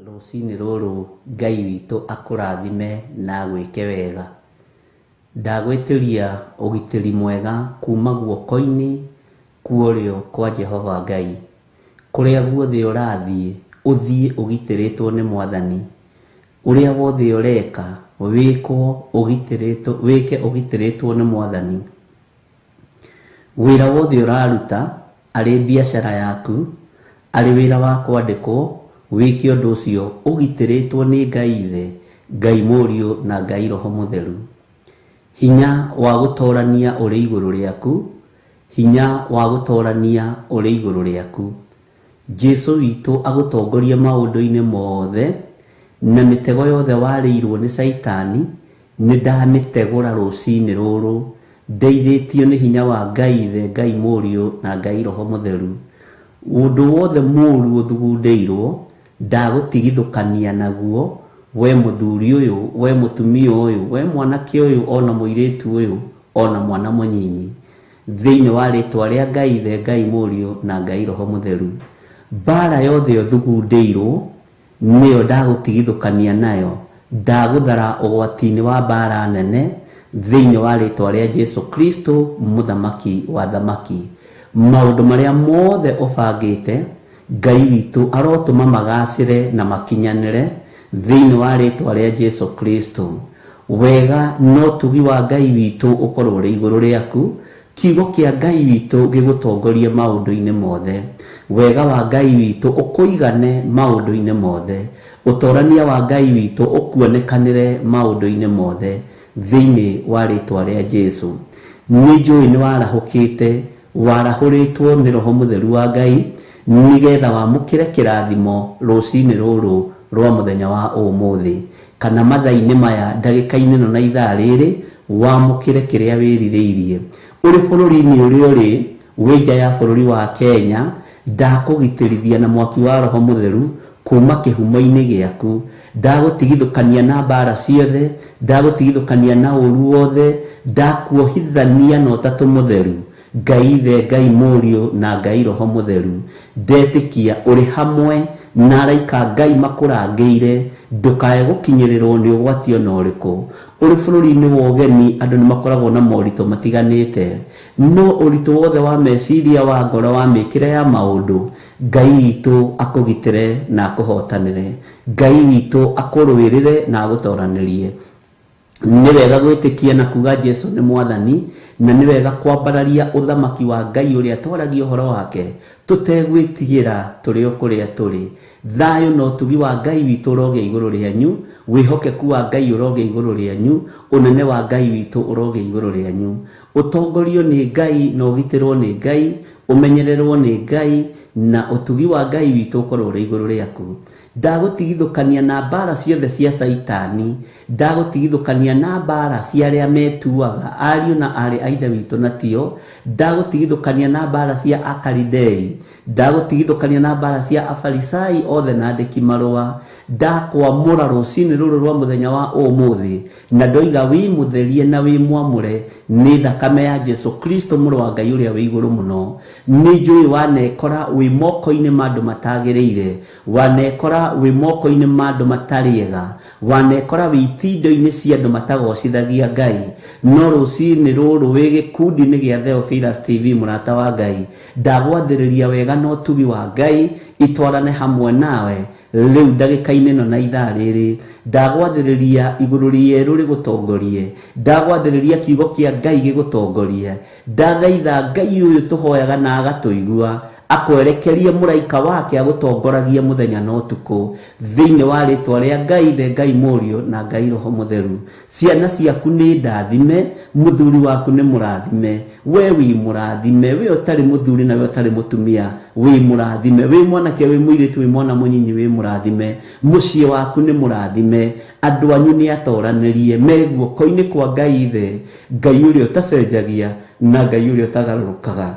Rũcinĩ rũrũ Ngai witũ akũrathime na agwĩke wega. Ndagwĩtĩria ũgitĩri mwega kuma guoko-inĩ kwa ũrĩo kwa Jehova Ngai. Kũrĩa guothe ũrathiĩ, ũthiĩ ũgitĩrĩtwo nĩ Mwathani. Ũrĩa wothe ũreka, wĩkwo ũgitĩrĩtwo, wĩke ũgitĩrĩtwo nĩ Mwathani. Wĩra wothe ũraruta, arĩ biacara yaku, arĩ wĩra wa kwandĩkwo, wĩke ũndũ ũcio ũgitĩrĩtwo nĩ Ngai Ithe, Ngai Mũriũ na Ngai Roho Mũtheru. Hinya wa gũtorania ũrĩ igũrũ rĩaku, hinya wa gũtorania ũrĩ igũrũ rĩaku. Jesu witũ agũtongorie maũndũ-inĩ mothe, na mĩtego yothe warĩirwo nĩ Caitani, nĩ ndamĩtegũra rũcinĩ rũrũ, ndeithĩtio nĩ hinya wa Ngai Ithe, Ngai Mũriũ na Ngai Roho Mũtheru. Ũndũ wothe mũũru ũthugundĩirwo, ndagũtigithũkania naguo, we mũthuri ũyũ, we mũtumia ũyũ, we mwanake ũyũ, ona mũirĩtu ũyũ, ona mwana mũnyinyi. Thĩinĩ wa rĩtwa rĩa Ngai Ithe, Ngai Mũriũ na Ngai Roho Mũtheru. Mbara yothe ũthugundĩirwo, nĩyo ndagũtigithũkania nayo, ndagũthara ũgwati-inĩ wa mbara nene, thĩinĩ wa rĩtwa rĩa Jesu Kristo, mũthamaki wa thamaki. Maũndũ marĩa mothe ũbangĩte, Ngai witũ arotũma magacĩre na makinyanĩre, thĩinĩ wa rĩtwa rĩa Jesu Kristo. Wega na ũtugi wa Ngai witũ ũkorwo ũrĩ igũrũ rĩaku, kiugo kĩa Ngai witũ gĩgũtongorie maũndũ-inĩ mothe. Wega wa Ngai witũ ũkũigane maũndũ-inĩ mothe. Ũtorania wa Ngai witũ ũkuonekanĩre maũndũ-inĩ mothe, thĩinĩ wa rĩtwa rĩa Jesu. Nĩ njũĩ nĩ warahũkĩte, warahũrĩtwo nĩ Roho Mũtheru wa Ngai, nĩgetha wamũkĩre kĩrathimo rũcinĩ rũrũ rwa mũthenya wa ũmũthĩ, kana mathaa-inĩ maya, ndagĩka-inĩ ĩno na ithaa rĩrĩ, wamũkĩre kĩrĩa wĩrirĩirie. Ũrĩ bũrũri-inĩ ũrĩa ũrĩ, wĩ nja ya bũrũri wa Kenya, ndakũgitĩrithia na mwaki wa Roho Mũtheru kuma kĩhumo-inĩ gĩaku. Ndagũtigithũkania na mbara ciothe, ndagũtigithũkania na ũru wothe, ndakuohithania na Ũtatũ Mũtheru, Ngai Ithe, Ngai Mũriũ na Ngai Roho Mũtheru. Ndetĩkia ũrĩ hamwe na araika Ngai makũrangĩire, ndũkae gũkinyĩrĩrwo nĩ ũgwati ona ũrĩkũ. Ũrĩ bũrũri-inĩ wa ũgeni, andũ nĩ makoragwo na moritũ matiganĩte. No ũritũ wothe wa meciria, wa ngoro, wa mĩkĩre ya maũndũ, Ngai witũ akũgitĩre na akũhotanĩre. Ngai witũ akũrũĩrĩre na agũtoranĩrie. Nĩ wega gwĩtĩkia na kuga Jesu nĩ Mwathani, na nĩ wega kwambararia ũthamaki wa Ngai ũrĩa twaragia ũhoro wake, tũtegwĩtigĩra tũrĩ o kũrĩa tũrĩ. Thayũ na ũtugi wa Ngai witũ ũrogĩa igũrũ rĩanyu, wĩhokeku wa Ngai ũrogĩa igũrũ rĩanyu, ũnene wa Ngai witũ ũrogĩa igũrũ rĩanyu. Ũtongorio nĩ Ngai na ũgitĩrwo nĩ Ngai, ũmenyererwo nĩ Ngai, na ũtugi wa Ngai witũ ũkorwo ũrĩ igũrũ rĩaku. Ndagũtigithũkania na mbara ciothe cia Caitani, ndagũtigithũkania na mbara cia arĩa metuaga ariũ na aarĩ a Ithe witũ na tio, ndagũtigithũkania na mbara cia Akalidei, ndagũtigithũkania na mbara cia Afarisai othe na andĩki marũa. Ndakwamũra rũcinĩ rũrũ rwa mũthenya wa ũmũthĩ, na ndoiga wĩ mũtherie na wĩ mwamũre nĩ thakame ya Jesu Kristo mũrũ wa Ngai ũrĩa wĩ igũrũ mũno. Nĩ njũĩ wanekora wĩ moko-inĩ ma andũ matagĩrĩire, wanekora wĩ moko-inĩ ma andũ matarĩ ega, wanekora wĩ itindo-inĩ cia andũ matagocithagia Ngai. No rũcinĩ rũrũ wĩ gĩkundi-inĩ gĩa Theophilus TV, mũrata wa Ngai, ndagwathĩrĩria wega na ũtugi wa Ngai itwarane hamwe nawe rĩu ndagĩka-inĩ ĩno na ithaa rĩrĩ. Ndagwathĩrĩria igũrũ rĩerũ rĩgũtongorie, ndagwathĩrĩria kiugo kĩa Ngai gĩgũtongorie. Ndathaitha Ngai ũyũ tũhoyaga na agatũigua, Akwerekerie mũraika wake agũtongoragie mũthenya na ũtukũ thĩinĩ wa rĩtwa rĩa Ngai Ithe, Ngai Mũriũ na Ngai Roho Mũtheru. Ciana ciaku nĩ ndathime, mũthuri waku nĩ mũrathime, we wĩ mũrathime, we ũtarĩ mũthuri na we ũtarĩ mũtumia wĩ mũrathime, wĩ mwanake wĩ mũirĩtu wĩ mwana mũnyinyi wĩ mũrathime, mũciĩ waku nĩ mũrathime, andũ anyu nĩ atoranĩrie me guoko-inĩ kwa Ngai Ithe, Ngai ũrĩa ũtacenjagia na Ngai ũrĩa ũtagarũrũkaga.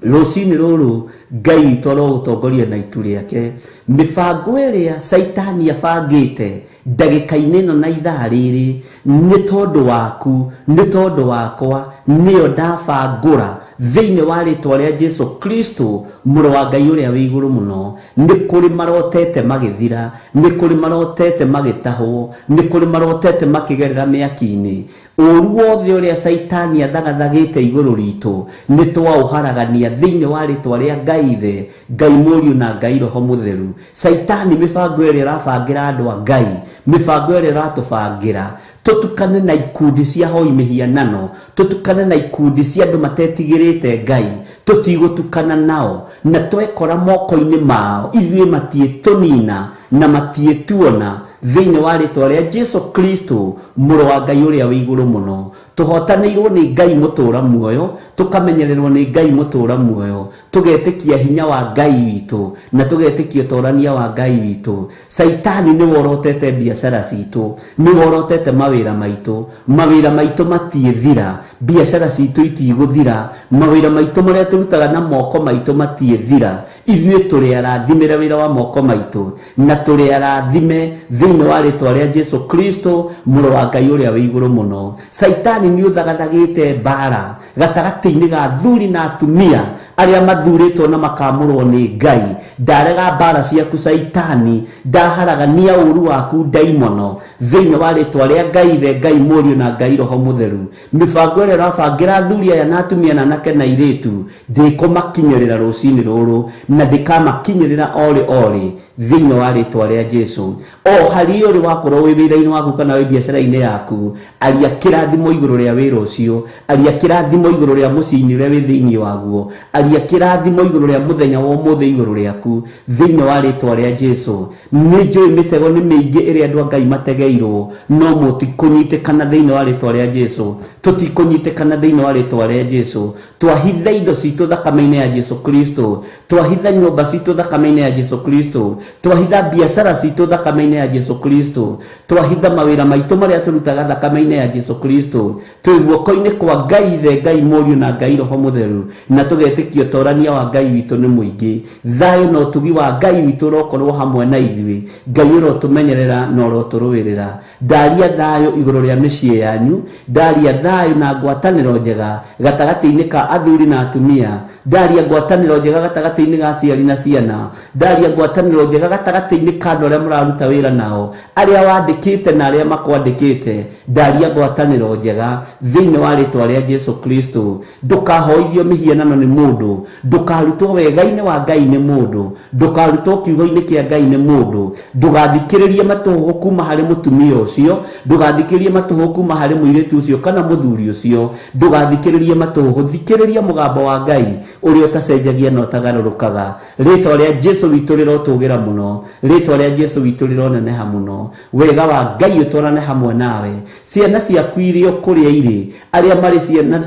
Rũcinĩ rũrũ Ngai witũ arogũtongoria na itu rĩake. Mĩbango ĩrĩa Caitani abangĩte ndagĩka-inĩ ĩno na ithaa rĩrĩ nĩ tondũ waku, nĩ tondũ wakwa, nĩyo ndabangũra thĩinĩ wa rĩtwa rĩa Jesu Kristo mũrũ wa Ngai ũrĩa wĩ igũrũ mũno. Nĩ kũrĩ marotete magĩthira, nĩ kũrĩ marotete magĩtahwo, nĩ kũrĩ marotete makĩgerera mĩaki-inĩ. Ũru wothe ũrĩa Caitani athagathagĩte igũrũ ritũ nĩ twaũharagania thĩinĩ wa rĩtwa rĩa Ngai Ithe, Ngai Mũriũ na Ngai Roho Mũtheru. Caitani mĩbango ĩrĩa ĩrabangĩra andũ a Ngai, mĩbango ĩrĩa ĩratũbangĩra tũtukane na ikundi cia hoi mĩhianano, tũtukane na ikundi cia andũ matetigĩrĩte Ngai, tũtigũtukana nao na twekora moko-inĩ mao ithuĩ matiĩtũnina na matiĩtuona thĩinĩ wa rĩtwa rĩa Jesu Kristo mũrũ wa Ngai ũrĩa wĩ igũrũ mũno. Tũhotanĩirwo nĩ Ngai mũtũũra muoyo, tũkamenyererwo nĩ Ngai mũtũũra muoyo, tũgetĩkia hinya wa Ngai witũ na tũgetĩkia ũtorania wa Ngai witũ. Caitani nĩ worotete biacara citũ, nĩ worotete mawĩra maitũ, mawĩra maitũ matiĩthira, biacara citũ itigũthira, mawĩra maitũ marĩa tũrutaga na moko maitũ matiĩthira. Ithuĩ tũrĩ arathimĩre wĩra wa moko maitũ na tũrĩ arathime thĩinĩ wa rĩtwa rĩa Jesu Kristo mũrũ wa Ngai ũrĩa wĩ igũrũ mũno. Caitani nĩ ũthagathagĩte mbara gatagatĩ-inĩ ga athuri na atumia arĩa mathurĩtwo na makamũrwo nĩ Ngai. Ndarega mbara ciaku Caitani, ndaharagania ũru waku ndaimono thĩinĩ wa rĩtwa rĩa Ngai Ithe, Ngai Mũriũ na Ngai Roho Mũtheru. Mĩbango ĩrĩa ĩrabangĩra athuri aya na atumia na anake na airĩtu ndĩkũmakinyĩrĩra rũcinĩ rũrũ na ndĩkamakinyĩrĩra orĩ orĩ thĩinĩ wa rĩtwa rĩa Jesu. O harĩa ũrĩ wakorwo wĩ wĩra-inĩ waku kana wĩ biacara-inĩ yaku, aria kĩrathimo igũrũ rĩa wĩra ũcio, aria kĩrathimo igũrũ rĩa mũciĩ-inĩ ũrĩa wĩ thĩinĩ waguo, aria kĩrathimo igũrũ rĩa mũthenya wa ũmũthĩ igũrũ rĩaku thĩinĩ wa rĩtwa rĩa Jesu. Nĩ njũĩ mĩtego nĩ mĩingĩ ĩrĩa andũ a Ngai mategeirwo, no mũtikũnyitĩkana thĩinĩ wa rĩtwa rĩa Jesu. Tũtikũnyitĩkana thĩinĩ wa rĩtwa rĩa Jesu. Twahitha indo citũ thakame-inĩ ya Jesu Kristo, twahitha nyũmba citũ thakame-inĩ ya Jesu Kristo, twahitha biacara citũ thakame-inĩ ya Jesu Kristo, twahitha mawĩra maitũ marĩa tũrutaga thakame-inĩ ya Jesu Kristo. Twĩ guoko-inĩ kwa Ngai Ithe, Ngai Mũriũ na Ngai Roho Mũtheru, na tũgetĩkia ũtorania wa Ngai witũ nĩ mũingĩ. Thayũ na ũtugi wa Ngai witũ ũrokorwo hamwe na ithuĩ. Ngai ũrotũmenyerera na ũrotũrũĩrĩra. Ndaria thayũ igũrũ rĩa mĩciĩ yanyu, ndaria thayũ na ngwatanĩro njega gatagatĩ-inĩ ka athuri na atumia, ndaria ngwatanĩro njega gatagatĩ-inĩ ga aciari na ciana, ndaria ngwatanĩro njega gatagatĩ-inĩ ka andũ arĩa mũraruta wĩra nao, arĩa wandĩkĩte na arĩa makwandĩkĩte, ndaria ngwatanĩro njega thĩinĩ wa rĩtwa rĩa Jesu Kristo. Ndũkahoithio mĩhianano nĩ mũndũ, ndũkarutwo wega-inĩ wa Ngai nĩ mũndũ, ndũkarutwo kiugo-inĩ kĩa Ngai nĩ mũndũ, ndũgathikĩrĩrie matũhũhũ kuma harĩ mũtumia ũcio, ndũgathikĩrĩrie matũhũhũ kuma harĩ mũirĩtu ũcio kana mũthuri ũcio, ndũgathikĩrĩrie matũhũhũ, thikĩrĩria mũgambo wa Ngai ũrĩa ũtacenjagia na ũtagarũrũkaga. Rĩtwa rĩa Jesu witũ rĩrotũgĩra mũno, rĩtwa rĩa Jesu witũ rĩroneneha mũno. Wega wa Ngai ũtwarane hamwe nawe. Ciana ciaku iria kũrĩa irĩ, arĩa marĩ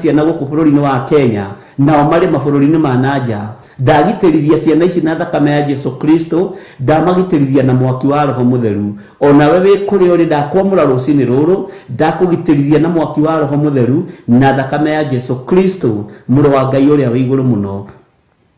ciana gũkũ bũrũri-inĩ wa Kenya nao marĩ mabũrũri-inĩ ma na nja, ndagitĩrithia ciana ici na thakame ya Jesu Kristo, ndamagitĩrithia na mwaki wa Roho Mũtheru. O nawe wĩ kũrĩa ũrĩ, ndakwamũra rũcinĩ rũrũ, ndakũgitĩrithia na mwaki wa Roho Mũtheru na thakame ya Jesu Kristo mũrũ wa Ngai ũrĩa wĩ igũrũ mũno.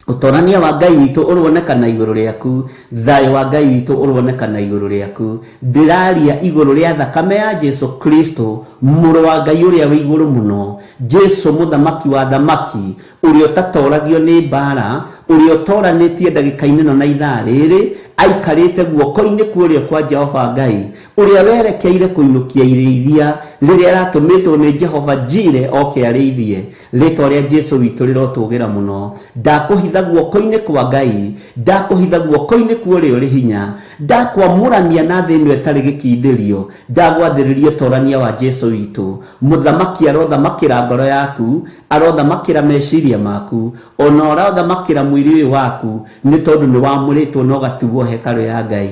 Ũtorania wa Ngai witũ ũronekana igũrũ rĩaku, thayũ wa Ngai witũ ũronekana igũrũ rĩaku. Ndĩraria igũrũ rĩa thakame ya Jesu Kristo mũrũ wa Ngai ũrĩa wĩ igũrũ mũno, Jesu mũthamaki wa thamaki, ũrĩa ũtatoragio nĩ mbara, ũrĩa ũtoranĩtie ndagĩka-inĩ ĩno na ithaa rĩrĩ, aikarĩte guoko-inĩ kũrĩa kwa Jehova Ngai, ũrĩa werekeire kũinũkia irĩithia rĩrĩa aratũmĩtwo nĩ Jehova Jire oke arĩithie. Rĩtwa rĩa Jesu witũ rĩrotũgĩra mũno. Ndakũhitha guoko-inĩ kwa Ngai, ndakũhitha guoko-inĩ kwa ũrĩa ũrĩ hinya, ndakwamũrania na thĩ ĩno ĩtarĩ gĩkindĩrio, ndagwathĩrĩria ũtorania wa Jesu Jesu witũ. Mũthamaki arothamakĩra ngoro yaku, arothamakĩra meciria maku, ona arothamakĩra mwĩrĩ ũyũ waku, nĩ tondũ nĩ wamũrĩtwo na ũgatuo hekarũ ya Ngai.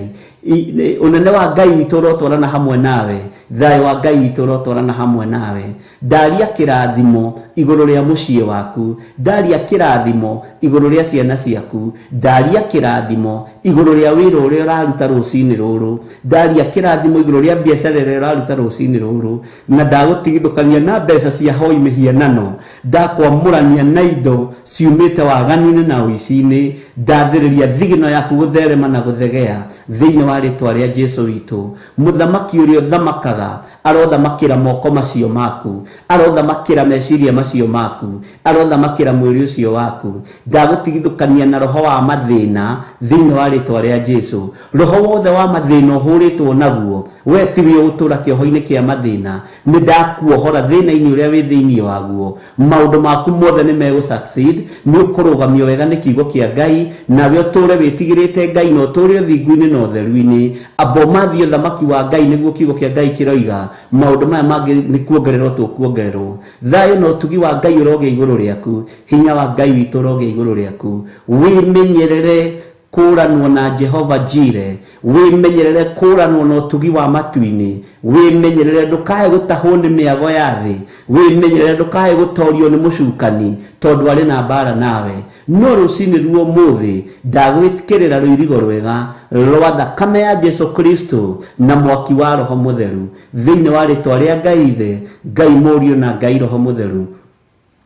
Ũnene wa Ngai witũ ũrotwarana hamwe nawe, thayũ wa Ngai witũ ũrotwarana hamwe nawe. Ndaria kĩrathimo igũrũ rĩa mũciĩ waku, ndaria kĩrathimo igũrũ rĩa ciana ciaku, ndaria kĩrathimo igũrũ rĩa wĩra ũrĩa ũraruta rũcinĩ rũrũ, ndaria kĩrathimo igũrũ rĩa biacara ĩrĩa ũraruta rũcinĩ rũrũ, na ndagũtigithũkania na mbeca cia hoi mĩhianano, ndakwamũrania na indo ciumĩte waganu-inĩ na ũici-inĩ, ndathĩrĩria thigino yaku gũtherema na gũthegea thĩinĩ wa rĩtwa rĩa Jesu witũ. Mũthamaki ũrĩa ũthamakaga arothamakĩra moko macio maku, arothamakĩra meciria macio maku, arothamakĩra mwĩrĩ ũcio waku. Ndagũtigithũkania na roho wa mathĩna thĩinĩ wa rĩtwa rĩa Jesu. Roho wothe wa mathĩna ũhũrĩtwo naguo, we tiwe ũgũtũra kĩoho-inĩ kĩa mathĩna. Nĩ ndakuohora thĩna-inĩ ũrĩa wĩ thĩinĩ waguo. Maũndũ maku mothe nĩ megũ succeed, nĩ ũkũrũgamio wega nĩ kiugo kĩa Ngai, nawe ũtũre wĩtigĩrĩte Ngai na ũtũre ũthingu-inĩ na ũtheru-inĩ. Amba ũmathie ũthamaki wa Ngai nĩguo kiugo kĩa Ngai kĩroiga, maũndũ maya mangĩ nĩ kuongererwo tũkuongererwo. Thayũ na ũtugi wa Ngai ũrogĩa igũrũ rĩaku, hinya wa Ngai witũ ũrogĩa igũrũ rĩaku. Wĩmenyerere kũranwo na Jehova Jire, wĩmenyerere kũranwo na ũtugi wa matu-inĩ, wĩmenyerere ndũkae gũtahwo nĩ mĩago ya thĩ, wĩmenyerere ndũkae gũtorio nĩ mũcukani tondũ arĩ na mbara nawe. No rũcinĩ ruo mũthĩ ndagwĩkĩrĩra rũirigo rwega rwa thakame ya Jesu Kristo na mwaki wa Roho Mũtheru thĩinĩ wa rĩtwa rĩa Ngai Ithe, Ngai Mũriũ na Ngai Roho Mũtheru.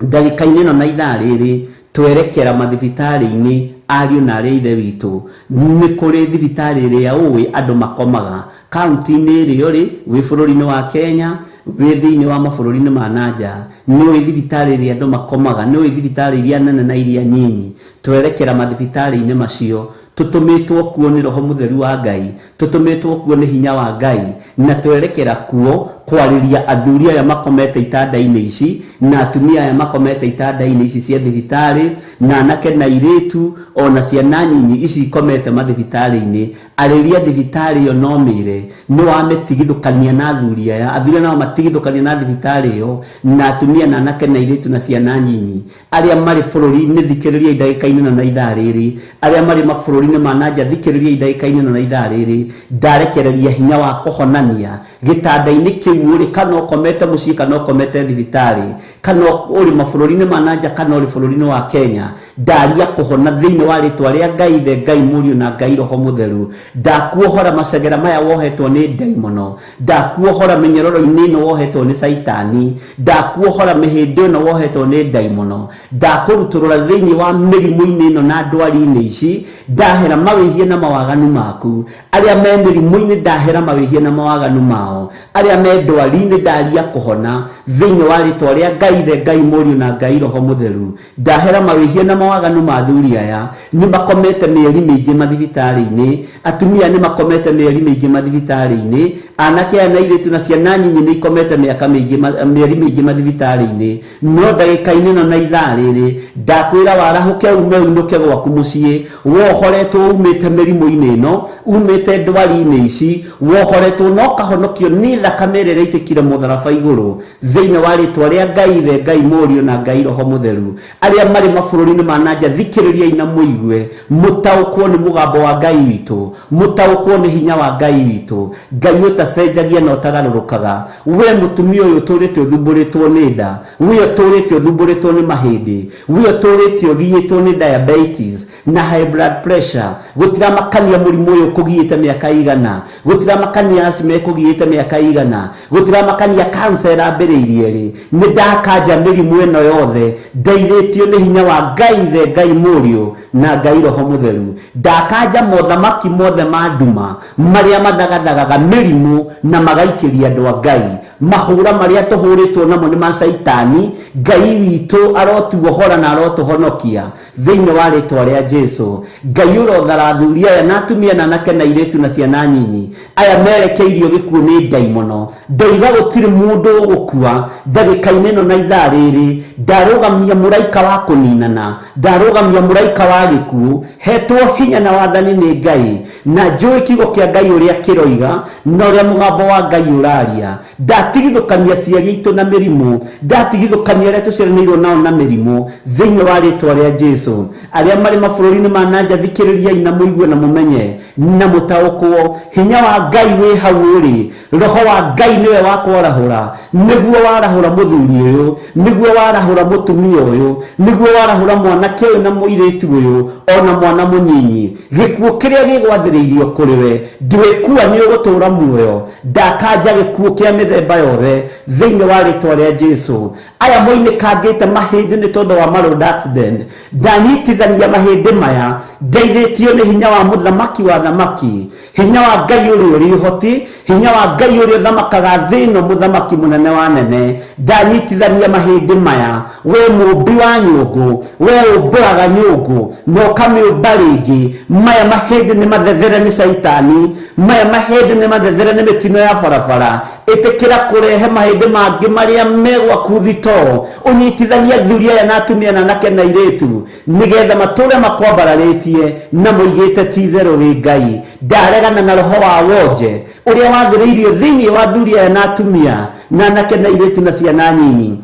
Ndagĩka-inĩ ĩno na ithaa rĩrĩ twerekera mathibitarĩ-inĩ, ariũ na arĩ a Ithe witũ. Nĩ kũrĩ thibitarĩ ĩrĩa ũĩ andũ makomaga kaunti-inĩ ĩrĩa ũrĩ, wĩ bũrũri-inĩ wa Kenya, wĩ thĩinĩ wa mabũrũri-inĩ ma na nja. Nĩ ũĩ thibitarĩ ĩrĩa andũ makomaga, nĩ ũĩ thibitarĩ iria nene na iria nyinyi. Twerekera mathibitarĩ-inĩ macio, tũtũmĩtwo kuo nĩ Roho Mũtheru wa Ngai, tũtũmĩtwo kuo nĩ hinya wa Ngai, na twerekera kuo kwarĩria athuri aya makomete itanda-inĩ ici na atumia aya makomete itanda-inĩ ici cia thibitarĩ, na anake na airĩtu ona ciana nyinyi ici ikomete mathibitarĩ-inĩ. Arĩria thibitarĩ ĩyo no mĩre nĩ wamĩtigithũkania na athuri aya, athuri aya no matigithũkania na thibitarĩ ĩyo na atumia na anake na airĩtu na ciana nyinyi arĩa marĩ bũrũri-inĩ. Thikĩrĩria ndagĩka-inĩ ĩno na ithaa rĩrĩ, arĩa marĩ mabũrũri-inĩ ma na nja, thikĩrĩria ndagĩka-inĩ ĩno na ithaa rĩrĩ. Ndarekereria hinya wa kũhonania gĩtanda-inĩ kĩu ũrĩ, kana ũkomete mũciĩ kana ũkomete thibitarĩ, kana ũrĩ mabũrũri-inĩ ma na nja kana ũrĩ bũrũri-inĩ wa Kenya. Ndaria kũhona thĩinĩ wa rĩtwa rĩa Ngai Ithe, Ngai Mũriũ na Ngai Roho Mũtheru. Ndakuohora macegera maya wohetwo nĩ ndaimono, ndakuohora mĩnyororo-inĩ ĩno wohetwo nĩ caitani, ndakuohora mĩhĩndĩ ĩno wohetwo nĩ ndaimono, ndakũrutũrũra thĩinĩ wa mĩrimũ-inĩ ĩno na ndwari-inĩ ici. Ndahera mawĩhia na mawaganu maku. Arĩa me mĩrimũ-inĩ, ndahera mawĩhia na mawaganu mao. Arĩa me ndwari-inĩ, ndaria kũhona thĩinĩ wa rĩtwa rĩa Ngai Ithe, Ngai Mũriũ na Ngai Roho Mũtheru. Ndahera mawĩhia na mawaganu ma athuri aya nĩ makomete mĩeri mĩingĩ mathibitarĩ-inĩ, atumia nĩ makomete mĩeri mĩingĩ mathibitarĩ-inĩ, anake aya na airĩtu na ciana nyinyi nĩ ikomete mĩaka mĩingĩ, mĩeri mĩingĩ mathibitarĩ-inĩ. No ndagĩka-inĩ ĩno na ithaa rĩrĩ ndakwĩra warahũke, ume unũke gwaku mũciĩ, wohoretwo umĩte mĩrimũ-inĩ ĩno, umĩte ndwari-inĩ ici, wohoretwo na ũkahonokio nĩ thakame ĩrĩa ĩraitĩkire mũtharaba igũrũ thĩinĩ wa rĩtwa rĩa Ngai Ithe, Ngai Mũriũ na Ngai Roho Mũtheru. Arĩa marĩ mabũrũri-inĩ ma na nja, thikĩrĩriai na mũigue, mũtaũkwo nĩ mũgambo wa Ngai witũ, mũtaũkwo nĩ hinya wa Ngai witũ, Ngai ũtacenjagia na ũtagarũrũkaga. We mũtumia ũyũ ũtũrĩte ũthumbũrĩtwo nĩ nda, we ũtũrĩte ũthumbũrĩtwo nĩ mahĩndĩ, we ũtũrĩte ũgiĩtwo nĩ diabetes na high blood pressure, gũtiramakania mũrimũ ũyũ ũkũgiĩte mĩaka igana, gũtiramakania asthma ĩkũgiĩte mĩaka igana, gũtiramakania cancer ĩrambĩrĩirie rĩ, nĩ ndakanja mĩrimũ ĩno yothe ndeithĩtio nĩ hinya wa Ngai Ithe, Ngai Mũriũ na Ngai Roho Mũtheru. Ndakanja mothamaki mothe ma nduma marĩa mathagathagaga mĩrimũ na magaikĩria andũ a Ngai mahũra marĩa tũhũrĩtwo namo nĩ ma caitani. Ngai witũ arotuohora na arotũhonokia thĩinĩ wa rĩtwa rĩa Jesu. Ngai ũrothara athuri aya na atumia na anake na airĩtu na ciana nyinyi aya merekeirio gĩkuũ nĩ ndaimono. Ndoiga gũtirĩ mũndũ ũgũkua ndagĩka-inĩ ĩno na ithaa rĩrĩ. Ndarũgamia mũraika wa kũninana, ndarũgamia mũraika wa gĩkuũ, hetwo hinya na wathani nĩ Ngai, na njũĩ kiugo kĩa Ngai ũrĩa kĩroiga na ũrĩa mũgambo wa Ngai ũraria. Ndatigithũkania aciari aitũ na mĩrimũ, ndatigithũkania arĩa tũciaranĩirwo nao na mĩrimũ, thĩinĩ wa rĩtwa rĩa Jesu. Arĩa marĩ mabũrũri-inĩ ma nanja, thikĩrĩriai na mũigue na mũmenye na mũtaũkwo hinya wa Ngai wĩ hau ũrĩ. Roho wa Ngai nĩwe wa kwarahũra, nĩguo warahũra mũthuri ũyũ, nĩguo warahũra mũtumia ũyũ, nĩguo warahũra mwanake ũyũ na mũirĩtu ũyũ, ona mwana mũnyinyi. Gĩkuũ kĩrĩa gĩgwathĩrĩirio kũrĩ we, ndwĩkua, nĩ ũgũtũũra muoyo. Ndakanja gĩkuũ kĩa mĩthemba yothe thĩinĩ wa rĩtwa rĩa Jesu. Aya moinĩkangĩte mahĩndĩ nĩ tondũ wa ma-road accident, ndanyitithania mahĩndĩ maya ndeithĩtio nĩ hinya wa mũthamaki wa thamaki, hinya wa Ngai ũrĩa ũrĩ ũhoti, hinya wa Ngai ũrĩa ũthamakaga thĩ ĩno, mũthamaki mũnene wa nene. Ndanyitithania mahĩndĩ maya, we mũmbi wa nyũngũ, we ũmbũraga nyũngũ na ũkamĩũmba rĩngĩ. Maya mahĩndĩ nĩ mathethere nĩ caitani, maya mahĩndĩ nĩ mathethere nĩ mĩtino ya barabara. Ĩtĩkĩra kũrehe mahĩndĩ mangĩ marĩa megwaku thitoo, ũnyitithanie athuri aya na atumia na anake na airĩtu, nĩgetha matũre makwambararĩtie na moigĩte ti itherũ wĩ Ngai. Ndaregana na roho wa wonje ũrĩa wathĩrĩirio thĩinĩ wa athuri aya na atumia na anake na airĩtu na ciana nyinyi.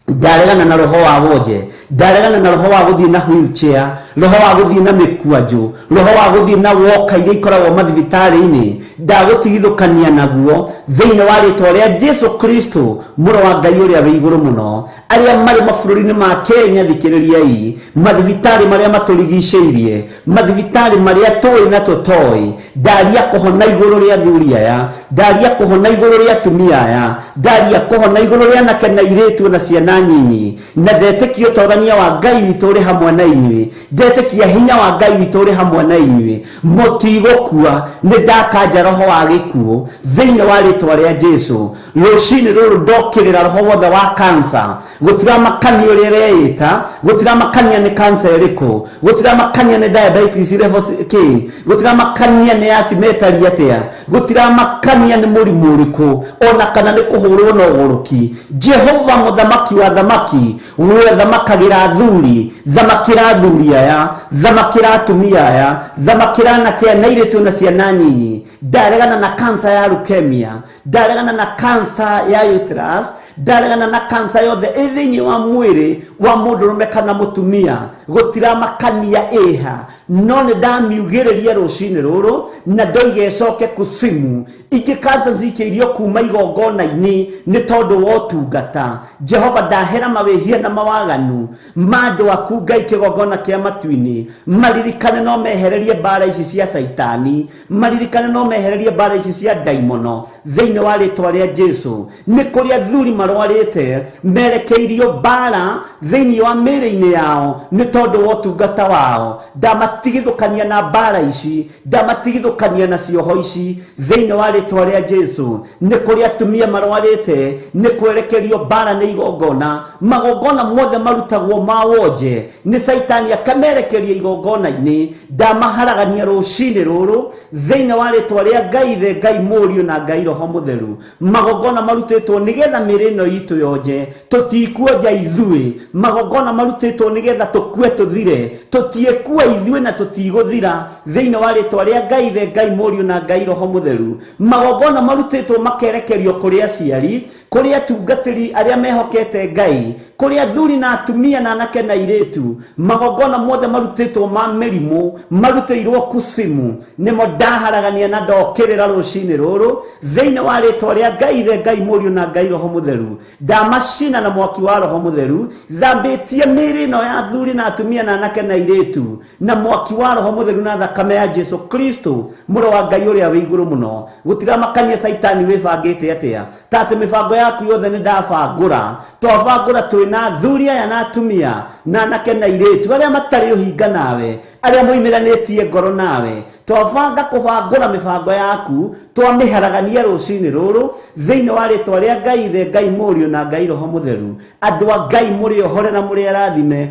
Ndaregana na roho wa wonje, ndaregana na roho wa gũthiĩ na wheelchair, roho wa gũthiĩ na mĩkwanjũ, roho wa gũthiĩ na woka iria ikoragwo mathibitarĩ-inĩ. Ndagũtigithũkania naguo thĩinĩ wa rĩtwa rĩa Jesu Kristo, mũrũ wa Ngai ũrĩa wĩ igũrũ mũno. Arĩa marĩ mabũrũri-inĩ ma Kenya, thikĩrĩriai, mathibitarĩ marĩa matũrigicĩirie, mathibitarĩ marĩa tũĩ na tũtoĩ, ndaria kũhona igũrũ rĩa athuri aya, ndaria kũhona igũrũ rĩa atumia aya, ndaria kũhona igũrũ rĩa anake na airĩtu na ciana nyinyi. Na ndetĩkia ũtorania wa Ngai witũ ũrĩ hamwe na inyuĩ, ndetĩkia hinya wa Ngai witũ ũrĩ hamwe na inyuĩ, mũtigũkua. Nĩ ndakanja roho wa gĩkuũ thĩinĩ wa rĩtwa rĩa Jesu. Rũcinĩ rũrũ ndokĩrĩra roho wothe wa kansa, gũtiramakania ũrĩa ĩreĩta, gũtiramakania nĩ kansa ĩrĩkũ, gũtiramakania nĩ diabetes level kĩ, gũtiramakania nĩ asimetari atĩa, gũtiramakania nĩ mũrimũ ũrĩkũ, ona kana nĩ kũhũrwo na ũgũrũki. Jehova mũthamaki wa thamaki, we thamakagĩra athuri, thamakĩra athuri aya, thamakĩra atumia aya, thamakĩra anake aya na airĩtu na ciana nyinyi. Ndaregana na kansa ya leukemia, ndaregana na kansa ya uterus, ndaregana na kansa yothe ĩ thĩinĩ wa mwĩrĩ wa mũndũrũme kana mũtumia, gũtiramakania ĩha, no nĩ ndamiugĩrĩria rũcinĩ rũrũ na ndoiga ĩcoke kusimu. Ingĩ kansa cikĩirio kuma igongona-inĩ nĩ tondũ wa ũtungata. Jehova, ndahera mawĩhia na mawaganu ma andũ aku Ngai kĩgongona kĩa matu-inĩ. Maririkane no mehererie mbara ici cia caitani, maririkane no mehererie mbara ici cia ndaimono thĩinĩ wa rĩtwa rĩa Jesu. Nĩ kũrĩ athuri marwarĩte merekeirio mbara thĩinĩ wa mĩĩrĩ-inĩ yao nĩ tondũ wa ũtungata wao. Ndamatigithũkania na mbara ici, ndamatigithũkania na cioho ici thĩinĩ wa rĩtwa rĩa Jesu. Nĩ kũrĩ atumia marwarĩte nĩ kwerekerio mbara nĩ igongona, magongona mothe marutagwo ma wonje nĩ caitani akamerekeria igongona-inĩ. Ndamaharagania rũcinĩ rũrũ thĩinĩ wa rĩtwa rĩa Ngai Ithe, Ngai Mũriũ na Ngai Roho Mũtheru. Magongona marutĩtwo nĩgetha mĩĩrĩ ĩno itũ yonje, tũtikuonja ithuĩ. Magongona marutĩtwo nĩgetha tũkue tũthire, tũtiĩkua ithuĩ na tũtigũthira thĩinĩ wa rĩtwa rĩa Ngai Ithe, Ngai Mũriũ na Ngai Roho Mũtheru. Magongona marutĩtwo makerekerio kũrĩ aciari, kũrĩ atungatĩri arĩa mehokete Ngai, kũrĩ athuri na atumia na anake na airĩtu. Magongona mothe marutĩtwo ma mĩrimũ marutĩirwo kusimu, nĩmo ndaharagania na ndokĩrĩra rũcinĩ rũrũ thĩinĩ wa rĩtwa rĩa Ngai Ithe, Ngai Mũriũ na Ngai Roho Mũtheru. Ndamacina na mwaki wa Roho Mũtheru, thambĩtie mĩĩrĩ ĩno ya athuri na atumia na anake na airĩtu na mwaki wa Roho Mũtheru na thakame ya Jesu Kristo, mũrũ wa Ngai ũrĩa wĩ igũrũ mũno. Gũtiramakania caitani wĩbangĩte atĩa, ta atĩ mĩbango yaku yothe nĩ ndabangũra. Twabangũra twĩna athuri aya na atumia na anake na airĩtu arĩa matarĩ ũhinga nawe, arĩa moimĩranĩtie ngoro nawe. Twabanga kũbangũra mĩbango yaku, twamĩharagania rũcinĩ rũrũ thĩinĩ wa rĩtwa rĩa Ngai Ithe, Ngai Mũriũ na Ngai Roho Mũtheru. Andũ a Ngai, mũrĩ ohore na mũrĩ arathime.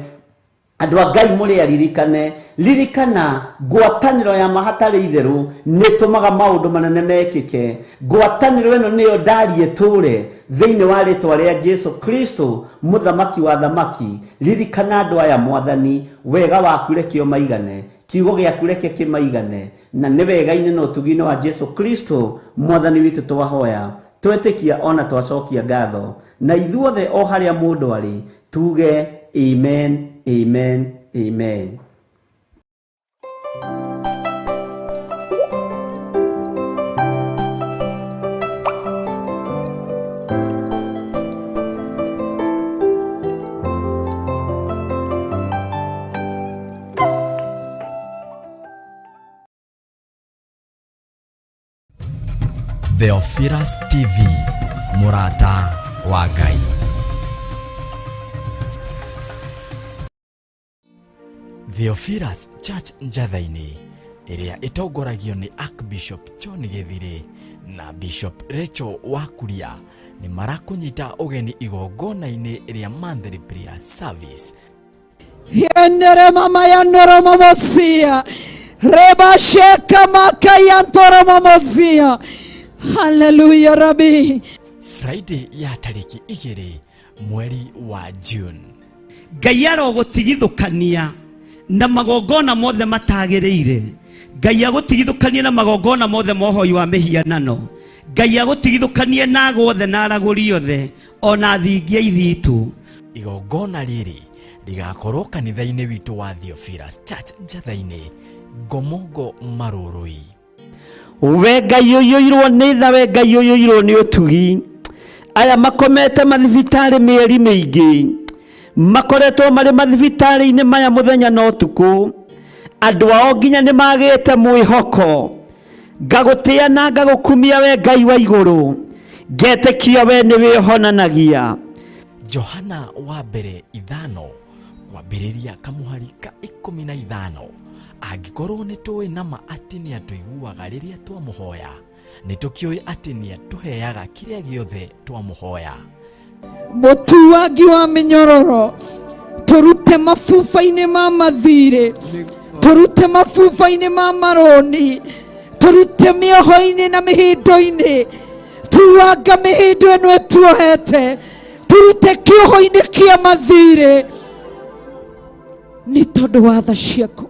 Andũ a Ngai mũrĩ aririkane, ririkana ngwatanĩro ya ma hatarĩ itherũ nĩ ĩtũmaga maũndũ manene mekĩke. Ngwatanĩro ĩno nĩyo ndarie tũre thĩinĩ wa rĩtwa rĩa Jesu Kristo mũthamaki wa thamaki. Ririkana andũ aya Mwathani, wega waku reke ũmaigane, kiugo gĩaku reke kĩmaigane, na nĩ wega-inĩ na ũtugi-inĩ wa Jesu Kristo Mwathani witũ twahoya, twetĩkia ona twacokia ngatho, na ithuothe o harĩa mũndũ arĩ tuge amen, amen, amen. Theophilus TV, Murata wa Ngai. Theophilus Church Njatha-inĩ ĩrĩa ĩtongoragio nĩ Archbishop John Gĩthirĩ na Bishop Rachel Wakuria nĩ marakũnyita ũgeni igongona-inĩ rĩa monthly prayer service. Yenere mama yanoro mamosia. Reba sheka maka yantoro mamosia. Hallelujah Rabbi. Friday ya tarĩki 2 mweri wa June. Ngai arogũtigithũkania na magongona mothe matagĩrĩire. Ngai agũtigithũkanie na magongona mothe ma ũhoi wa mĩhianano. Ngai agũtigithũkanie na ago othe na aragũri othe ona thingia ithitũ. Igongona rĩrĩ rĩgakorwo kanitha-inĩ witũ wa Theophilus Church Njatha-inĩ, Ngomongo Marũrũi. We Ngai ũiyũirwo nĩ tha, we Ngai ũiyũirwo nĩ ũtugi. Aya makomete mathibitarĩ mĩeri mĩingĩ, makoretwo marĩ mathibitarĩ-inĩ maya mũthenya na ũtukũ. Andũ ao nginya nĩ magĩte mwĩhoko. Ngagũtĩa na ngagũkumia we Ngai wa igũrũ, ngetĩkia we nĩ wĩhonanagia. Johana wa mbere 5 kwambĩrĩria kamũhari ka 15. Angĩkorwo nĩ tũĩ nama atĩ nĩ atũiguaga rĩrĩa twamũhoya, nĩ tũkĩũĩ atĩ nĩ atũheaga kĩrĩa gĩothe twamũhoya. Mũtuangi wa mĩnyororo, tũrute mabuba-inĩ ma mathirĩ, tũrute mabuba-inĩ ma marũni, tũrute mĩoho-inĩ na mĩhĩndo-inĩ, tuanga mĩhĩndo ĩno ĩtuohete, tũrute kĩoho-inĩ kĩa mathirĩ nĩ tondũ wa tha ciaku.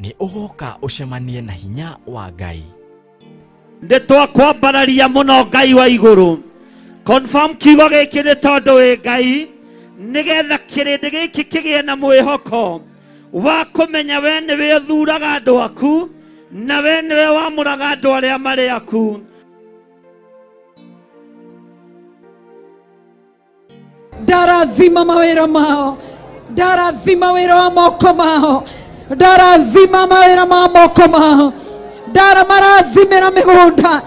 Nĩ ũgoka ũcemanie na hinya wa Ngai. Nĩ twakwambararia mũno Ngai wa igũrũ. Confirm kiugo gĩkĩ nĩ tondũ wĩ Ngai, nĩgetha kĩrĩndĩ gĩkĩ kĩgĩe na mwĩhoko wa kũmenya we nĩwe ũthuraga andũ aku na we nĩwe wamũraga andũ arĩa marĩ aku. Ndarathima mawĩra mao, ndarathima wĩra wa moko mao, ndarathima mawĩra ma moko mao, ndaramarathimĩra mĩgũnda,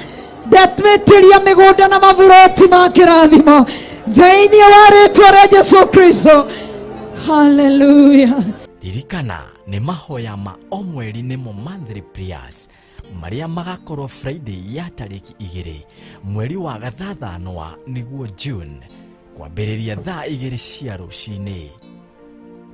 ndatwĩtĩria mĩgũnda na maburoti ma kĩrathimo thĩinĩ wa rĩtwa rĩa Jesu Kristo. Hallelujah. Ririkana nĩ mahoya ma o mweri nĩmo monthly prayers marĩa magakorwo Friday ya tarĩki 2 mweri wa gathathanwa nĩguo June kwambĩrĩria thaa 2 cia rũcinĩ.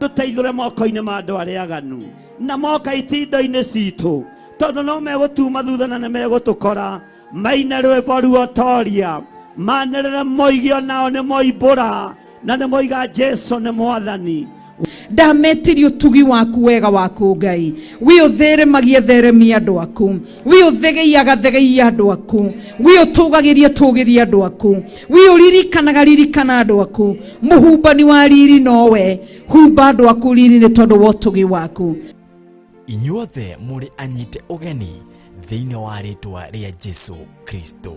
Tũteithũre moko-inĩ ma andũ arĩa aganu na moka itindo-inĩ citũ, tondũ no megũtuma thutha na nĩ megũtũkora. Maine rwĩmbo ruotoria, manĩrĩre moige onao nĩ moimbũra na nĩ moiga Jesu nĩ Mwathani. Ndametirie ũtugi waku wega waku Ngai, wi ũtheremagie theremia andũ aku, wi ũthegeiaga thegeia andũ aku, wi ũtũgagĩrie tũgĩrie andũ aku, wi ũririkanaga ririkana andũ aku. Mũhumbani wa riri nowe, humba andũ aku riri nĩ tondũ wa ũtugi waku. Inyuothe mũrĩ anyite ũgeni thĩinĩ wa rĩtwa rĩa Jesu Kristo.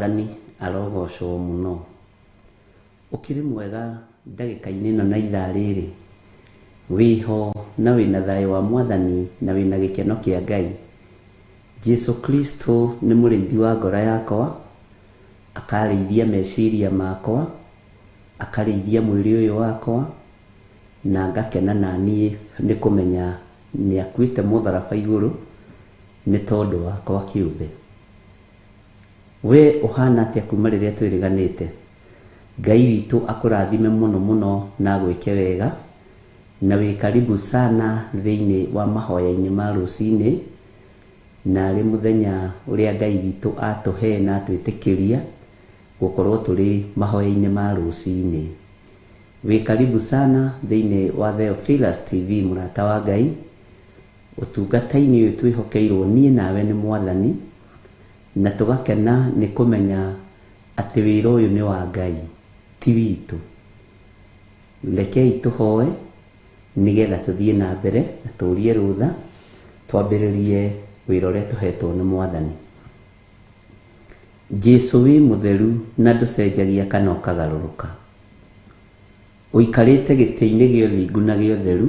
Mwathani arogocwo mũno. Ũkĩrĩ mwega ndagĩka-inĩ ĩno na ithaa rĩrĩ, wĩho na wĩna thayũ wa Mwathani na wĩna gĩkeno kĩa Ngai. Jesu Kristo nĩ mũrĩithi wa ngoro yakwa, akarĩithia meciria makwa, akarĩithia mwĩrĩ ũyũ wakwa, na ngakena na niĩ nĩ kũmenya nĩ akuĩte mũtharaba igũrũ nĩ tondũ wakwa kĩũmbe. We ũhana atĩa kuma rĩrĩa twĩrĩganĩte? Ngai witũ akũrathime mũno mũno na agwĩke wega, na wĩ karibu sana thĩinĩ wa mahoya-inĩ ma rũcinĩ, na arĩ mũthenya ũrĩa Ngai witũ atũhe na atwĩtĩkĩria gũkorwo tũrĩ mahoya-inĩ ma rũcinĩ. Wĩ karibu sana thĩinĩ wa Theophilus TV, mũrata wa Ngai. Ũtungata-inĩ ũyũ twĩhokeirwo niĩ nawe nĩ Mwathani, na tũgakena nĩ kũmenya atĩ wĩra ũyũ nĩ wa Ngai, ti witũ. Rekei tũhoe nĩgetha tũthiĩ na mbere na tũrie rũtha twambĩrĩrie wĩra ũrĩa tũhetwo nĩ Mwathani. Jesu wĩ mũtheru na ndũcenjagia kana ũkagarũrũka. Ũikarĩte gĩtĩ-inĩ gĩa ũthingu na gĩa ũtheru,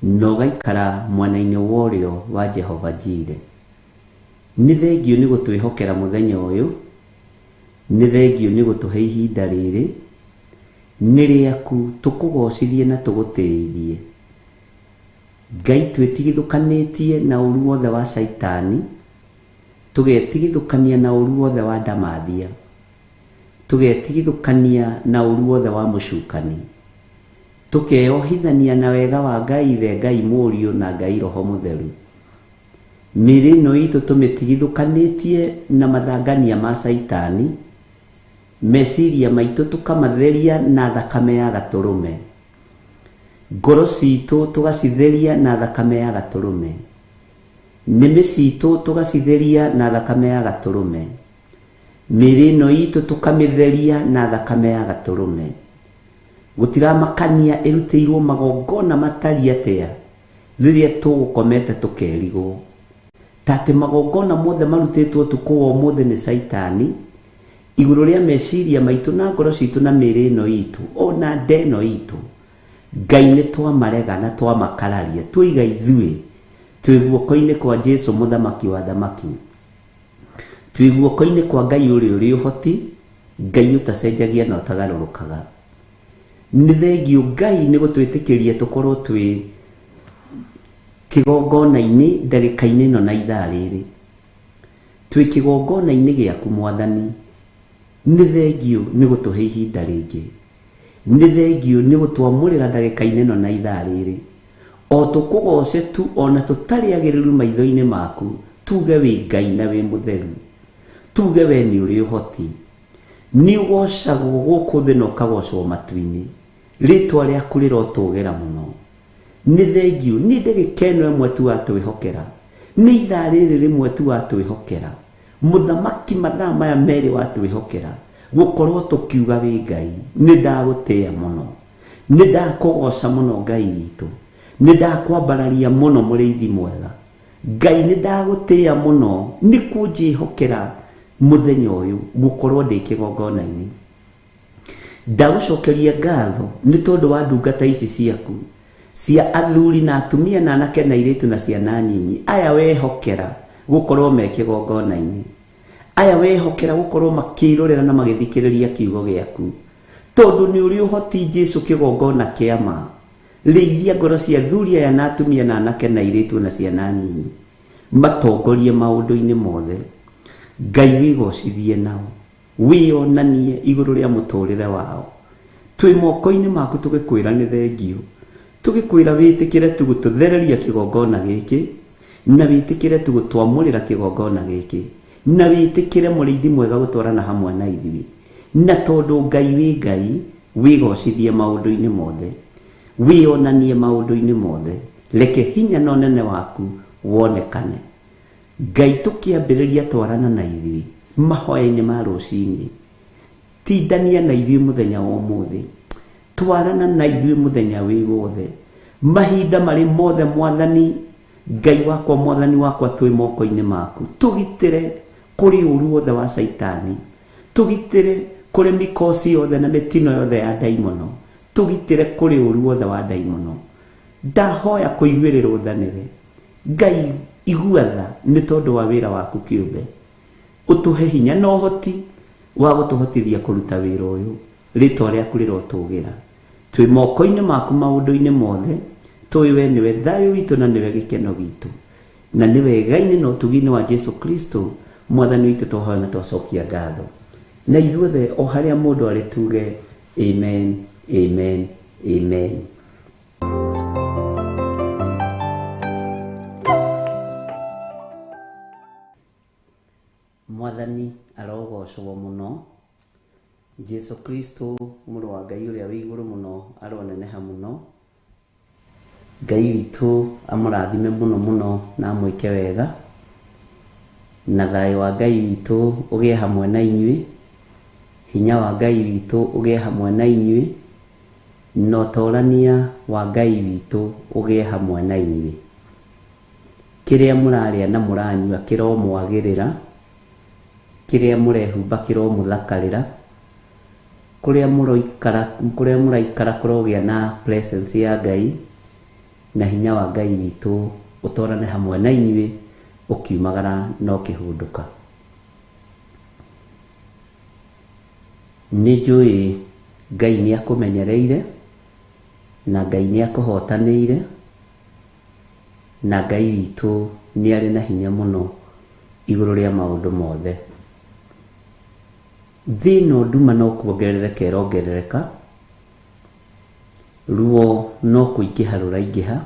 na ũgaikara mwena-inĩ wa ũrĩo wa Jehova Jire. Nĩ thengio nĩ gũtwĩhokera mũthenya ũyũ, nĩ thengio nĩ gũtũhe ihinda rĩrĩ, nĩ rĩaku tũkũgocithie na tũgũtĩithie. Ngai twĩtigithũkanĩtie na ũru wothe wa Shaitani, tũgetigithũkania na ũru wothe wa ndamathia, tũgetigithũkania na ũru wothe wa mũcukani, tũkeohithania na wega wa Ngai Ithe, Ngai Mũriũ na Ngai Roho Mũtheru. Mĩĩrĩ ĩno itũ tũmĩtigithũkanĩtie na mathangania ma Shaitani, meciria maitũ tũkamatheria na thakame ya gatũrũme, ngoro citũ tũgacitheria na thakame ya gatũrũme, nĩmĩ citũ tũgacitheria na thakame ya gatũrũme, mĩĩrĩ ĩno itũ tũkamĩtheria na thakame ya gatũrũme. Gũtiramakania ĩrutĩirwo magongona matariĩ atĩa rĩrĩa tũgũkomete tũkerigwo, ta atĩ magongona mothe marutĩtwo ũtukũ wa ũmũthĩ nĩ Shaitani igũrũ rĩa meciria maitũ na ngoro citũ na mĩĩrĩ ĩno itũ ona nda ĩno itũ. Ngai nĩ twamarega na twamakararia, twoiga ithuĩ twĩ guoko-inĩ kwa Jesu mũthamaki wa thamaki, twĩ guoko-inĩ kwa Ngai ũrĩa ũrĩ ũhoti, Ngai ũtacenjagia na ũtagarũrũkaga. Nĩ thengio Ngai nĩ gũtwĩtĩkĩria tũkorwo twĩ kĩgongona-inĩ ndagĩka-inĩ ĩno na ithaa rĩrĩ. Twĩ kĩgongona-inĩ gĩaku Mwathani. Nĩ thengio nĩ gũtũhe ihinda rĩngĩ, nĩ thengio nĩ gũtwamũrĩra ndagĩka-inĩ ĩno na ithaa rĩrĩ. O tũkũgoce tu ona tũtarĩ agĩrĩru maitho-inĩ maku, tuge wĩ Ngai na wĩ mũtheru, tuge we nĩ ũrĩ ũhoti. Nĩ ũgocagwo gũkũ thĩ na ũkagocwo matu-inĩ, rĩtwa rĩaku rĩrotũgĩra mũno. Nĩ thengio nĩ ndagĩka ĩno ĩmwe tu watwĩhokera, nĩ ithaa rĩrĩ rĩmwe tu watwĩhokera, mũthamaki mathaa maya merĩ watwĩhokera gũkorwo tũkiuga wĩ Ngai. Nĩ ndagũtĩĩa mũno, nĩ ndakũgoca mũno Ngai witũ, nĩ ndakwambararia mũno mũrĩithi mwega. Ngai nĩ ndagũtĩĩa mũno nĩ kũnjĩhokera mũthenya ũyũ gũkorwo ndĩ kĩgongona-inĩ. Ndagũcokeria ngatho nĩ tondũ wa ndungata ici ciaku cia athuri na atumia na anake na airĩtu na ciana nyinyi, aya wehokera gũkorwo me kĩgongona-inĩ, aya wehokera gũkorwo makĩrorera na magĩthikĩrĩria kiugo gĩaku, tondũ nĩ ũrĩ ũhoti Jesu kĩgongona kĩa ma. Rĩithia ngoro cia athuri aya na atumia na anake na airĩtu na ciana nyinyi, matongorie maũndũ-inĩ mothe. Ngai wĩgocithie nao, wĩonanie igũrũ rĩa mũtũrĩre wao. Twĩ moko-inĩ maku tũgĩkwĩra nĩ thengio, tũgĩkwĩra wĩtĩkĩre tu gũtũthereria kĩgongona gĩkĩ, na wĩtĩkĩre tu gũtwamũrĩra kĩgongona gĩkĩ, na wĩtĩkĩre mũrĩithi mwega gũtwarana hamwe na ithuĩ. Na tondũ Ngai wĩ Ngai, wĩgocithie maũndũ-inĩ mothe, wĩonanie maũndũ-inĩ mothe, reke hinya na ũnene waku wonekane. Ngai tũkĩambĩrĩria twarana na ithuĩ mahoya-inĩ ma rũcinĩ, tindania na ithuĩ mũthenya wa ũmũthĩ, twarana na ithuĩ mũthenya wĩ wothe, mahinda marĩ mothe. Mwathani Ngai wakwa, Mwathani wakwa, twĩ moko-inĩ maku, tũgitĩre Kũrĩ ũru wothe wa Caitani, tũgitĩre kũrĩ mĩkosi yothe na mĩtino yothe ya ndaimono, tũgitĩre kũrĩ ũru wothe wa ndaimono. Ndahoya kũiguĩrĩrwo tha nĩwe Ngai, igua tha nĩ tondũ wa wĩra waku kĩũmbe, ũtũhe hinya na ũhoti wa gũtũhotithia kũruta wĩra ũyũ. Rĩtwa rĩaku rĩrotũgĩra. Twĩ moko-inĩ maku maũndũ-inĩ mothe, tũĩ we nĩwe thayũ witũ na nĩwe gĩkeno gitũ, na nĩ wega-inĩ na ũtugi-inĩ wa Jesu Kristo mwathani witũ twahoya na twacokia ngatho. Na ithuothe o harĩa mũndũ arĩ tuge amen, amen, amen. Mwathani arogocwo mũno. Jesu Kristo mũrũ wa Ngai ũrĩa wĩ igũrũ mũno aroneneha mũno. Ngai witũ amũrathime mũno mũno na amwĩke wega, na thayũ wa Ngai witũ ũgĩe hamwe na inyuĩ, hinya wa Ngai witũ ũgĩe hamwe na inyuĩ, na ũtorania wa Ngai witũ ũgĩe hamwe na inyuĩ. Kĩrĩa mũrarĩa na mũranyua kĩromwagĩrĩra, kĩrĩa mũrehumba kĩromũthakarĩra, kũrĩa mũroikara, kũrĩa mũraikara kũrogĩa na presence ya Ngai, na hinya wa Ngai witũ ũtorane hamwe na inyuĩ ũkiumagara na ũkĩhũndũka. Nĩ njũĩ Ngai nĩ akũmenyereire, na Ngai nĩ akũhotanĩire, na Ngai witũ nĩ arĩ na hinya mũno igũrũ rĩa maũndũ mothe. Thĩ ĩno nduma no kuongerereka ĩrongerereka, ruo no kũingĩha rũraingĩha,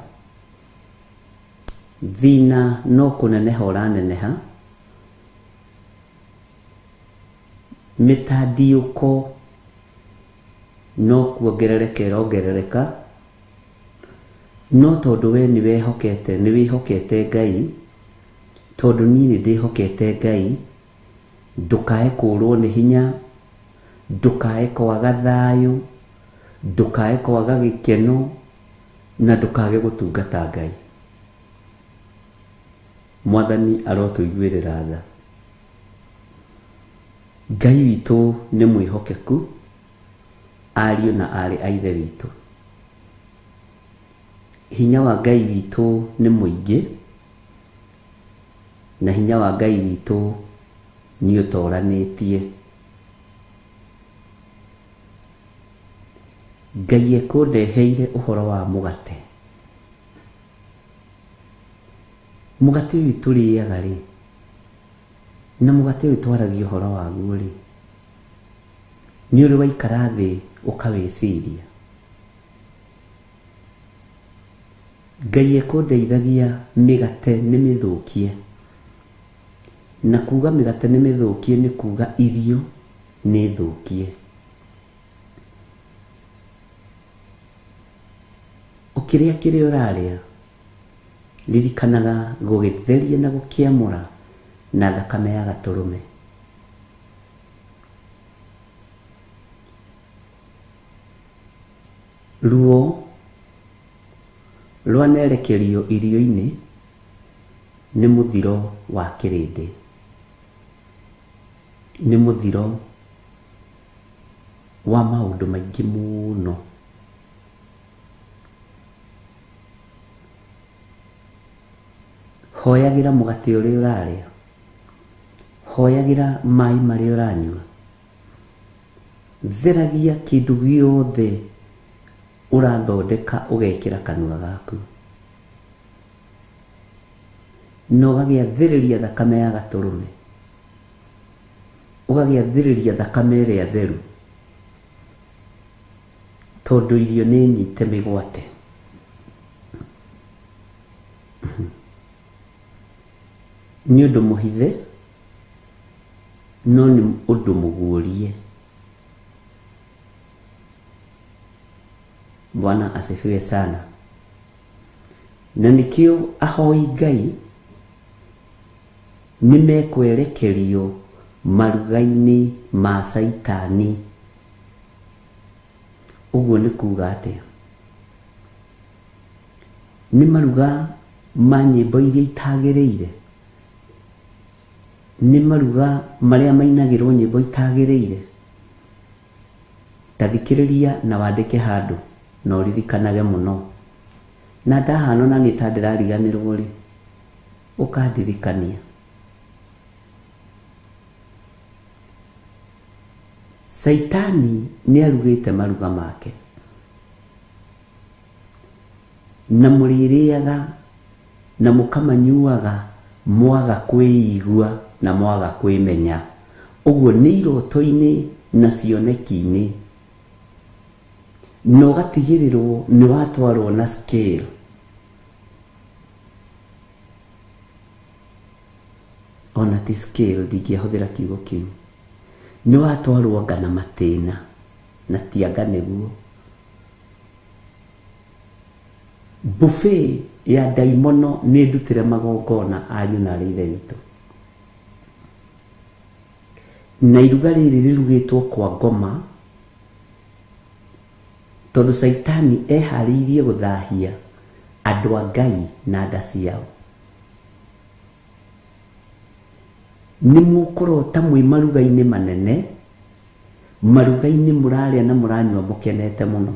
thĩna no kũneneha ũraneneha, mĩtandiũko no kuongerereka ĩrongerereka, no tondũ we nĩ wehokete, nĩ wĩhokete Ngai, tondũ niĩ nĩ ndĩhokete Ngai, ndũkae kũrwo nĩ hinya, ndũkae kwaga thayũ, ndũkae kwaga gĩkeno, na ndũkage gũtungata Ngai. Mwathani arotũiguĩrĩra tha. Ngai witũ nĩ mwĩhokeku, ariũ na aarĩ a Ithe witũ. Hinya wa Ngai witũ nĩ mũingĩ, na hinya wa Ngai witũ nĩ ũtoranĩtie. Ngai ekũndeheire ũhoro wa mũgate. Mũgate ũyũ tũrĩaga rĩ, na mũgate ũyũ twaragia ũhoro waguo rĩ, nĩ ũrĩ waikara thĩ ũkawĩciria. Ngai ekũndeithagia mĩgate nĩ mĩthũkie, na kuga mĩgate nĩ mĩthũkie nĩ kuga irio nĩ thũkie. Ũkĩrĩa kĩrĩa ũrarĩa, ririkanaga gũgĩtheria na gũkĩamũra na thakame ya gatũrũme. Ruo rwanerekerio irio-inĩ nĩ mũthiro wa kĩrĩndĩ, nĩ mũthiro wa maũndũ maingĩ mũno. Hoyagĩra mũgate ũrĩa ũrarĩa, hoyagĩra maĩ marĩa ũranyua, theragia kĩndũ gĩothe ũrathondeka ũgekĩra kanua gaku, na ũgagĩathĩrĩria thakame ya gatũrũme, ũgagĩathĩrĩria thakame ĩrĩa theru, tondũ irio nĩ nyite mĩgwate. Nĩ ũndũ mũhithe, no nĩ ũndũ mũguũrie. Bwana asifiwe sana. Na nĩkĩo ahoi Ngai nĩ mekwerekerio maruga-inĩ ma Caitani. Ũguo nĩ kuga atĩa? Nĩ maruga ma nyĩmbo iria itagĩrĩire, Nĩ maruga marĩa mainagĩrwo nyĩmbo itagĩrĩire? Ta thikĩrĩria na wandĩke handũ na ũririkanage mũno. Na ndahana ona niĩ ta ndĩrariganĩrwo rĩ, ũkandirikania. Caitani nĩ arugĩte maruga make. Na mũrĩrĩaga na mũkamanyuaga mwaga kwĩigua na mwaga kwĩmenya. Ũguo nĩ iroto-inĩ na cioneki-inĩ. Na ũgatigĩrĩrwo nĩ watwarwo na scale. Ona ti scale, ndingĩahũthĩra kiugo kĩu. Nĩ watwarwo anga na matĩna, na ti anga nĩguo. Buffet ya ndaimono nĩ ndutĩre magongona ariũ na arĩ ithe witũ. Na iruga rĩrĩ rĩrugĩtwo kwa ngoma, tondũ caitani eharĩirie gũthahia andũ a Ngai na nda ciao. Nĩ mũkũrota mwĩ maruga-inĩ manene, maruga-inĩ mũrarĩa na mũranyua mũkenete mũno.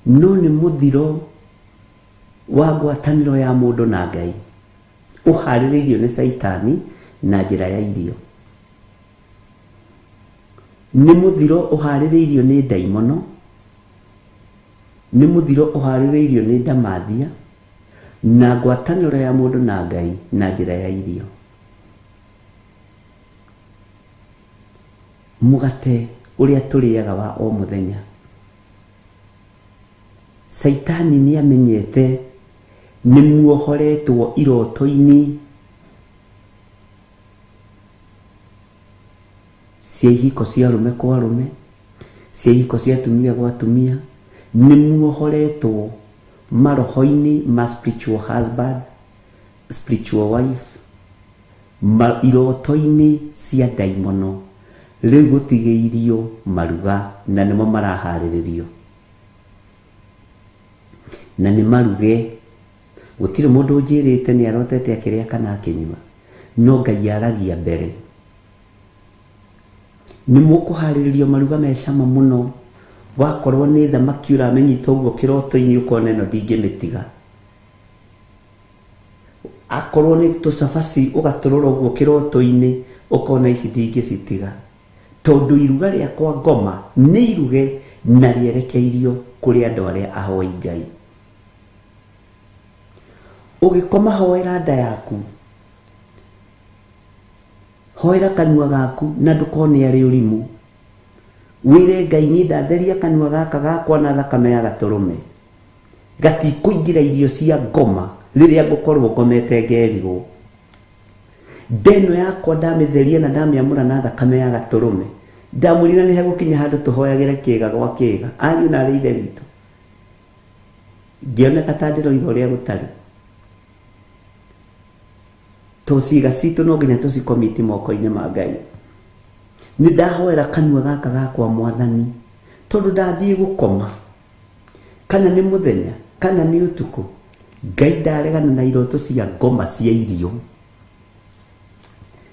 No nĩ mũthiro wa ngwatanĩro ya mũndũ na Ngai ũharĩrĩirio nĩ caitani na njĩra ya irio. Nĩ mũthiro ũharĩrĩirio nĩ ndaimono, nĩ mũthiro ũharĩrĩirio nĩ ndamathia na ngwatanĩro ya mũndũ na Ngai na njĩra ya irio. Mũgate ũrĩa tũrĩaga wa o mũthenya, caitani nĩ amenyete nĩ muohoretwo iroto-inĩ cia ihiko cia arũme kwa arũme, cia ihiko cia atumia gwa atumia, nĩ muohoretwo maroho-inĩ ma spiritual husband, spiritual wife, iroto-inĩ cia ndaimono. Rĩu gũtigĩirio maruga na nĩmo maraharĩrĩrio. Na nĩ maruge. Gũtirĩ mũndũ ũnjĩrĩte nĩ arotete akĩrĩa kana akĩnyua, no Ngai aragia mbere. Nĩ mũkũharĩrĩrio maruga me cama mũno. Wakorwo nĩ thamaki ũramĩnyita ũguo kĩroto-inĩ ũkona ĩno ndingĩmĩtiga. Akorwo nĩ tũcabaci ũgatũrora ũguo kĩroto-inĩ ũkona ici ndingĩcitiga. Tondũ iruga rĩa kwa ngoma nĩ iruge na rĩerekeirio kũrĩ andũ arĩa ahoi Ngai. Ũgĩkoma hoera nda yaku, hoera kanua gaku na ndũkone arĩ ũrimũ. Wĩre Ngai niĩ ndatheria kanua gaka gakwa na thakame ya gatũrũme. Gatikũingĩra irio cia ngoma rĩrĩa ngũkorwo ngomete ngerigwo. Nda ĩno yakwa ndamĩtheria na ndamĩamũra na thakame ya gatũrũme. Ndamwĩrire nĩ hegũkinya handũ tũhoyagĩre kĩĩga gwa kĩĩga. Ariũ na arĩ ithe witũ. Ngĩoneka ta ndĩroiga ũrĩa gũtarĩ. To ciĩga citũ no nginya tũcikomiti moko-inĩ ma Ngai. Nĩ ndahoera kanua gaka gakwa Mwathani, tondũ ndathiĩ gũkoma, kana nĩ mũthenya, kana nĩ ũtukũ, Ngai ndaregana na iroto cia ngoma cia irio.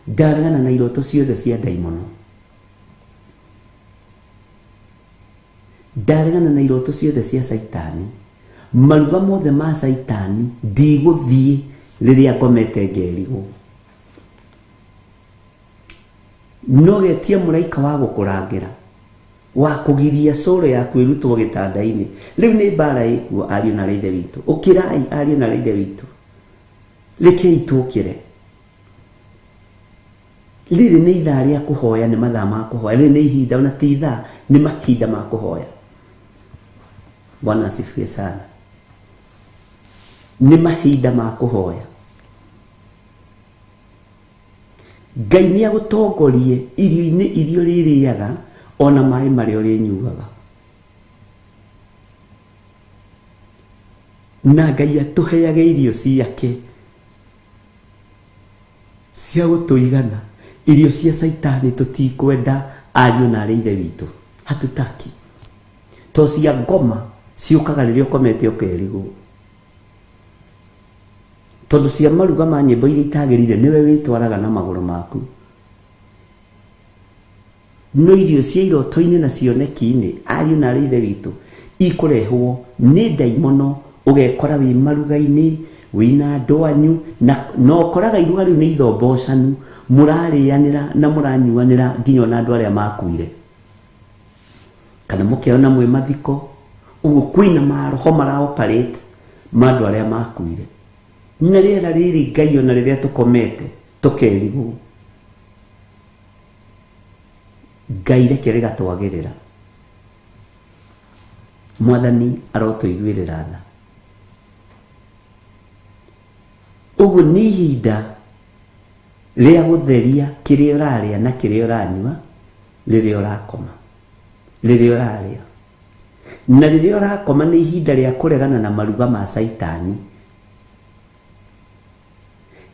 Ndaregana na iroto ciothe cia ndaimono. Ndaregana na iroto ciothe cia caitani. Maruga mothe ma caitani ndigũthiĩ rĩrĩa ngomete ngerigwo. No getia mũraika wa gũkũrangĩra, wa kũgiria coro yaku ĩrutwo gĩtanda-inĩ. Rĩu nĩ mbara ĩkuo ariũ na ithe witũ. Ũkĩrai ariũ na ithe witũ. Rekei tũkĩre. Rĩrĩ nĩ ithaa rĩa kũhoya, nĩ mathaa ma kũhoya. Rĩrĩ nĩ ihinda, ona ti ithaa, nĩ mahinda ma kũhoya. Bwana asifiwe sana. Nĩ mahinda ma kũhoya. Ngai nĩ agũtongorie irio-inĩ iria ũrĩrĩaga ona maĩ marĩa ũrĩnyuaga. Na Ngai atũheage irio ciake cia gũtũigana. Irio cia caitani tũtikwenda ariũ na arĩ ithe witũ. Hatutaki. To cia ngoma ciũkaga rĩrĩa ũkomete ũkerigwo. Tondũ cia maruga ma nyĩmbo iria itagĩrĩire nĩwe wĩtwaraga na magũrũ maku. No irio cia iroto-inĩ na cioneki-inĩ ariũ na arĩ ithe witũ ikũrehwo nĩ ndaimono, ũgekora wĩ maruga-inĩ wĩna andũ anyu na ũkoraga iruga rĩu nĩ ithombocanu, mũrarĩanĩra na mũranyuanĩra nginya ona andũ arĩa makuire, kana mũkeona mwĩ mathiko ũguo kwĩna maroho mara operate ma andũ arĩa makuire. Na rĩera rĩrĩ Ngai ona rĩrĩa tũkomete tũkerigwo, Ngai reke rĩgatwagĩrĩra. Mwathani arotũiguĩrĩra tha. Ũguo nĩ ihinda rĩa gũtheria kĩrĩa ũrarĩa na kĩrĩa ũranyua rĩrĩa ũrakoma, rĩrĩa ũrarĩa na rĩrĩa ũrakoma. Nĩ ihinda rĩa kũregana na maruga ma Caitani,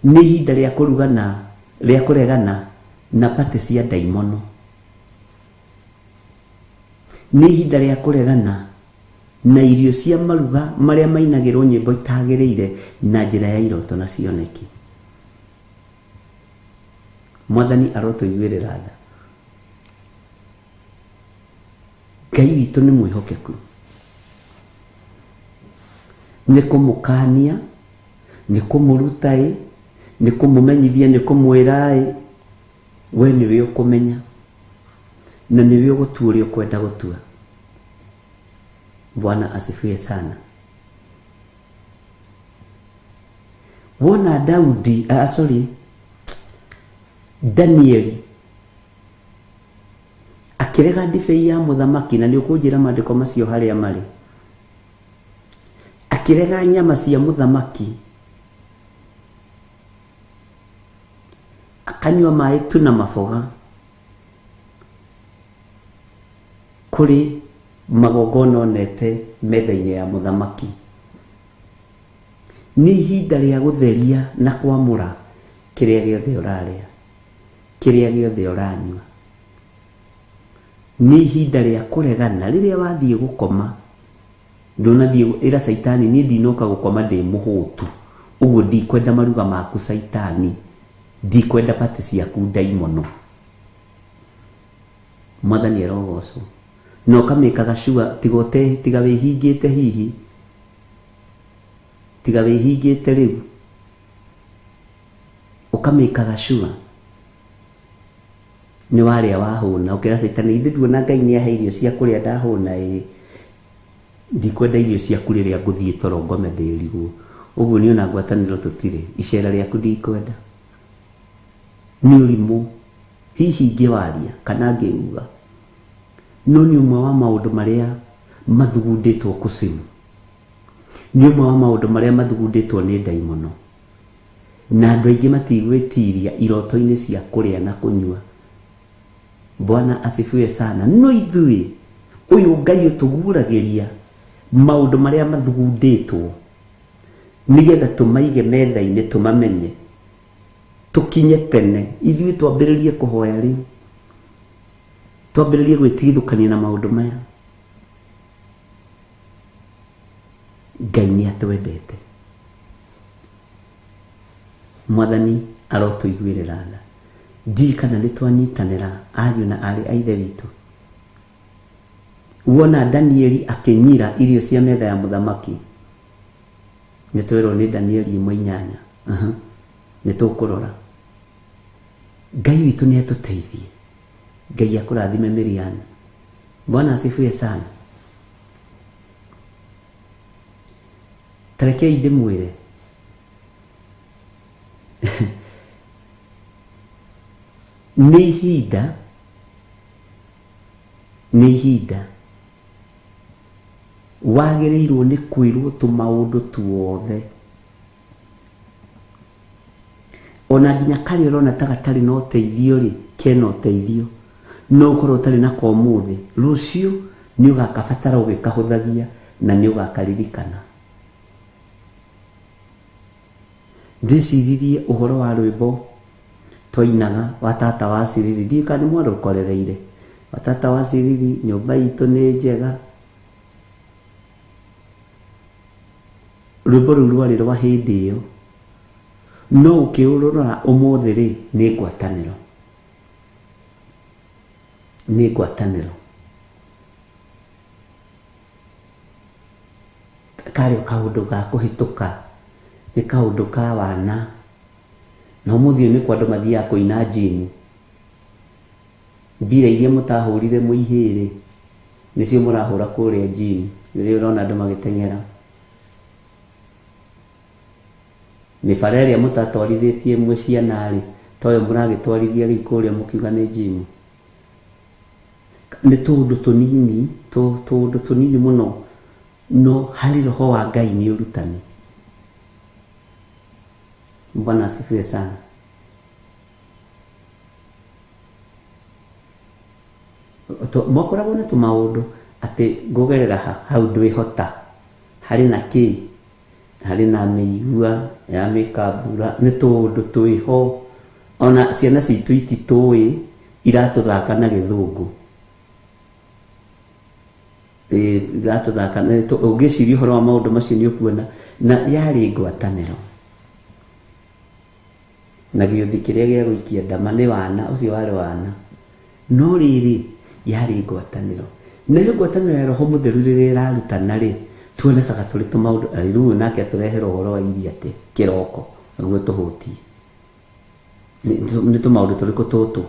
nĩ ihinda rĩa kũrugana, rĩa kũregana na pati cia ndaimono, nĩ ihinda rĩa kũregana na irio cia maruga marĩa mainagĩrwo nyĩmbo itagĩrĩire na njĩra ya iroto na cioneki. Mwathani arotũiguĩrĩra tha. Ngai witũ nĩ mwĩhokeku, nĩ kũmũkania, nĩ kũmũruta ĩ, nĩ kũmũmenyithia, nĩ kũmwĩra ĩ, we nĩwe ũkũmenya na nĩwe ũgũtua ũrĩa ũkwenda gũtua. Bwana asifiwe sana. Wona Daudi, sorry, Danieli akĩrega ndibei ya mũthamaki, na nĩ ũkũnjĩra maandĩko macio harĩa marĩ, akĩrega nyama cia mũthamaki, akanyua maĩ tu na maboga kũrĩ magongona onete metha-inĩ ya mũthamaki. Nĩ ihinda rĩa gũtheria na kwamũra kĩrĩa gĩothe ũrarĩa, kĩrĩa gĩothe ũranyua. Nĩ ihinda rĩa kũregana rĩrĩa wathiĩ gũkoma, ndũnathiĩ ĩra Caitani niĩ ndinoka gũkoma ndĩ mũhũtu, ũguo ndikwenda maruga maku Caitani, ndikwenda pati ciaku ndaimono. Mwathani arogocwo. Na ũkamĩkaga sure tiga ũte, tiga wĩhingĩte hihi, tiga wĩhingĩte rĩu, ũkamĩkaga sure nĩ warĩa wahũna, ũkĩra Caitani ithe nduona Ngai nĩ ahe irio cia kũrĩa ndahũna ĩ, ndikwenda irio ciaku rĩrĩa ngũthiĩ toro ngome ndĩrigwo. Ũguo niĩ ona ngwatanĩro tũtirĩ, icera rĩaku ndikwenda. Nĩ ũrimũ hihi ngĩwaria kana ngĩuga, no nĩ ũmwe wa maũndũ marĩa mathugundĩtwo kusimu, nĩ ũmwe wa maũndũ marĩa mathugundĩtwo nĩ ndaimono, na andũ aingĩ matigwĩtiria iroto-inĩ cia kũrĩa na kũnyua. Bwana asifiwe sana. No ithuĩ ũyũ Ngai ũtũguũragĩria maũndũ marĩa mathugundĩtwo nĩgetha tũmaige metha-inĩ, tũmamenye, tũkinye tene. Ithuĩ twambĩrĩrie kũhoya rĩu, twambĩrĩrie gwĩtigithũkania na maũndũ maya. Ngai nĩ atwendete. Mwathani arotũiguĩrĩra tha. Ndiũĩ kana nĩ twanyitanĩra ariũ na aarĩ a ithe witũ. Wona Danieli akĩnyira irio cia metha ya mũthamaki, nĩ twerwo nĩ Danieli 1:8. Nĩ tũkũrora. Ngai witũ nĩ atũteithie. Ngai akũrathime Miriam. Bwana asifiwe sana. Tarekei ndĩmwĩre nĩ ihinda, nĩ ihinda wagĩrĩirwo nĩ kwĩrwo tũmaũndũ tuothe, ona nginya karĩa ũrona ta gatarĩ na ũteithio rĩ, kena ũteithio. No ũkorwo ũtarĩ nako ũmũthĩ, rũciũ nĩ ũgakabatara ũgĩkahũthagia na nĩ ũgakaririkana. Ndĩciririe ũhoro wa rwĩmbo twainaga wa tata wa Ciriri, ndiũĩ kana nĩ mwarũkorereire. Wa tata wa Ciriri, nyũmba itũ nĩ njega. Rwĩmbo rũu rwarĩ rwa hĩndĩ ĩyo. No ũkĩũrora ũmũthĩ rĩ, nĩ ngwatanĩro, nĩ ngwatanĩro. Karĩ kaũndũ ga kũhĩtũka, nĩ kaũndũ ka wana. Na ũmũthĩ ũyũ nĩ kwa andũ mathiaga kũina njimu. Mbira iria mũtahũrire mũihĩrĩ nĩcio mũrahũra kũrĩa njimu, rĩrĩa ũrona andũ magĩteng'era. Mĩbara ĩrĩa mũtatwarithĩtie mwĩ ciana rĩ, toyo mũragĩtwarithia rĩu kũrĩa mũkiuga nĩ njimu. Nĩ tũũndũ tũnini, tũũndũ tũnini mũno, no harĩ roho wa Ngai nĩ ũrutani. Bwana asifiwe sana. Mwakoragwo na tũmaũndũ atĩ ngũgerera hau ndwĩhota, harĩ na kĩ, harĩ na mĩigua ya mĩkambura, nĩ tũũndũ twĩho. Ona ciana citũ ititũĩ, iratũthaka na gĩthũngũ. Iratũthaka na ũngĩciria ũhoro wa maũndũ macio nĩ ũkuona na yarĩ ngwatanĩro. Na gĩũthi kĩrĩa gĩa gũikia ndama nĩ wana, ũcio warĩ wana. No rĩrĩ, yarĩ ngwatanĩro. Nayo ngwatanĩro ya Roho Mũtheru rĩrĩa ĩrarutana rĩ, tuonekaga tũrĩ tũmaũndũ. Rĩu nake atũrehere ũhoro wa iria atĩ kĩroko nĩguo tũhũtie. Nĩ tũmaũndũ tũrĩkũ tũtũ?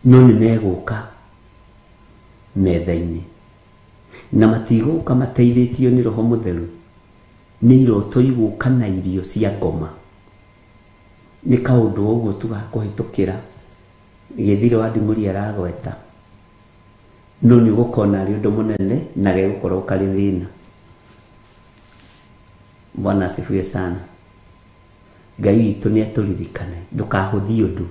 No nĩ megũka metha-inĩ, na matigũka mateithĩtio nĩ Roho Mũtheru. Nĩ iroto igũka na irio cia ngoma. Nĩ kaũndũ ũguo tũgakũhĩtũkĩra. Gĩthiro wa Ndimũri aragweta, no nĩ ũgũkona arĩ ũndũ mũnene na gegũkorwo karĩ thĩna. Bwana asifiwe sana. Ngai witũ nĩ atũririkane, ndũkahũthie ũndũ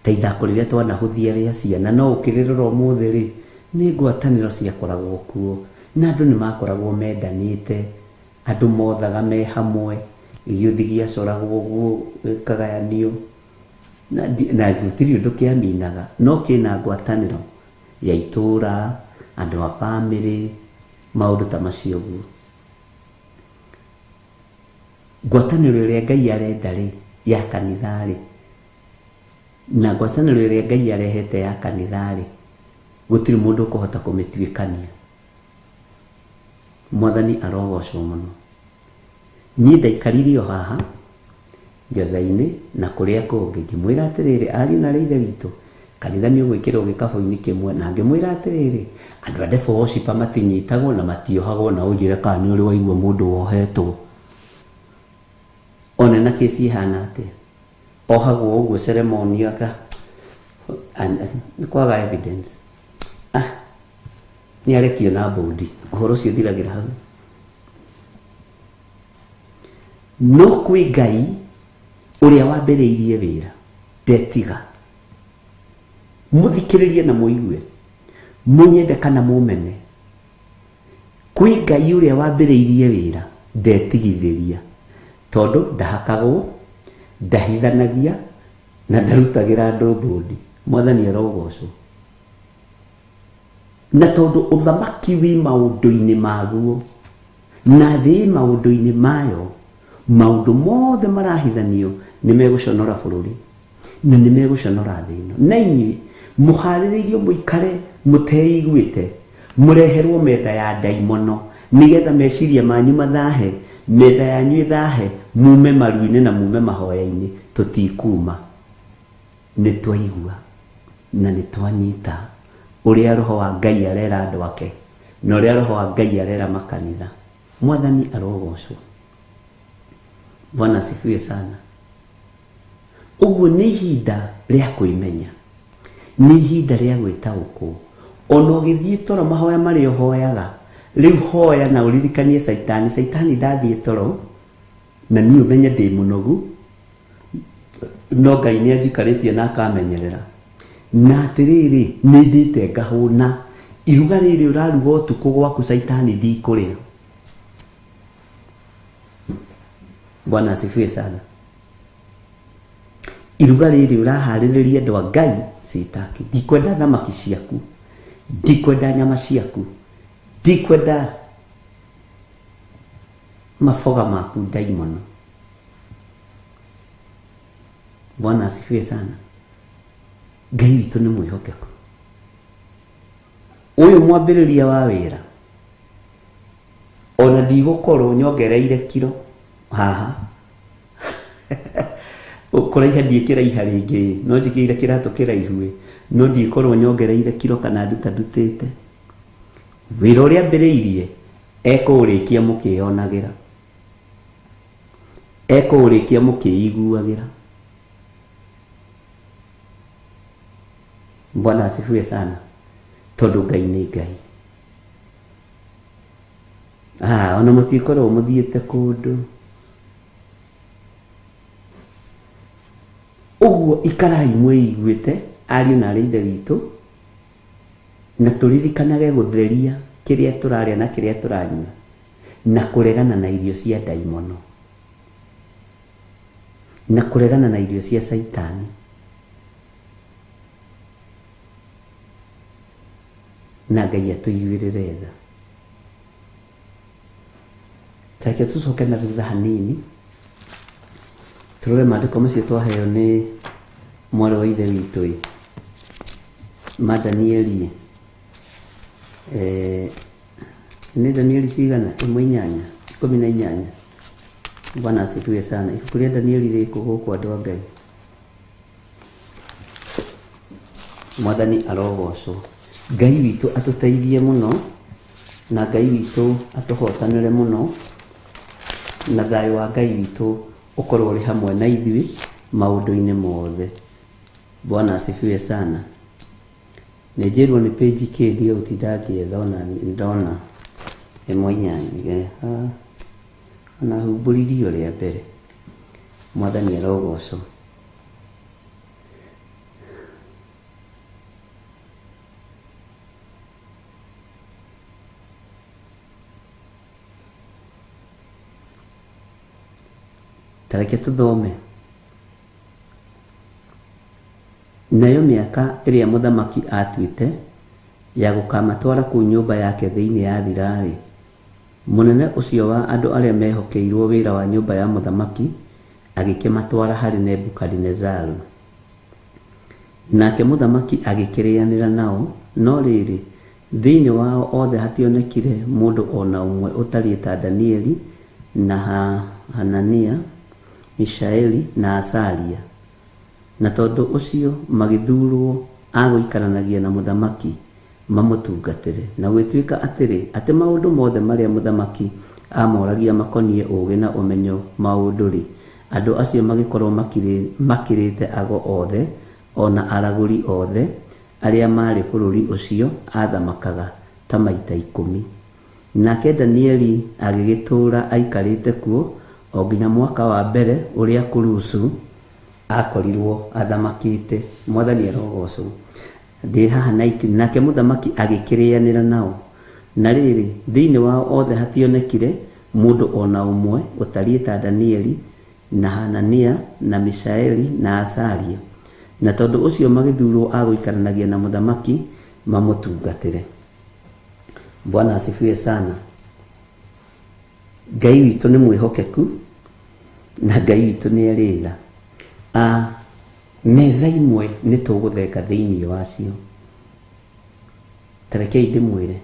ta ithako rĩrĩa twanahũthia rĩa ciana. No ũkĩrĩrora ũmũthĩ rĩ, nĩ ngwatanĩro ciakoragwo kuo, na andũ nĩ makoragwo mendanĩte, andũ mothaga me hamwe, gĩũthi gĩacoragwo ũguo gĩkagayanio, na gũtirĩ ũndũ kĩaminaga, no kĩna ngwatanĩro ya itũra, andũ a bamĩrĩ, maũndũ ta macio ũguo. Ngwatanĩro ĩrĩa Ngai arenda rĩ, ya kanitha rĩ, na ngwatanĩro ĩrĩa Ngai arehete ya kanitha rĩ, gũtirĩ mũndũ ũkũhota kũmĩtuĩkania. Mwathani arogocwo mũno. Niĩ ndaikarire o haha njetha-inĩ na kũrĩa kũngĩ, ngĩmwĩra atĩrĩrĩ, ariũ na arĩ ithe witũ, kanitha nĩ ũgwĩkĩrwo gĩkabũ-inĩ kĩmwe. Na ngĩmwĩra atĩrĩrĩ, andũ a devil worshiper matinyitagwo na matiohagwo, na ũnjĩre kana nĩ ũrĩ waigua mũndũ wohetwo. One na kĩci ĩhana atĩa, ohagwo ũguo ceremony aka nĩ kwaga evidence. Nĩ arekio na mbũndi, ũhoro ũcio ũthiragĩra hau. No kwĩ Ngai ũrĩa wambĩrĩirie wĩra ndetiga. Mũthikĩrĩrie na mũigue, mũnyende kana mũmene. Kwĩ Ngai ũrĩa wambĩrĩirie wĩra ndetigithĩria, tondũ ndahakagwo, ndahithanagia na ndarutagĩra andũ mbũndi. Mwathani arogocwo. Na tondũ ũthamaki wĩ maũndũ-inĩ maguo na thĩ ĩ maũndũ-inĩ mayo, maũndũ mothe marahithanio nĩ megũconora bũrũri na nĩ megũconora thĩ ĩno. Na inyuĩ mũharĩrĩirio mũikare mũteiguĩte, mũreherwo metha ya ndaimono nĩgetha meciria manyu mathahe, metha yanyu ĩthahe, mume maru-inĩ na mume mahoya-inĩ. Tũtikuma, nĩ twaigua na nĩ twanyita ũrĩa Roho wa Ngai arera andũ ake na ũrĩa Roho wa Ngai arera makanitha. Mwathani arogocwo. Bwana asifiwe sana. Ũguo nĩ ihinda rĩa kwĩmenya, nĩ ihinda rĩa gwĩtaũkwo. Ona ũgĩthiĩ toro mahoya marĩa ũhoyaga, rĩu hoya na ũririkanie Caitani. Caitani ndathiĩ toro na niĩ ũmenye ndĩ mũnogu, no Ngai nĩ anjikarĩtie na akamenyerera. Na atĩrĩrĩ, nĩ ndĩte ngahũna. Iruga rĩrĩ ũraruga ũtukũ gwaku Caitani ndikũrĩa. Bwana asifiwe sana. Iruga rĩrĩ ũraharĩrĩria andũ a Ngai sitaki. Ndikwenda thamaki ciaku, ndikwenda nyama ciaku, ndikwenda maboga maku ndaimono. Bwana asifiwe sana. Ngai witũ nĩ mwĩhokeku. Ũyũ mwambĩrĩria wa wĩra ona ndigũkorwo nyongereire kiro haha kũraiha ndiĩkĩraiha rĩngĩ no njĩkĩire kĩratũ kĩraihu no ndikorwo nyongereire kiro kana nduta ndutĩte. Wĩra ũrĩa ambĩrĩirie ekũũrĩkia mũkĩyonagĩra, ekũũrĩkia mũkĩiguagĩra. Bwana asifiwe sana. Tondũ Ngai nĩ Ngai. Ona mũtikorwo mũthiĩte kũndũ. Ũguo ikarai mwĩiguĩte ariũ na aarĩ ithe witũ, na tũririkanage gũtheria kĩrĩa tũrarĩa na kĩrĩa tũranyua, na kũregana na irio cia ndaimono, na kũregana na irio cia caitani. Na Ngai atũiguĩrĩre tha. Tareke tũcoke na thutha hanini tũrore maandĩko macio twaheo nĩ mwarĩ wa ithe witũ ma Danieli. Nĩ Danieli cigana? 18 18. Bwana asifiwe sana. Ibuku rĩa Danieli rĩkũ gũkũ andũ a Ngai? Mwathani arogocwo. Ngai witũ atũteithie mũno, na Ngai witũ atũhotanĩre mũno, na thayũ wa Ngai witũ ũkorwo ũrĩ hamwe na ithuĩ maũndũ-inĩ mothe. Bwana asifiwe sana. Nĩ njĩrwo nĩ page kĩ ndige gũtinda ngĩetha, ona ndona 18 ona humbũririo rĩa mbere. Mwathani arogocwo. Tareke tũthome. Nayo mĩaka ĩrĩa mũthamaki atuĩte ya gũkamatwara kũu nyũmba yake thĩinĩ yathira-rĩ, mũnene ũcio wa andũ arĩa mehokeirwo wĩra wa nyũmba ya mũthamaki agĩkĩmatwara harĩ Nebukadinezaru. Nake mũthamaki agĩkĩrĩanĩra nao, no rĩrĩ, thĩinĩ wao othe hationekire mũndũ o na ũmwe ũtariĩ ta Danieli na Hanania, Mishaeli na Azaria. Na tondũ ũcio magĩthurwo a gũikaranagia na mũthamaki mamũtungatĩre. Na gwĩtuĩka atĩrĩ, atĩ maũndũ mothe marĩa mũthamaki amoragia makoniĩ ũũgĩ na ũmenyo maũndũ-rĩ, andũ acio magĩkorwo makĩrĩte ago othe ona aragũri othe arĩa maarĩ bũrũri ũcio athamakaga ta maita 10. Nake Danieli agĩgĩtũũra aikarĩte kuo o nginya mwaka wa mbere ũrĩa Kurusu akorirwo athamakĩte. Mwathani arogocwo. Ndĩ haha 19. Nake mũthamaki agĩkĩrĩanĩra nao. Na rĩrĩ, thĩinĩ wao othe hationekire mũndũ o na ũmwe ũtariĩ ta Danieli na Hanania na Mishaeli na Azaria. Na tondũ ũcio magĩthurwo a gũikaranagia na mũthamaki mamũtungatĩre. Bwana asifiwe sana. Ngai witũ nĩ mwĩhokeku na Ngai witũ nĩ arĩ tha. Metha imwe nĩ tũgũthenga thĩinĩ wacio. Tarekei ndĩmwĩre,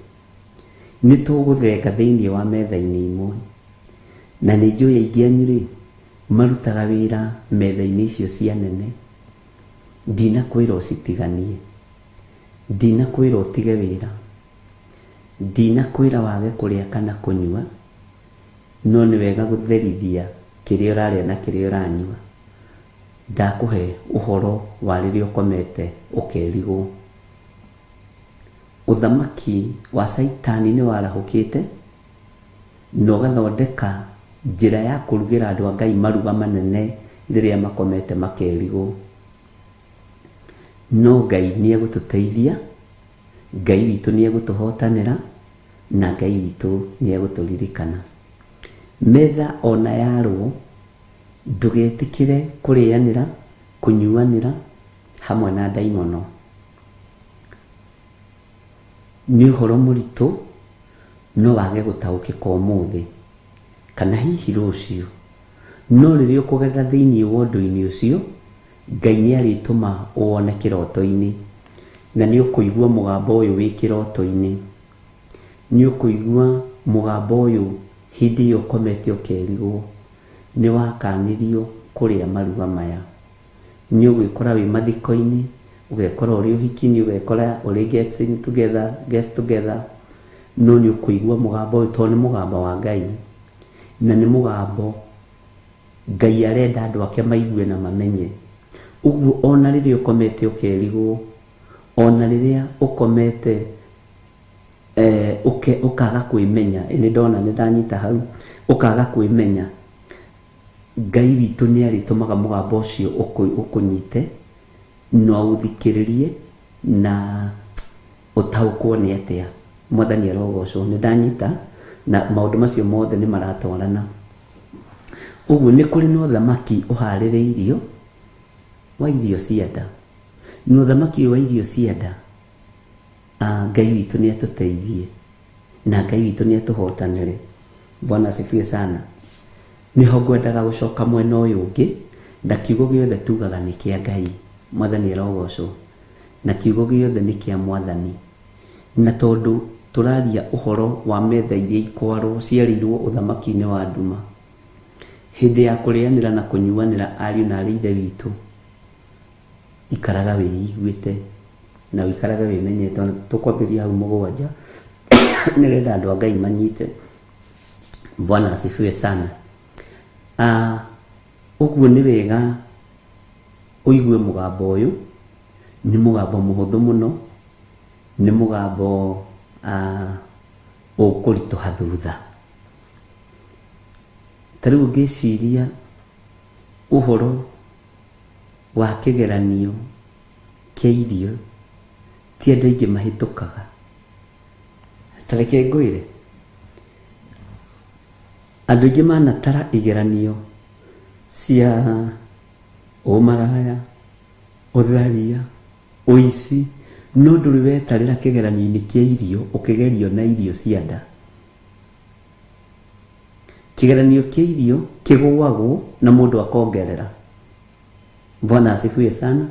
nĩ tũgũthenga thĩinĩ wa metha-inĩ imwe. Na nĩ njũĩ aingĩ anyu rĩ, marutaga wĩra metha-inĩ icio cia nene. Ndinakwĩra ũcitiganie, ndinakwĩra ũtige wĩra, ndinakwĩra wage kũrĩa kana kũnyua, no nĩ wega gũtherithia kĩrĩa ũrarĩa na kĩrĩa ũranyua. Ndakũhe ũhoro wa rĩrĩa ũkomete ũkerigwo. Ũthamaki wa Caitani nĩ warahũkĩte na ũgathondeka njĩra ya kũrugĩra andũ a Ngai maruga manene rĩrĩa makomete makerigwo. No Ngai nĩ egũtũteithia, Ngai witũ nĩ egũtũhotanĩra, na Ngai witũ nĩ egũtũririkana. Metha ona yarwo, ndũgetĩkĩre kũrĩanĩra, kũnyuanĩra hamwe na ndaimono. Nĩ ũhoro mũritũ, no wage gũtaũkĩka ũmũthĩ kana hihi rũciũ. No rĩrĩa ũkũgerera thĩinĩ wa ũndũ-inĩ ũcio, Ngai nĩ arĩtũma ũwone kĩroto-inĩ, na nĩ ũkũigua mũgambo ũyũ wĩ kĩroto-inĩ. Nĩ ũkũigua mũgambo ũyũ hĩndĩ ĩyo ũkomete ũkerigwo nĩ wakanirio kũrĩa maruga maya. Nĩ ũgwĩkora wĩ mathiko-inĩ, ũgekora ũrĩ ũhiki-inĩ, ũgekora ũrĩ getting together, get together, no nĩ ũkũigua mũgambo ũyũ tondũ nĩ mũgambo wa Ngai, na nĩ mũgambo Ngai arenda andũ ake maigue na mamenye. Ũguo ona rĩrĩa ũkomete ũkerigwo, ona rĩrĩa ũkomete ũkaga kwĩmenya, nĩ ndona nĩ ndanyita hau, ũkaga kwĩmenya, Ngai witũ nĩ arĩtũmaga mũgambo ũcio ũkũnyite, na ũthikĩrĩrie na ũtaũkwo nĩ atĩa. Mwathani arogocwo. Nĩ ndanyita na maũndũ macio mothe nĩ maratwarana. Ũguo nĩ kũrĩ na ũthamaki ũharĩrĩirio wa irio cia nda. Na ũthamaki ũyũ wa irio cia nda, Ngai witũ nĩ atũteithie na Ngai witũ nĩ atũhotanĩre. Bwana asifiwe sana. Nĩho ngwendaga gũcoka mwena ũyũ ũngĩ, na kiugo gĩothe tugaga nĩ kĩa Ngai. Mwathani arogocwo. Na kiugo gĩothe nĩ kĩa Mwathani. Na tondũ tũraria ũhoro wa metha iria ikwarwo ciarĩirwo ũthamaki-inĩ wa nduma, hĩndĩ ya kũrĩanĩra na kũnyuanĩra ariũ na arĩ ithe witũ, ikaraga wĩiguĩte na ũikarage wĩmenyete. Ona tũkwambĩrĩria hau 7 nĩgetha andũ a Ngai manyite. Bwana asifiwe sana. Ũguo nĩ wega ũigue mũgambo ũyũ. Nĩ mũgambo mũhũthũ mũno, nĩ mũgambo ũkũritũha thutha. Ta rĩu ũngĩciria ũhoro wa kĩgeranio kĩa irio, ti andũ aingĩ mahĩtũkaga. Ta reke ngwĩre, andũ aingĩ manatara igeranio cia ũmaraya, ũtharia, ũici, no ndũrĩ wetarĩra kĩgeranio-inĩ kĩa irio ũkĩgerio na irio cia nda. Kĩgeranio kĩa irio kĩgũagwo na mũndũ akongerera. Bwana asifiwe sana.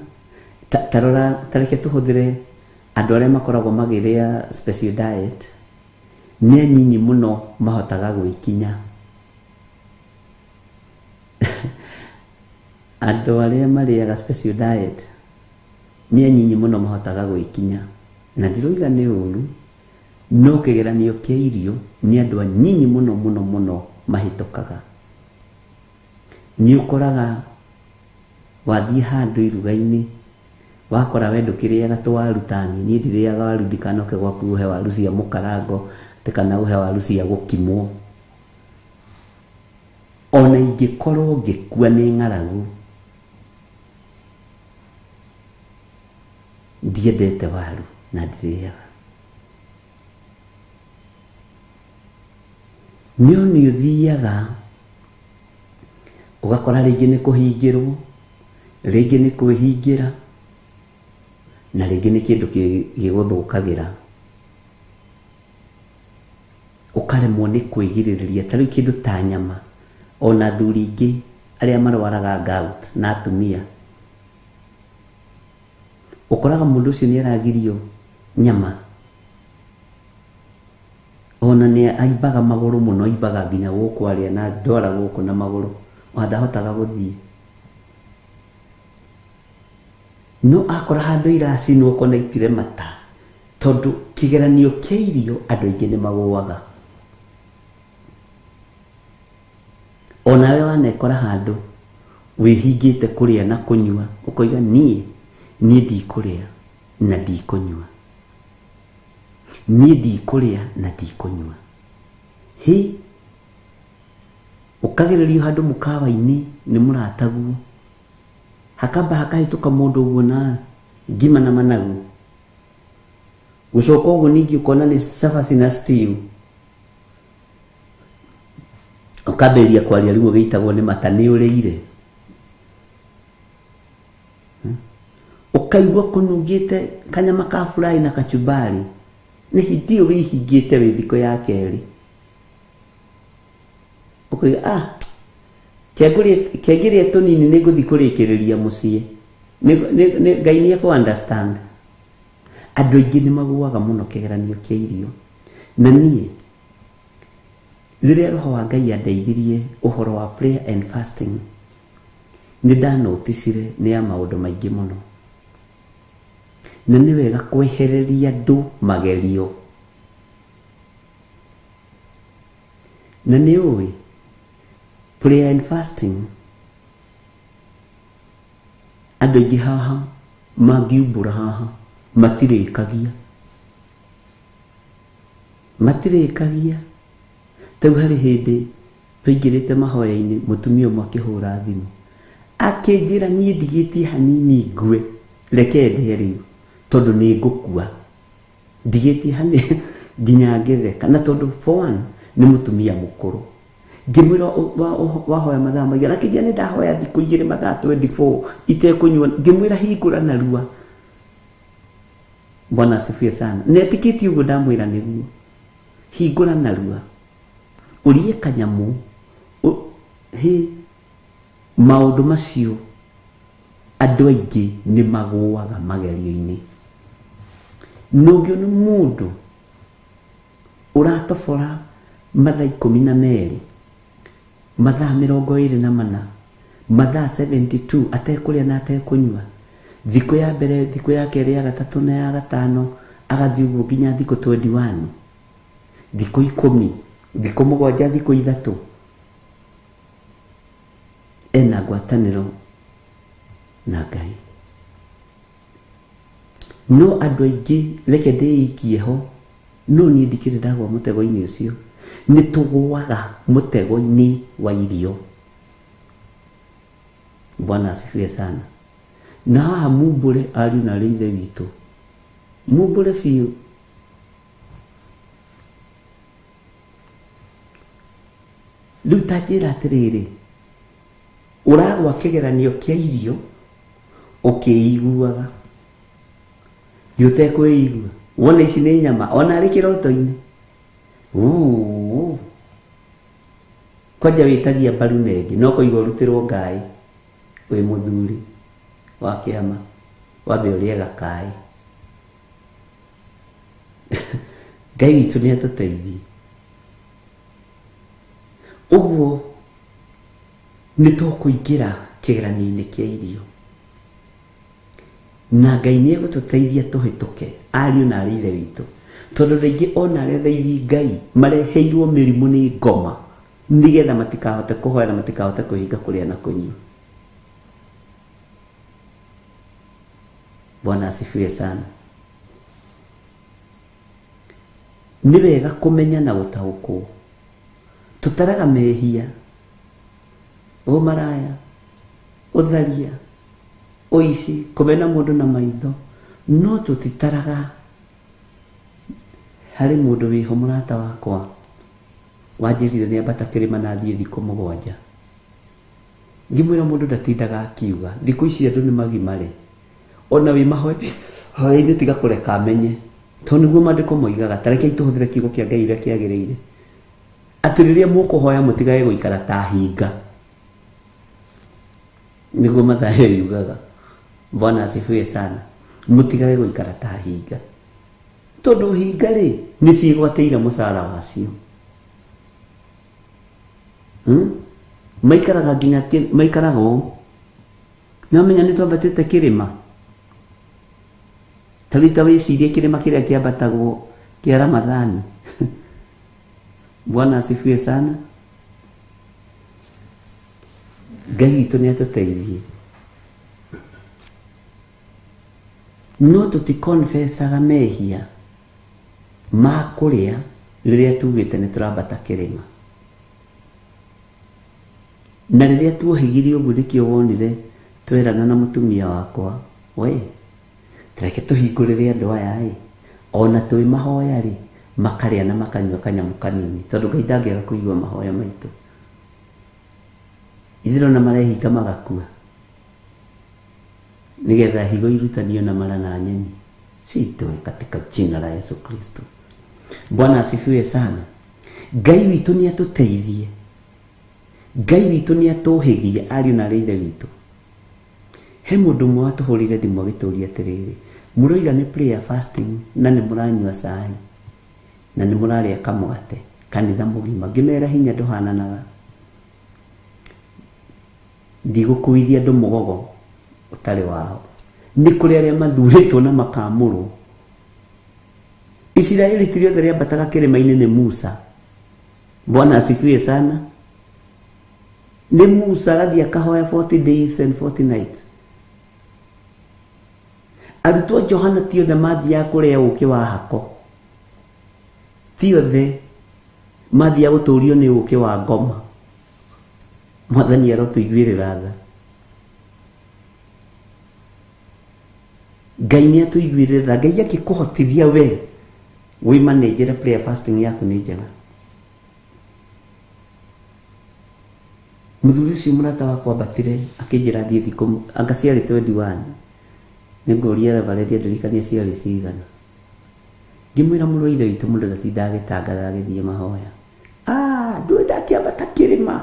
Tarora, tareke tũhũthĩre andũ arĩa makoragwo magĩrĩa special diet, nĩ anyinyi mũno mahotaga gwĩkinya. Andũ arĩa marĩaga special diet nĩ anyinyi mũno mahotaga gwĩkinya, na ndiroiga nĩ ũru, no kĩgeranio kĩa irio nĩ andũ anyinyi mũno mũno mũno mahĩtũkaga. Nĩ ũkoraga wathiĩ handũ iruga-inĩ, wakora we ndũkĩrĩaga tũwaru ta niĩ, niĩ ndirĩaga waru, ndikanoke gwaku ũhe waru cia mũkarango, atĩ kana ũhe waru cia gũkimwo. Ona ingĩkorwo ngĩkua nĩ ng'aragu, ndiendete waru na ndirĩaga. No nĩ ũthiaga ũgakora rĩngĩ nĩ kũhingĩrwo, rĩngĩ nĩ kwĩhingĩra, na rĩngĩ nĩ kĩndũ gĩgũthũkagĩra. Ũkaremwo nĩ kwĩgirĩrĩria. Ta rĩu kĩndũ ta nyama, ona athuri aingĩ arĩa marwaraga gout na atumia, ũkoraga mũndũ ũcio nĩ aragirio nyama, ona nĩ aimbaga magũrũ mũno, aimbaga nginya gũkũ arĩa na ndwara gũkũ na magũrũ, ona ndahotaga gũthiĩ. No akora handũ iracinwo ũkona itire mata, tondũ kĩgeranio kĩa irio andũ aingĩ nĩ magũaga. Onawe wanekora handũ wĩhingĩte kũrĩa na kũnyua, ũkoiga niĩ ndikũrĩa na ndikũnyua, niĩ ndikũrĩa na ndikũnyua. Hĩ, ũkagererio handũ mũkawa-inĩ nĩ mũrataguo, hakamba hakahĩtũka mũndũ ũguo na ngima na managu, gũcoka ũguo ningĩ ũkona nĩ cabaci na stew, ũkambĩrĩria kwaria rĩu ũgĩitagwo nĩ mata nĩ ũrĩire. Ũkaigua kũnungĩte kanyama ka fry na kachumbari, nĩ hĩndĩ ĩyo wĩhingĩte wĩ thikũ ya kerĩ, ũkoiga kengĩrĩa tũnini nĩ ngũthiĩ kũrĩkĩrĩria mũciĩ. Ngai nĩ ekũ understand. Andũ aingĩ nĩ magũaga mũno kĩgeranio kĩa irio. Na niĩ rĩrĩa roho wa Ngai andeithirie ũhoro wa prayer and fasting, nĩ ndanoticire nĩ ya maũndũ maingĩ mũno. Na nĩ wega kwehereria andũ magerio. Na nĩ ũĩ prayer and fasting, andũ aingĩ haha mangiumbũra haha matirĩkagia, matirĩkagia. Tau harĩ hĩndĩ twaingĩrĩte mahoya-inĩ, mũtumia ũmwe akĩhũra thimũ akĩnjĩra niĩ ndigĩtie hanini ngue, reke ndĩe rĩu tondũ nĩ ngũkua, ndigĩtie hanini nginya ngĩtheka. Na tondũ for one nĩ mũtumia mũkũrũ, ngĩmwĩra wahoya mathaa maigana, akĩnjĩra nĩ ndahoya thikũ igĩrĩ mathaa 24 itekũnyua. Ngĩmwĩra hingũra narua. Bwana asifiwe sana. Netĩkĩtie ũguo ndamwĩra nĩguo, hingũra narua ũrie kanyamũ hĩ. Maũndũ macio andũ aingĩ nĩ magũaga magerio-inĩ. Na ũngĩona mũndũ ũratobora mathaa 12, mathaa 24, mathaa 72 atekũrĩa na atekũnyua, thikũ ya mbere, thikũ ya kerĩ, ya gatatũ na ya gatano, agathiĩ ũguo nginya thikũ 21, thikũ 10, thikũ 7, thikũ 3, ena ngwatanĩro na Ngai. No andũ aingĩ reke ndĩikie ho, no niĩ ndikĩrĩ ndagwa mũtego-inĩ ũcio. Nĩ tũgũaga mũtego-inĩ wa irio. Bwana asifiwe sana. Na haha mumbũre ariũ na arĩ ithe witũ, mumbũre biũ. Rĩu ta njĩra atĩrĩrĩ, ũragwa kĩgeranio kĩa irio ũkĩiguaga, ũtekwĩigua, wona ici nĩ nyama ona arĩ kĩroto-inĩ. Kwanja wĩtagia mbaru na ĩngĩ, no kũigua ũrutĩrwo ngaĩ wĩ mũthuri wa kĩama, wambe ũrĩe gakaĩ. Ngai witũ nĩ atũteithie. Ũguo nĩ tũkũingĩra kĩgeranio-inĩ kĩa irio, na Ngai nĩ egũtũteithia tũhĩtũke ariũ na arĩ ithe witũ, tondũ rĩngĩ ona arĩa athaithi Ngai mareheirwo mĩrimũ nĩ ngoma nĩgetha matikahote kũhoya na matikahote kwĩhinga kũrĩa na kũnyua. Bwana asifiwe sana. Nĩ wega kũmenya na gũtaũkwo. Tũtaraga mehia, ũmaraya, ũtharia, ũici, kũmena mũndũ na maitho, no tũtitaraga. Harĩ mũndũ wĩho mũrata wakwa wanjĩrire nĩ ambata kĩrĩma na athiĩ thikũ 7. Ngĩmwĩra mũndũ ndatindaga akiuga, thikũ ici andũ nĩ magimare, ona wĩ mahoya-inĩ tiga kũreka amenye, tondũ nĩguo maandĩko moigaga. Ta rekei tũhũthĩre kiugo kĩa Ngai ũrĩa kĩagĩrĩire, atĩ rĩrĩa mũkũhoya mũtigage gũikara ta hinga, nĩguo Mathayo yugaga. Bwana asifiwe sana. Mũtigage gũikara ta hinga, tondũ hinga rĩ nĩ ciĩgwatĩire mũcara wacio. Maikaraga nginya maikaraga ũũ. Nĩwamenya nĩ twambatĩte kĩrĩma? Ta rĩu ta wĩcirie kĩrĩma kĩrĩa kĩambatagwo kĩa Ramadhani. Bwana asifiwe sana. Ngai witũ nĩ atũteithie. No tũtikonfesaga mehia ma kũrĩa rĩrĩa tugĩte nĩ tũrambata kĩrĩma. Na rĩrĩa tuohĩgire ũguo nĩkĩo wonire twerana na mũtumia wakwa, we reke tũhingũrĩre andũ aya ĩ, ona twĩ mahoya rĩ, makarĩa na makanyua kanyamũ kanini, tondũ Ngai ndangĩaga kũigua mahoya maitũ. Ithuĩ ona marehinga magakua nĩgetha higo irutanio na mara na nyeni citoe katika jina la Yesu Kristo. Bwana asifiwe sana. Ngai witũ nĩ atũteithie, Ngai witũ nĩ atũhĩgie ariũ na arĩ ithe witũ. He mũndũ ũmwe watũhũrĩire thimũ agĩtũria atĩrĩrĩ, mũroiga nĩ prayer fasting na nĩ mũranyua cai na nĩ mũrarĩa kamũgate kanitha mũgima. Ngĩmera hinya ndũhananaga, ndigũkuithia andũ mũgogo ũtarĩ wao. Nĩ kũrĩ arĩa mathurĩtwo na makamũrwo. Isiraeli ti rĩothe rĩambataga kĩrĩma-inĩ nĩ Musa. Bwana asifiwe sana. Nĩ Musa agathiĩ akahoya 40 days and 40 nights. Arutwo Johana ti othe mathiaga kũrĩa ũkĩ wa hako, ti othe mathiaga gũtũrio nĩ ũkĩ wa ngoma. Mwathani arotũiguĩrĩra tha. Ngai nĩ atũiguĩrĩre tha. Ngai akĩkũhotithia we wĩmanĩnjĩre prayer fasting yaku nĩ njega. Mũthuri ũcio mũrata wakwa ambatire akĩnjĩra thiĩ thikũ anga ciarĩ 21. Nĩngũria Reverend andirikanie ciarĩ cigana. Ngĩmwĩra mũrũ wa ithe witũ mũndũ ndatindaga agĩtangatha agĩthiĩ mahoya. Ah, ndũĩ ndakĩambata kĩrĩma,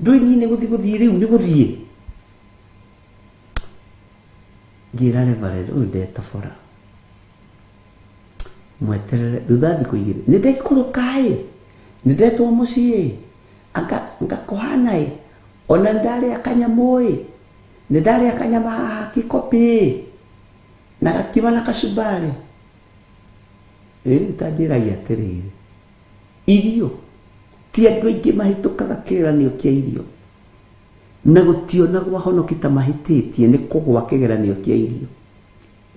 ndũĩ niĩ nĩ gũthiĩ gũthiĩ rĩu nĩ gũthiĩ. Ngĩra Reverend ũyũ ndetobora, mweterere thutha thikũ igĩrĩ nĩ ndaikũrũka ĩ, nĩ ndetwo mũciĩ anga ngakũhana ĩ, ona nĩ ndarĩa kanyamũ ĩ, nĩ ndarĩa kanyama haha kĩkopi na gakima na kacumbari. Rĩu ta njĩragia atĩrĩrĩ, irio ti andũ aingĩ mahĩtũkaga kĩgeranio kĩa irio, na gũtionagwo ahonoki ta mahĩtĩtie nĩ kũgwa kĩgeranio kĩa irio.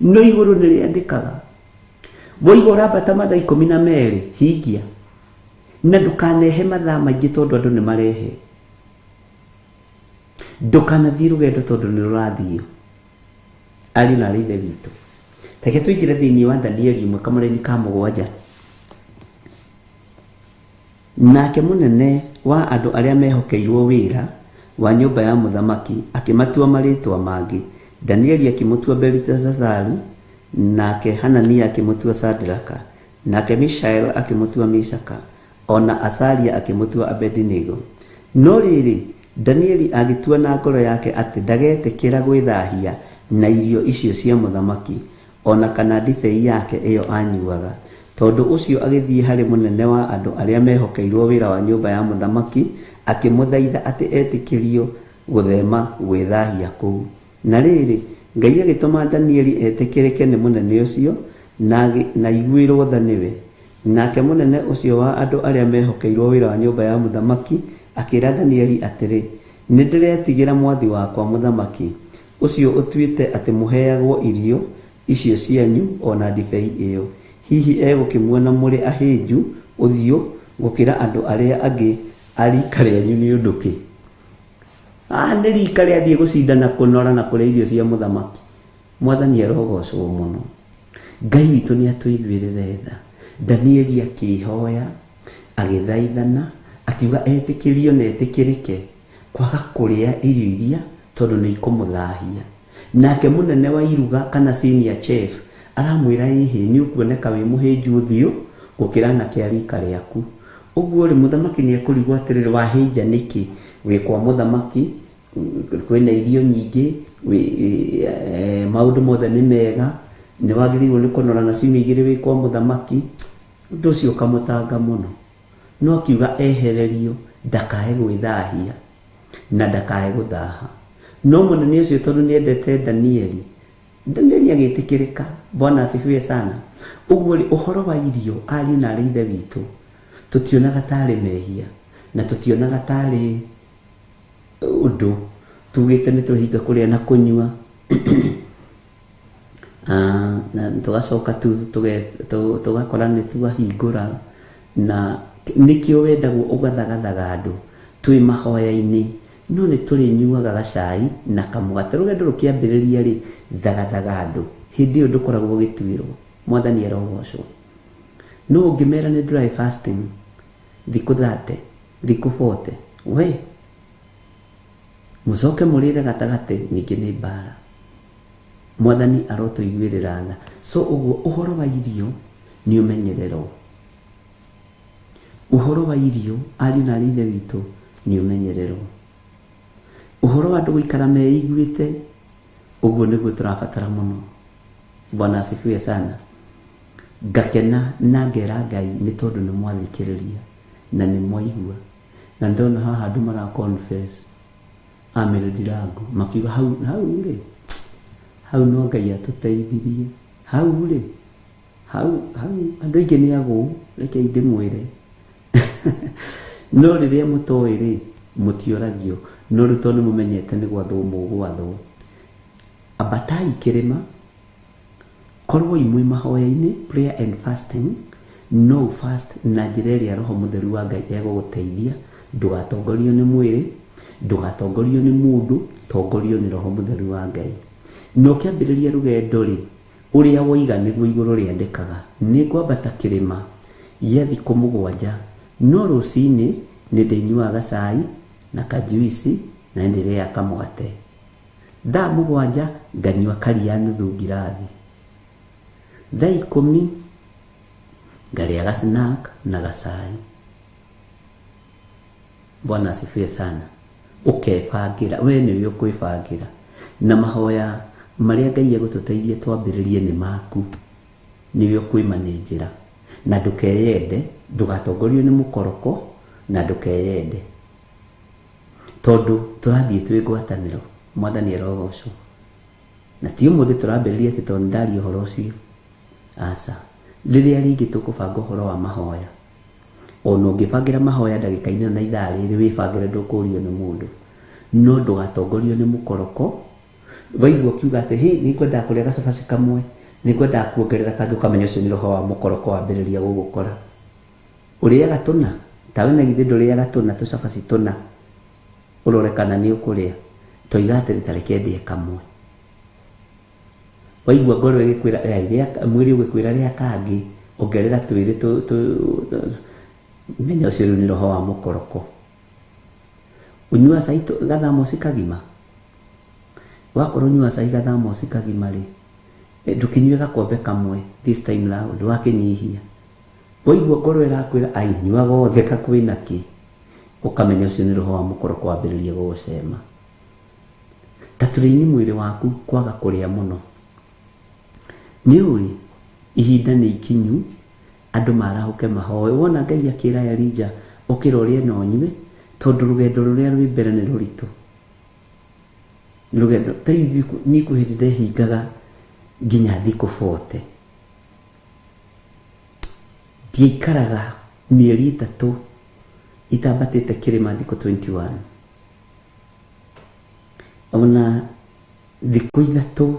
No igũrũ nĩ rĩandĩkaga woiga ũrambata mathaa 12 hingia, na ndũkanehe mathaa maingĩ tondũ andũ nĩ marehe. Ndũkanathiĩ rũgendo tondũ nĩ rũrathiĩ. Ariũ na aarĩ a Ithe witũ, reke tũingĩre thĩinĩ wa Danieli 1 kamũraini ka 7. Nake mũnene wa andũ arĩa mehokeirwo wĩra wa nyũmba ya mũthamaki akĩmatua marĩtwa mangĩ. Danieli akĩmũtua Beliteshazaru, nake Hanania akĩmũtua Sadraka, nake Mishael akĩmũtua Mishaka, ona Asaria akĩmũtua Abedinego. No rĩrĩ, Danieli agĩtua na ngoro yake atĩ ndagetĩkĩra gwĩthahia na irio icio cia mũthamaki, ona kana ndibei yake ĩyo anyuaga. Tondũ ũcio agĩthiĩ harĩ mũnene wa andũ arĩa mehokeirwo wĩra wa nyũmba ya mũthamaki, akĩmũthaitha atĩ etĩkĩrio gũthema gwĩthahia kũu. Na rĩrĩ, Ngai agĩtũma Danieli etĩkĩrĩke nĩ mũnene ũcio na aiguĩrwo tha nĩwe. Nake mũnene ũcio wa andũ arĩa mehokeirwo wĩra wa nyũmba ya mũthamaki akĩra Danieli atĩrĩ, nĩ ndĩretigĩra mwathi wakwa mũthamaki, ũcio ũtuĩte atĩ mũheagwo irio icio cianyu ona ndibei ĩyo. Hihi egũkĩmuona mũrĩ ahĩnju ũthiũ gũkĩra andũ arĩa angĩ a rika rĩanyu nĩ ũndũ kĩ? Ah, nĩ rika rĩathiĩ gũcindana kũnora na kũrĩa irio cia mũthamaki. Mwathani arogocwo mũno. Ngai witũ nĩ atũiguĩrĩre tha. Danieli akĩhoya, agĩthaithana, akiuga etĩkĩrio na etĩkĩrĩke kwaga kũrĩa irio iria tondũ nĩ ikũmũthahia. Nake mũnene wa iruga kana senior chef aramwĩra ĩhĩ nĩ ũkuoneka wĩ mũhĩnju ũthiũ gũkĩra anake a rika rĩaku. Ũguo rĩ, mũthamaki nĩ ekũrigwo atĩrĩrĩ, wahĩnja nĩkĩ? Wĩ kwa mũthamaki, kwĩna irio nyingĩ, maũndũ mothe nĩ mega, nĩ wagĩrĩirwo nĩ kũnora na ciumia igĩrĩ wĩ kwa mũthamaki. Ũndũ ũcio ũkamũtanga mũno. No akiuga ehererio ndakae gwĩthahia na ndakae gũthaha. No mũnene ũcio tondũ nĩ endete Danieli, Danieli agĩtĩkĩrĩka. Bwana asifiwe sana. Ũguo rĩ, ũhoro wa irio ariũ na aarĩ a Ithe witũ tũtionaga tarĩ mehia na tũtionaga tarĩ ũndũ tugĩte nĩ twĩhinga kũrĩa na kũnyua. Na tũgacoka tũgakora nĩ twahingũra, na nĩkĩo wendagwo ũgathagathaga andũ twĩ mahoya-inĩ, no nĩ tũrĩnyuaga gacai na kamũgate. Rũgendo rũkĩambĩrĩria rĩ, thagathaga andũ, hĩndĩ ĩyo ndũkoragwo ũgĩtuĩrwo. Mwathani arogocwo. No ũngĩmera nĩ dry fasting thikũ 30, thikũ 40, we mũcoke mũrĩre gatagatĩ, ningĩ nĩ mbara. Mwathani arotũiguĩrĩra tha. So ũguo ũhoro wa irio nĩ ũmenyererwo. Ũhoro wa irio ariũ na aarĩ a Ithe witũ nĩ ũmenyererwo. Ũhoro wa andũ gũikara meiguĩte Ũguo nĩguo tũrabatara mũno. Bwana asifiwe sana. Ngakena na ngera Ngai nĩ tondũ nĩ mwathikĩrĩria na nĩ mwaigua. Na ndona haha andũ mara confess amere ndirango makiuga hau hau rĩ, hau no Ngai atũteithirie, hau rĩ, hau hau andũ aingĩ nĩ agũu, reke ndĩmwĩre. No rĩrĩa mũtoĩ rĩ, mũtioragio, no rĩu tondũ nĩ mũmenyete nĩ gwathwo mũgwathwo. Ambatai kĩrĩma, korwo imwe mahoya-inĩ, prayer and fasting, no fast na njĩra ĩrĩa Roho Mũtheru wa Ngai egũgũteithia. Ndũgatongorio nĩ mwĩrĩ, ndũgatongorio nĩ mũndũ, tongorio nĩ Roho Mũtheru wa Ngai. Na ũkĩambĩrĩria rũgendo rĩ, ũrĩa woiga nĩguo igũrũ rĩandĩkaga, nĩ ngwambata kĩrĩma gĩa thikũ 7, no rũcinĩ nĩ ndĩnyuaga gacai na kajuici na nĩ ndĩrĩaga kamũgate. Thaa 7 nganyua karia nuthu ngirathi. Thaa 10 ngarĩa ga snack na gacai. Bwana asifiwe sana. Ũkebangĩra, we nĩwe ũkwĩbangĩra. Na mahoya marĩa Ngai egũtũteithia twambĩrĩrie nĩ maku, nĩwe ũkwĩmanĩnjĩra. Na ndũkeyende, ndũgatongorio nĩ mũkoroko, na ndũkeyende. Tondũ tũrathiĩ twĩ ngwatanĩro, Mwathani arogocwo. Na ti ũmũthĩ tũrambĩrĩria atĩ tondũ nĩndaria ũhoro ũcio. Aca. Rĩrĩa rĩngĩ tũkũbanga ũhoro wa mahoya, ona ũngĩbangĩra mahoya ndagĩka-inĩ na ithaa rĩrĩ, wĩbangĩre ndũkũrio nĩ mũndũ. No ndũgatongorio nĩ mũkoroko. Waigua ũkiuga atĩ hĩ, nĩngwendaga kũrĩa gacabaci kamwe, nĩngwendaga kuongerera kangĩ, ũkamenya ũcio nĩ roho wa mũkoroko wambĩrĩria gũgũkora. Ũrĩaga tũna, tawe na githĩ ndũrĩaga tũna, tũcabaci tũna, ũrore kana nĩ ũkũrĩa. Toiga atĩrĩ, ta reke ndĩe kamwe. Waigua ngoro ĩgĩkwĩra, mwĩrĩ ũgĩkwĩra rĩa kangĩ, ongerera twĩrĩ menya ũcio rĩu nĩ roho wa mũkoroko. Ũnyua cai gathamoci kagima. Wakorwo ũnyua cai gathamoci kagima rĩ, ndũkĩnyue gakombe kamwe this time round, wakĩnyihia. Waigua ngoro ĩrakwĩra ai, nyua gothe kakwĩna kĩ, ũkamenya ũcio nĩ roho wa mũkoroko wambĩrĩria gũgũcema. Ta tũrĩini mwĩrĩ waku kwaga kũrĩa mũno. Nĩ ũĩ ihinda nĩ ikinyu andũ marahũke mahoe. Wona Ngai akĩra Elija ũkĩra ũrĩe na ũnyue, tondũ rũgendo rũrĩa rwĩ mbere nĩ rũritũ. Rũgendo ta ithuĩ niĩ kwĩ hĩndĩ ndehingaga nginya thikũ 40. Ndiaikaraga mĩeri 3 itambatĩte kĩrĩma thikũ 21. Ona thikũ 3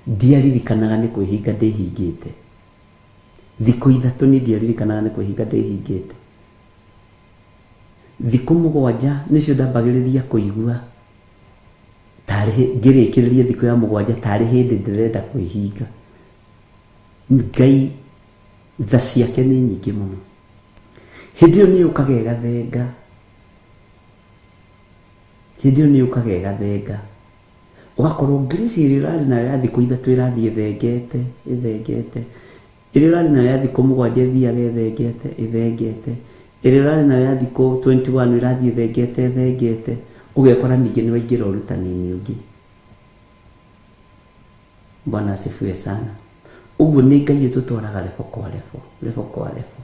ndiaririkanaga nĩ kwĩhinga ndĩhingĩte. Thikũ 3 niĩ ndiaririkanaga nĩ kwĩhinga ndĩhingĩte. Thikũ 7 nĩcio ndambagĩrĩria kũigua tarĩ ngĩrĩkĩrĩria thikũ ya 7 tarĩ hĩndĩ ndĩrenda kwĩhinga. Ngai tha ciake nĩ nyingĩ mũno. Hĩndĩ ĩyo nĩ yũkaga ĩgathenga. Hĩndĩ ĩyo nĩ yũkaga ĩgathenga. Ũgakorwo grace ĩrĩa ũrarĩ nayo ya thikũ 3 ĩrathiĩ ĩthengete, ĩthengete. Ĩrĩa ũrarĩ nayo ya thikũ 7 ĩthiaga ĩthengete, ĩthengete. Ĩrĩa ũrarĩ nayo ya thikũ 21 ĩrathiĩ ĩthengete, ĩthengete. Ũgekora ningĩ nĩ waingĩra ũrutani-inĩ ũngĩ. Bwana asifiwe sana. Ũguo nĩ Ngai ũtũtwaraga level kwa level, level kwa level.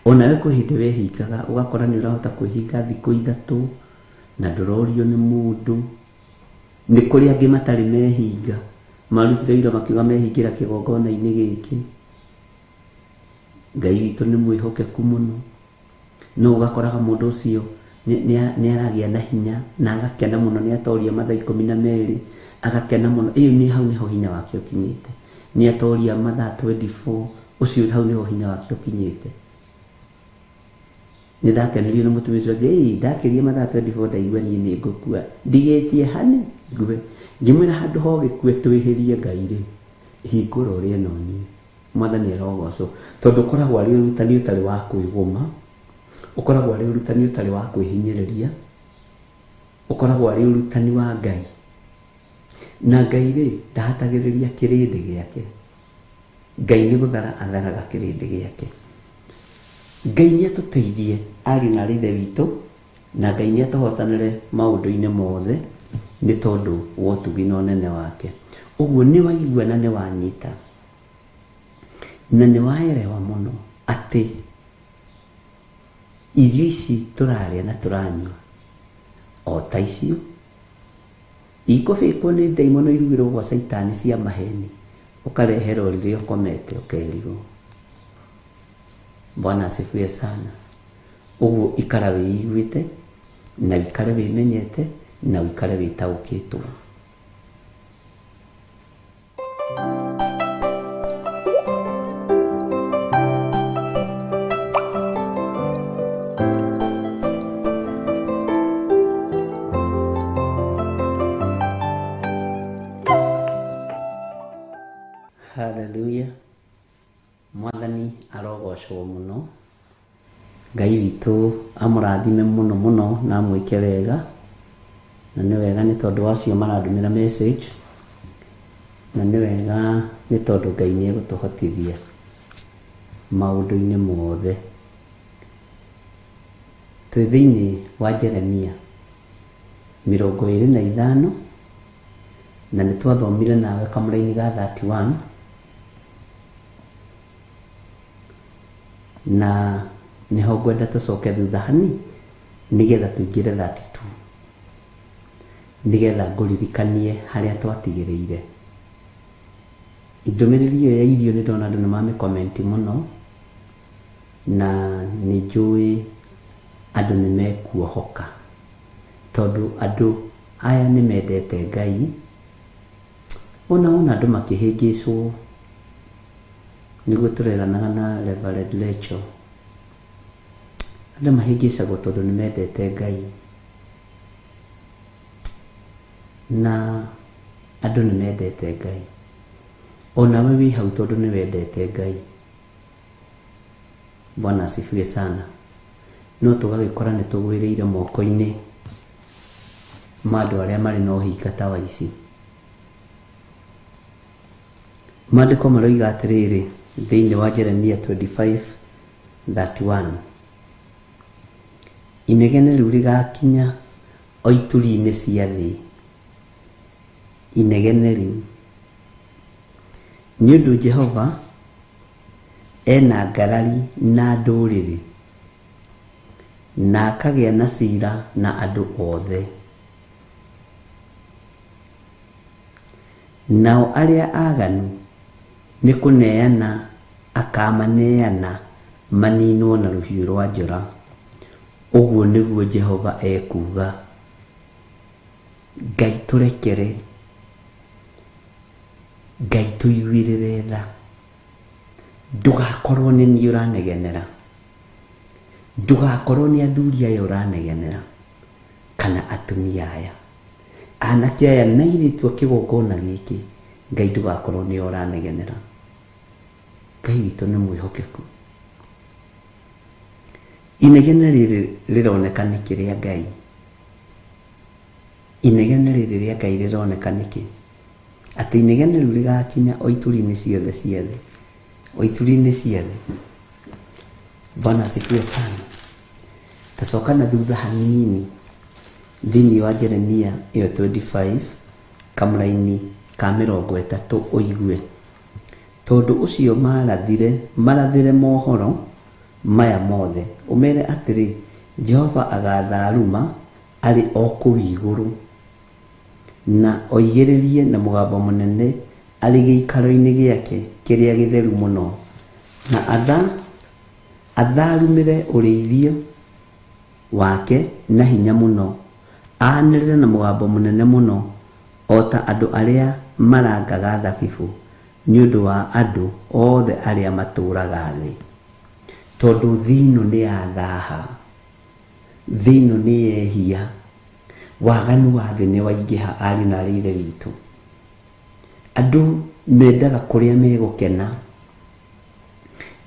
Onawe kwĩ hĩndĩ wehingaga, ũgakora nĩ ũrahota kwĩhinga thikũ 3 na ndũrorio nĩ mũndũ. Nĩ kũrĩ angĩ matarĩ mehinga, marutire wĩra makiuga mehingĩra kĩgongona-inĩ gĩkĩ. Ngai witũ nĩ mwĩhokeku mũno. No ũgakoraga mũndũ ũcio nĩ aragĩa na hinya na agakena mũno, nĩ atoria mathaa 12, agakena mũno. Ĩyo nĩ hau nĩho hinya wake ũkinyĩte. Nĩ atoria mathaa 24, ũcio hau nĩho hinya wake ũkinyĩte. Nĩ ndakenirio nĩ mũtumia ũcio, ĩĩ ndakĩria mathaa 24 ndaigua niĩ nĩ ngũkua, ndigĩtie hani ngue. Ngĩmwĩra handũ ho gĩkue twĩhĩrie Ngai rĩ, hingũra ũrĩe na ũnyue. Mwathani arogocwo, tondũ ũkoragwo arĩ ũrutani ũtarĩ wa kwĩgũma, ũkoragwo arĩ ũrutani ũtarĩ wa kwĩhinyĩrĩria, ũkoragwo arĩ ũrutani wa Ngai. Na Ngai rĩ, ndahatagĩrĩria kĩrĩndĩ gĩake. Ngai nĩ gũthara atharaga kĩrĩndĩ gĩake. Ngai nĩ atũteithie ariũ na aarĩ a Ithe witũ, na Ngai nĩ atũhotanĩre maũndũ-inĩ mothe. Nĩ tondũ wa ũtugi na ũnene wake. Ũguo nĩ waigua na nĩ wanyita na nĩ waerewa mũno atĩ irio ici tũrarĩa na tũranyua o ta icio ikũbĩkwo nĩ ndaimono irugĩrwo gwa caitani cia maheni, ũkareherwo rĩrĩa ũkomete ũkerigwo. Bwana asifiwe sana. Ũguo ikara wĩiguĩte na wĩikare wĩmenyete na wĩikare wĩtaũkĩtwo. Hallelujah. Mwathani arogocwo mũno. Ngai witũ amũrathime mũno mũno na amwĩke wega. Na nĩ wega nĩ tondũ wacio marandũmĩra message, na nĩ wega nĩ tondũ Ngai nĩ egũtũhotithia maũndũ-inĩ mothe. Twĩ thĩinĩ wa Jeremia 25 na nĩ twathomire nawe kamũraini ga 31 na nĩho ngwenda tũcoke thutha hani nĩgetha tũingĩre 32 nĩgetha ngũririkanie harĩa twatigĩrĩire. Ndũmĩrĩri ĩyo ya irio nĩ ndona andũ nĩ mamĩkomenti mũno na nĩ njũĩ andũ nĩ mekuohoka tondũ andũ aya nĩ mendete Ngai. Ona wona andũ makĩhĩngĩcwo nĩguo tũreranaga na Reverend Lecho, andũ mahĩngĩcagwo tondũ nĩ mendete Ngai na andũ nĩ mendete Ngai. Onawe wĩ hau tondũ nĩ wendete Ngai. Bwana asifiwe sana. No tũgagĩkora nĩ tũgwĩrĩire moko-inĩ ma andũ arĩa marĩ na ũhinga ta wa ici. Maandĩko maroiga atĩrĩrĩ thĩinĩ wa Jeremia 25:31, inegene rĩu rĩgakinya o ituri-inĩ cia thĩ. Inegene rĩu nĩ ũndũ Jehova ena ngarari na ndũrĩrĩ na akagĩa na cira na andũ othe. Nao arĩa aganu nĩ kũneana akamaneana maninwo na rũhiũ rwa njora. Ũguo nĩguo Jehova ekuuga. Ngai tũrekere, Ngai tũiguĩrĩre tha. Ndũgakorwo nĩ niĩ ũranegenera, ndũgakorwo nĩ athuri aya ũranegenera kana atumia aya, anake aya na airĩtu a kĩgongona gĩkĩ. Ngai ndũgakorwo nĩ ũranegenera. Ngai witũ nĩ mwĩhokeku. Inegene rĩrĩ rĩroneka nĩkĩ rĩa Ngai? Inegene rĩrĩ rĩa Ngai rĩroneka nĩkĩ? Atĩ inegene rĩu rĩgakinya o ituri-inĩ ciothe cia thĩ, o ituri-inĩ cia thĩ. Bwana asifiwe sana. Tacoka na thutha hanini thĩinĩ wa Jeremia ĩyo 25 kamũraini ka 30 ũigue. Tondũ ũcio marathire mohoro maya mothe, ũmere atĩrĩ, Jehova agatharuma arĩ o kũu igũrũ na oigĩrĩrie na mũgambo mũnene arĩ gĩikaro-inĩ gĩake kĩrĩa gĩtheru mũno, na atharumĩre ũrĩithio wake na hinya mũno, anĩrĩre na mũgambo mũnene mũno o ta andũ arĩa marangaga thabibũ nĩ ũndũ wa andũ othe arĩa matũũraga thĩ. Tondũ thĩ ĩno nĩ yathaha, thĩ ĩno nĩ yehia, waganu wa thĩ nĩ waingĩha ariũ na arĩ ithe witũ. Andũ mendaga kũrĩa megũkena,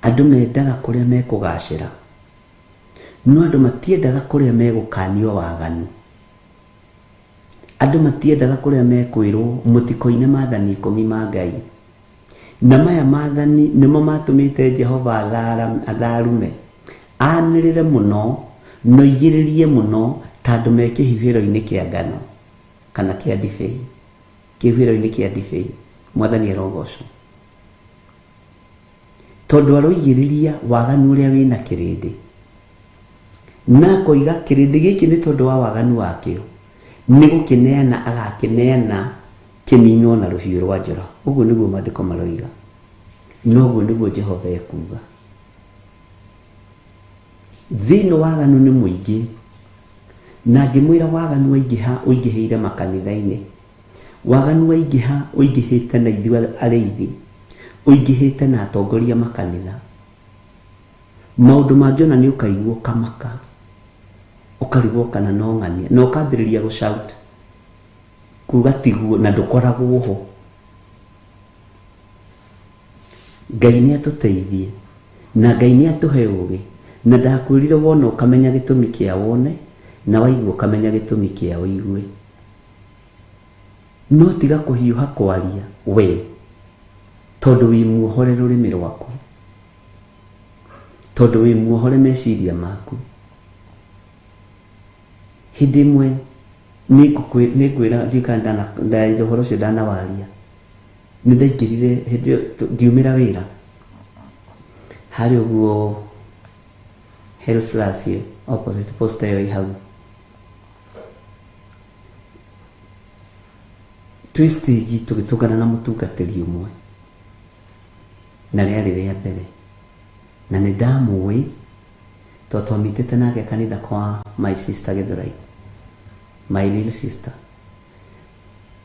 andũ mendaga kũrĩa mekũgacĩra, no andũ matiendaga kũrĩa megũkanio waganu. Andũ matiendaga kũrĩa mekwĩrwo mũtikoine maathani 10 ma Ngai. Na maya maathani nĩmo matũmĩte Jehova atharume, anĩrĩre mũno na oigĩrĩrie mũno ta andũ me kĩhuhĩro-inĩ kĩa ngano kana kĩa ndibei, kĩhuhĩro-inĩ kĩa ndibei. Mwathani arogocwo, tondũ aroigĩrĩria waganu ũrĩa wĩna kĩrĩndĩ, na akoiga kĩrĩndĩ gĩkĩ nĩ tondũ wa waganu wakĩo nĩ gũkĩneana agakĩneana kĩninwo na rũhiũ rwa njora. Ũguo nĩguo maandĩko maroiga, na ũguo nĩguo Jehova ekuuga. Thĩinĩ waganu nĩ mũingĩ, na ngĩmwĩra waganu waingĩha ũingĩhĩire makanitha-inĩ, waganu waingĩha ũingĩhĩte na ithuĩ arĩithi, ũingĩhĩte na atongoria makanitha. Maũndũ mangĩ ona nĩ ũkaigua ũkamaka, ũkarigwo kana no ng'ania, na ũkambĩrĩria gũ shout kuga tiguo, na ndũkoragwo ho. Ngai nĩ atũteithie, na Ngai nĩ atũhe ũgĩ, na ndakwĩrire wona ũkamenya gĩtũmi kĩa wone, na waigua ũkamenya gĩtũmi kĩa ũigue. No tiga kũhiũha kwaria we, tondũ wĩ muohore rũrĩmĩ rwaku, tondũ wĩ muohore meciria maku. Hĩndĩ ĩmwe nĩngwĩra ndiũĩ kana ũhoro ũcio ndanawaria, nĩ ndaingĩrire hĩndĩ ĩyo ngiumĩra wĩra harĩ ũguo Hillslas opposite posta ĩyo ĩ hau, twĩ stage tũgĩtũngana na mũtungatĩri ũmwe, na rĩarĩ rĩa mbere, na nĩ ndamũĩ tondũ twamitĩte nake kanitha kwa my sister Gĩthũrai, my little sister.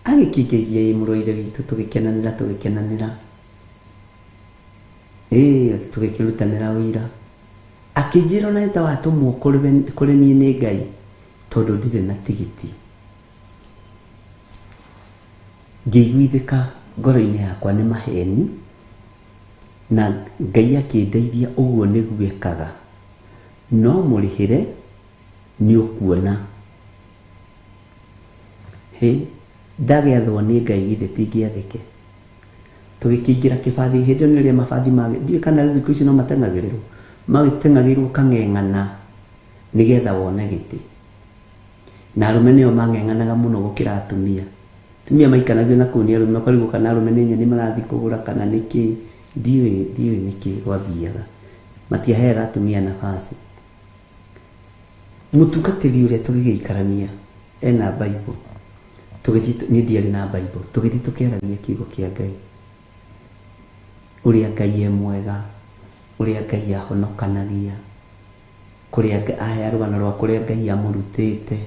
Agĩkĩngeithia ĩ mũrũ wa ithe witũ, tũgĩkenanĩra tũgĩkenanĩra, ĩĩ tũgĩkĩrutanĩra ũira. Akĩnjĩra ona nĩ ta watũmwo kũrĩ niĩ nĩ Ngai, tondũ ndirĩ na tigiti. Ngĩiguithĩka ngoro-inĩ yakwa nĩ maheni, na Ngai akĩndeithia ũguo nĩguo ekaga, no mũrĩhĩre nĩ ũkuona. Hĩ, ndagĩathwo nĩ Ngai githĩ ti ngĩathĩke. Tũgĩkĩingĩra kĩbathi, hĩndĩ ĩyo nĩrĩo mabathi ndiũĩ kana rĩu thikũ ici no mateng'agĩrĩrwo, magĩteng'agĩrwo kang'eng'ana nĩgetha wone gĩtĩ. Na arũme nĩo mang'eng'anaga mũno gũkĩra atumia. Atumia maikanagio na kũu nĩ arũme, ũkarigwo kana arũme nĩ nyeni marathiĩ kũgũra kana nĩ kĩ, ndiũĩ nĩkĩ gwathiaga. Matiaheaga atumia nafasi. Mũtungatĩri ũrĩa tũgĩgĩikarania ena Bible, tũgĩthiĩ, niĩ ndiarĩ na Bible, tũgĩthiĩ tũkĩaragia kiugo kĩa Ngai, ũrĩa Ngai e mwega, ũrĩa Ngai ahonokanagia, kũrĩa aya rũgano rwa kũrĩa Ngai amũrutĩte.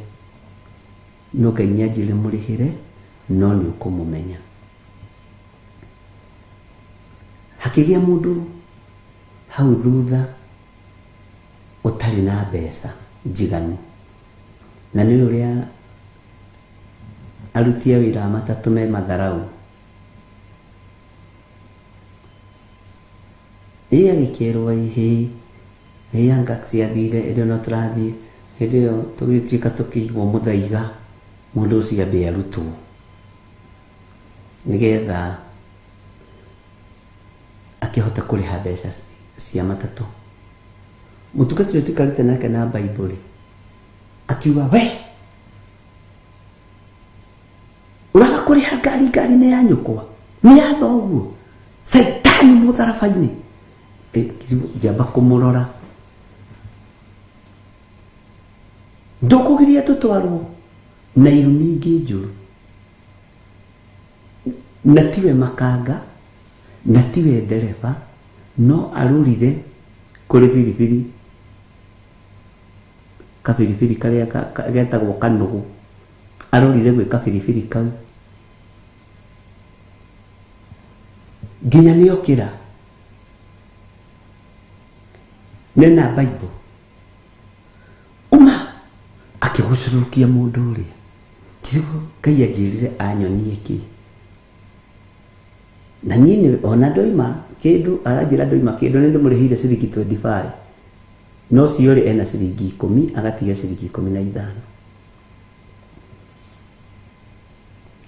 No Ngai nĩanjĩrire mũrĩhĩre, no nĩ ũkũmũmenya. Hakĩgĩa mũndũ hau thutha ũtarĩ na mbeca njiganu, na nĩ ũrĩa aruti a wĩra a matatũ me matharau. Ĩ agĩkĩrwo ĩhĩ, ĩ anga ciathire, hĩndĩ ĩyo no tũrathiĩ, hĩndĩ ĩyo tũgĩtuĩka tũkĩigwo mũthaiga, mũndũ ũcio ambe arutwo nĩgetha akĩhote kũrĩha mbeca cia matatũ. Mũtungatĩri ũrĩa tũikarĩte nake na Bible akiuga, we ũraga kũrĩha ngari, ngari nĩ ya nyũkwa, nĩ ya thoguo, caitani mũtharaba-inĩ. Ngĩamba kũmũrora, ndũkũgiria tũtwarwo na irumi ingĩ njũru, na tiwe makanga, na tiwe ndereba, no arũrire kũrĩ biribiri, kabiribiri karĩa getagwo kanũgũ, arũrire gwĩ kabiribiri kau nginya nĩokĩra nena Bible uma akĩgucũrũkia mũndũ ũrĩa. Ngĩrigwo Ngai anjĩrire anyonie kĩ, na niĩ ona ndoima kĩndũ, aranjĩra ndoima kĩndũ, nĩ ndĩmũrĩhĩire ciringi 25, no ũcio rĩ ena ciringi 10, agatiga ciringi 15.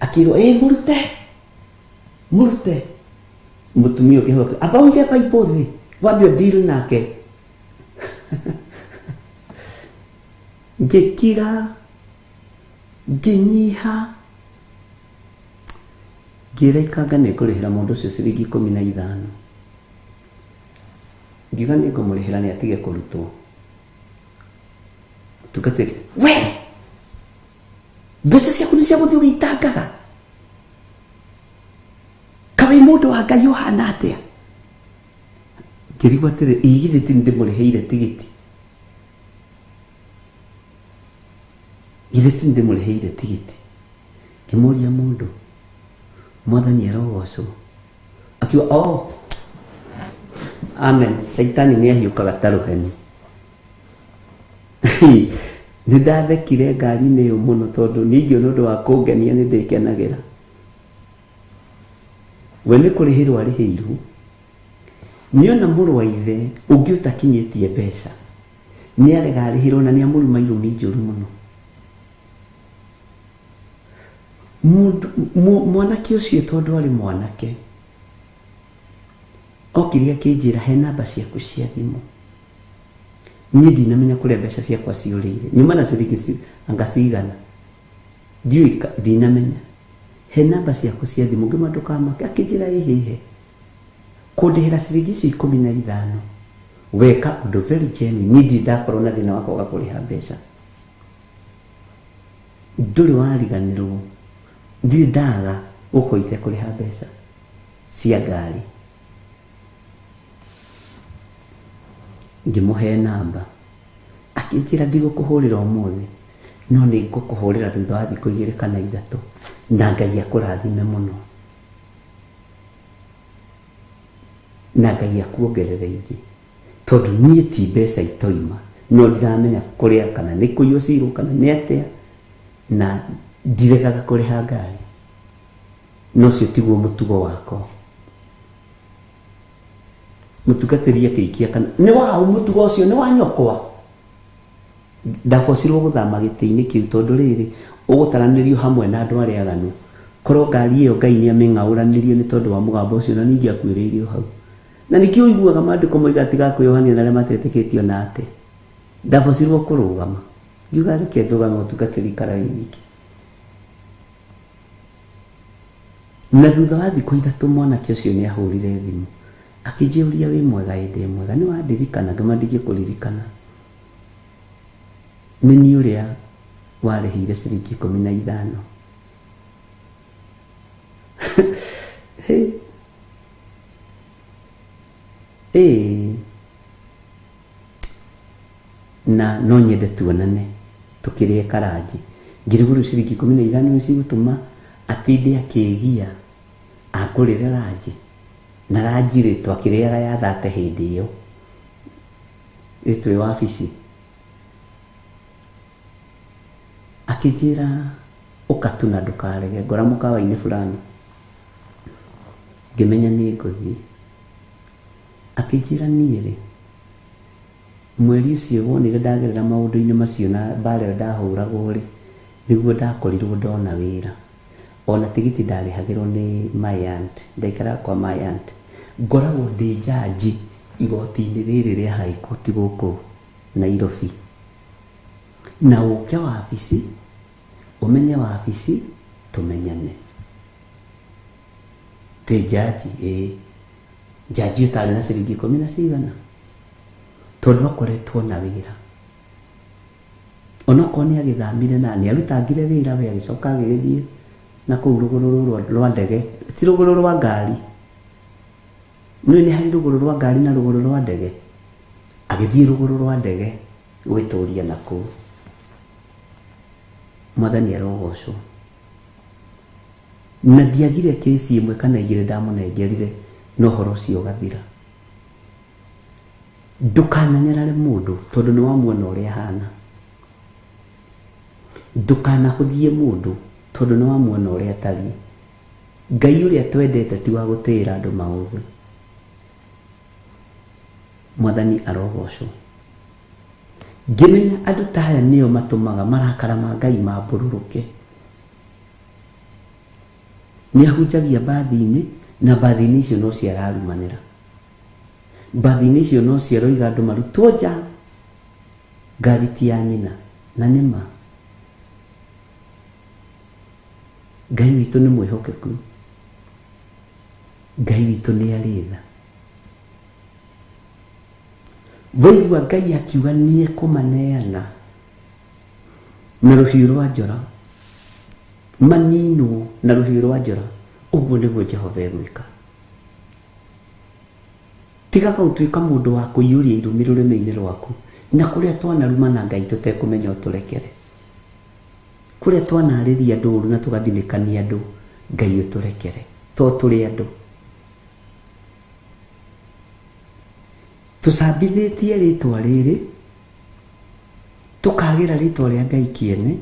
Akĩrwo ĩ mũrute, mũrute. Mũtumia ũngĩ hau akiuga, amba ũige Bible thĩ, wambe ũ deal nake. Ngĩkira, ngĩnyiha, Ngĩra ikanga nĩ ngũrĩhĩra mũndũ ũcio ciringi 15. Ngiuga nĩ ngũmũrĩhĩra nĩ atige kũrutwo. Mũtungatĩri, we mbeca ciaku nĩ cia gũthiĩ ũgĩitangaga. Kaĩ mũndũ wa Ngai ũhana atĩa? Ngĩrigwo atĩrĩ, ĩ githĩ ti ndĩmũrĩhĩire tigiti? Githĩ ti ndĩmũrĩhĩire tigiti? Ngĩmũria mũndũ, Mwathani arogocwo. Akiuga, oh, amen. Caitani nĩ ahiũkaga ta rũheni. Nĩ ndathekire ngari-inĩ ĩyo mũno tondũ niĩ ingĩona ũndũ wa kũngenia nĩ ndĩkenagĩra. We nĩ kũrĩhĩrwo arĩhĩirwo. Nĩona mũrũ wa ithe ũngĩ ũtakinyĩtie mbeca nĩ arega arĩhĩrwo na nĩ amũruma irumi njũru mũno. Mwanake ũcio tondũ arĩ mwanake okire akĩnjĩra he namba ciaku cia thimũ. Niĩ ndinamenya kũrĩa mbeca ciakwa ciũrĩire. Nyuma na ciringi anga cigana. Ndiũĩ ndinamenya. He namba ciaku cia thimũ ngĩmwĩra ndũkamake. Akĩnjĩra ĩhĩhe. Kũndĩhĩra ciringi icio 15 weka ũndũ very genuine. Niĩ ndirĩ ndakorwo na thĩna wa kwaga kũrĩha mbeca. Ndũrĩ wariganĩrwo. Ndirĩ ndaga gũkorwo itekũrĩha mbeca cia ngari. Ngĩmũhe namba. Akĩnjĩra ndigũkũhũrĩra ũmũthĩ, no nĩ ngũkũhũrĩra thutha wa thikũ 2 kana 3, na Ngai akũrathime mũno. Na Ngai akuongerere ingĩ. Tondũ niĩ ti mbeca itoima, no ndiramenya kũrĩa kana nĩ kũiywo ciirwo kana nĩ atĩa, na ndiregaga kũrĩha ngari. No ũcio tiguo mũtugo wakwa. Mũtungatĩri akĩikia kana nĩ waũ mũtugo ũcio nĩ wa nyũkwa. Ndabocirwo gũthama gĩtĩ-inĩ kĩu tondũ rĩrĩ ũgũtaranĩrio hamwe na andũ arĩa aganu. Korwo ngari ĩyo Ngai nĩ amĩng'aũranĩrie nĩ tondũ wa mũgambo ũcio na ningĩ akuĩrĩire o hau. Na nĩkĩo ũiguaga maandĩko moiga tigakwĩyohania na arĩa matetĩkĩtio na atĩ. Ndabocirwo kũrũgama. Ngiuga reke ndũgame mũtungatĩri ikara wĩ wiki. Na thutha wa thikũ 3 mwanake ũcio nĩ ahũrire thimũ. Akĩnjĩũria wĩ mwega ĩ ndĩ mwega nĩ wandirikana ngĩmwĩra ndingĩkũririkana. Nĩ niĩ ũrĩa warĩhĩire ciringi 15. Ĩĩ na no nyende tuonane tũkĩrĩe karanji. Ngĩrigwo rĩu ciringi 15 nĩ cigũtũma atinde akĩgia angũrĩre ranji. Na ranji rĩ twakĩrĩaga ya thate hĩndĩ ĩyo. Ĩ twĩ wabici. Akĩnjĩra ũka tu na ndũkarege, ngora mũkawa-inĩ fulani. Ngĩmenya nĩ ngũthiĩ. Akĩnjĩra niĩ rĩ, mweri ũcio wonire ndagerera maũndũ-inĩ macio na mbara ĩyo ndahũragwo rĩ, nĩguo ndakorirwo ndona wĩra. Ona tigiti ndarĩhagĩrwo nĩ my aunt, ndaikaraga kwa my aunt. Ngoragwo ndĩ njanji igoti-inĩ rĩrĩ rĩa High Court gũkũ Nairobi. Na ũke wabici, ũmenye wabici, tũmenyane. Ndĩ njanji, ĩĩ. Njanji ũtarĩ na ciringi 10 na cigana. Tondũ akoretwo na wĩra. Onokorwo nĩ agĩthamire na nĩ arutangire wĩra we agĩcoka agĩgĩthiĩ na kũu rũgũrũ rũrũ rwa ndege, ti rũgũrũ rwa ngari. Nĩũĩ nĩ harĩ rũgũrũ rwa ngari na rũgũrũ rwa ndege. Agĩthiĩ rũgũrũ rwa ndege gwĩtũria na kũu. Mwathani arogocwo. Na ndiagire kesi ĩmwe kana igĩrĩ ndamũnengerire na ũhoro ũcio ũgathira. Ndũkananyarare mũndũ tondũ nĩ wamuona ũrĩa ahana. Ndũkanahũthie mũndũ tondũ nĩ wamuona ũrĩa atariĩ. Ngai ũrĩa twendete ti wa gũtĩĩra andũ maũthĩ. Mwathani arogocwo. Ngĩmenya andũ ta aya nĩo matũmaga marakara ma Ngai mambũrũrũke. Nĩ ahunjagia mbathi-inĩ na mbathi-inĩ icio no ciararumanĩra. Mbathi-inĩ icio no ciaroiga andũ marutwo nja ngari ti ya nyina. Na nĩ ma. Ngai witũ nĩ mwĩhokeku. Ngai witũ nĩ arĩ tha. Waigua Ngai akiuga nĩ ekũmaneana na rũhiũ rwa njora, maninwo na rũhiũ rwa njora, ũguo nĩguo Jehova egwĩka. Tigaga gũtuĩka mũndũ wa kũiyũria irumi rũrĩmĩ-inĩ rwaku, na kũrĩa twanarumana Ngai tũtekũmenya ũtũrekere, kũrĩa twanarĩria andũ ũru na tũgathinĩkania andũ, Ngai ũtũrekere, to tũrĩ andũ. Tũcambithĩtie rĩtwa rĩrĩ, tũkagĩra rĩtwa rĩa Ngai kĩene,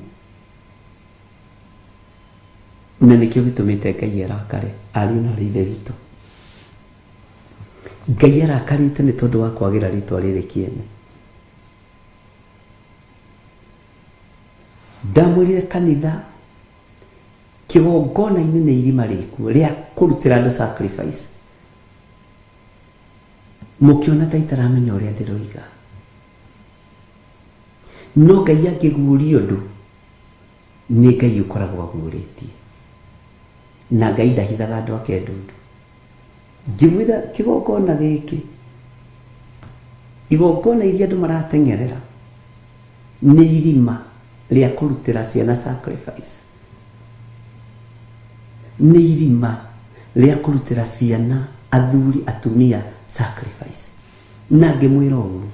na nĩkĩo gĩtũmĩte Ngai arakare, ariũ na aarĩ a Ithe witũ. Ngai arakarĩte nĩ tondũ wa kwagĩra rĩtwa rĩrĩ kĩene. Ndamwĩrire kanitha kĩgongona-inĩ nĩ irima rĩkuo rĩa kũrutĩra andũ sacrifice. Mũkĩona ta itaramenya ũrĩa ndĩroiga. No Ngai angĩguũria ũndũ, nĩ Ngai ũkoragwo aguũrĩtie. Na Ngai ndahithaga andũ ake ndundu. Ngĩmwĩra kĩgongona gĩkĩ, igongona iria andũ marateng'erera nĩ irima rĩa kũrutĩra ciana sacrifice. Nĩ irima rĩa kũrutĩra ciana, athuri, atumia sacrifice. Na ngĩmwĩra ũguo.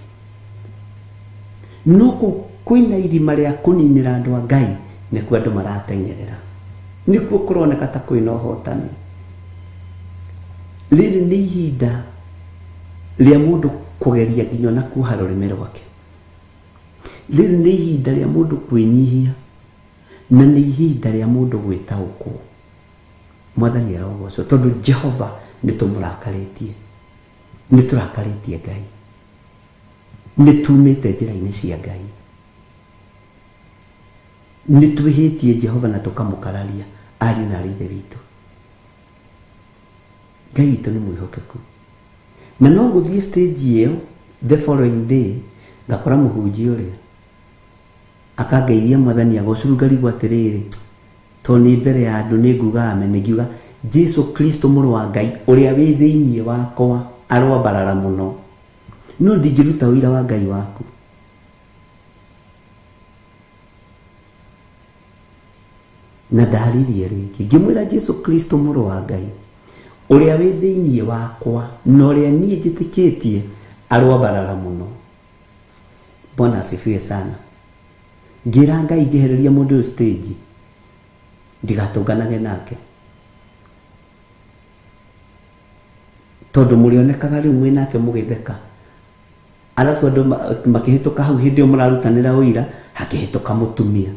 No kũu kwĩna irima rĩa kũninĩra andũ a Ngai, nĩkuo andũ marateng'erera. Nĩkuo kũroneka ta kwĩna ũhotani. Rĩrĩ nĩ ihinda rĩa mũndũ kũgeria nginya ona kuoha rũrĩmĩ rwake. Rĩrĩ nĩ ihinda rĩa mũndũ kwĩnyihia, na nĩ ihinda rĩa mũndũ gwĩtaũkwo. Mwathani arogocwo, tondũ Jehova nĩ tũmũrakarĩtie. Nĩ tũrakarĩtie Ngai. Nĩ tumĩte njĩra-inĩ cia Ngai. Nĩ twĩhĩtie Jehova na tũkamũkararia, ariũ na aarĩ a Ithe witũ. Ngai witũ nĩ mwĩhokeku. Na no ngũthiĩ stage ĩyo the following day, ngakora mũhunjia ũrĩa akangeithia Mwathani agocũru, ngarigwo atĩrĩrĩ, to nĩ mbere ya andũ nĩ nguga amen, ngiuga Jesu Kristo mũrũ wa Ngai ũrĩa wĩ thĩinĩ wakwa aroambarara mũno, no ndingĩruta ũira wa Ngai waku. Na ndaririe rĩngĩ ngĩmwĩra Jesu Kristo mũrũ wa Ngai ũrĩa wĩ thĩinĩ wakwa na ũrĩa niĩ njĩtĩkĩtie aroambarara mũno. Bwana asifiwe sana. Ngĩra Ngai ngĩhereria mũndũ ũyũ stage ndigatũnganage nake, tondũ mũrĩonekaga rĩu mwĩ nake mũgĩtheka, arabu andũ makĩhĩtũka hau hĩndĩ ĩyo mũrarutanĩra ũira, hakĩhĩtũka mũtumia.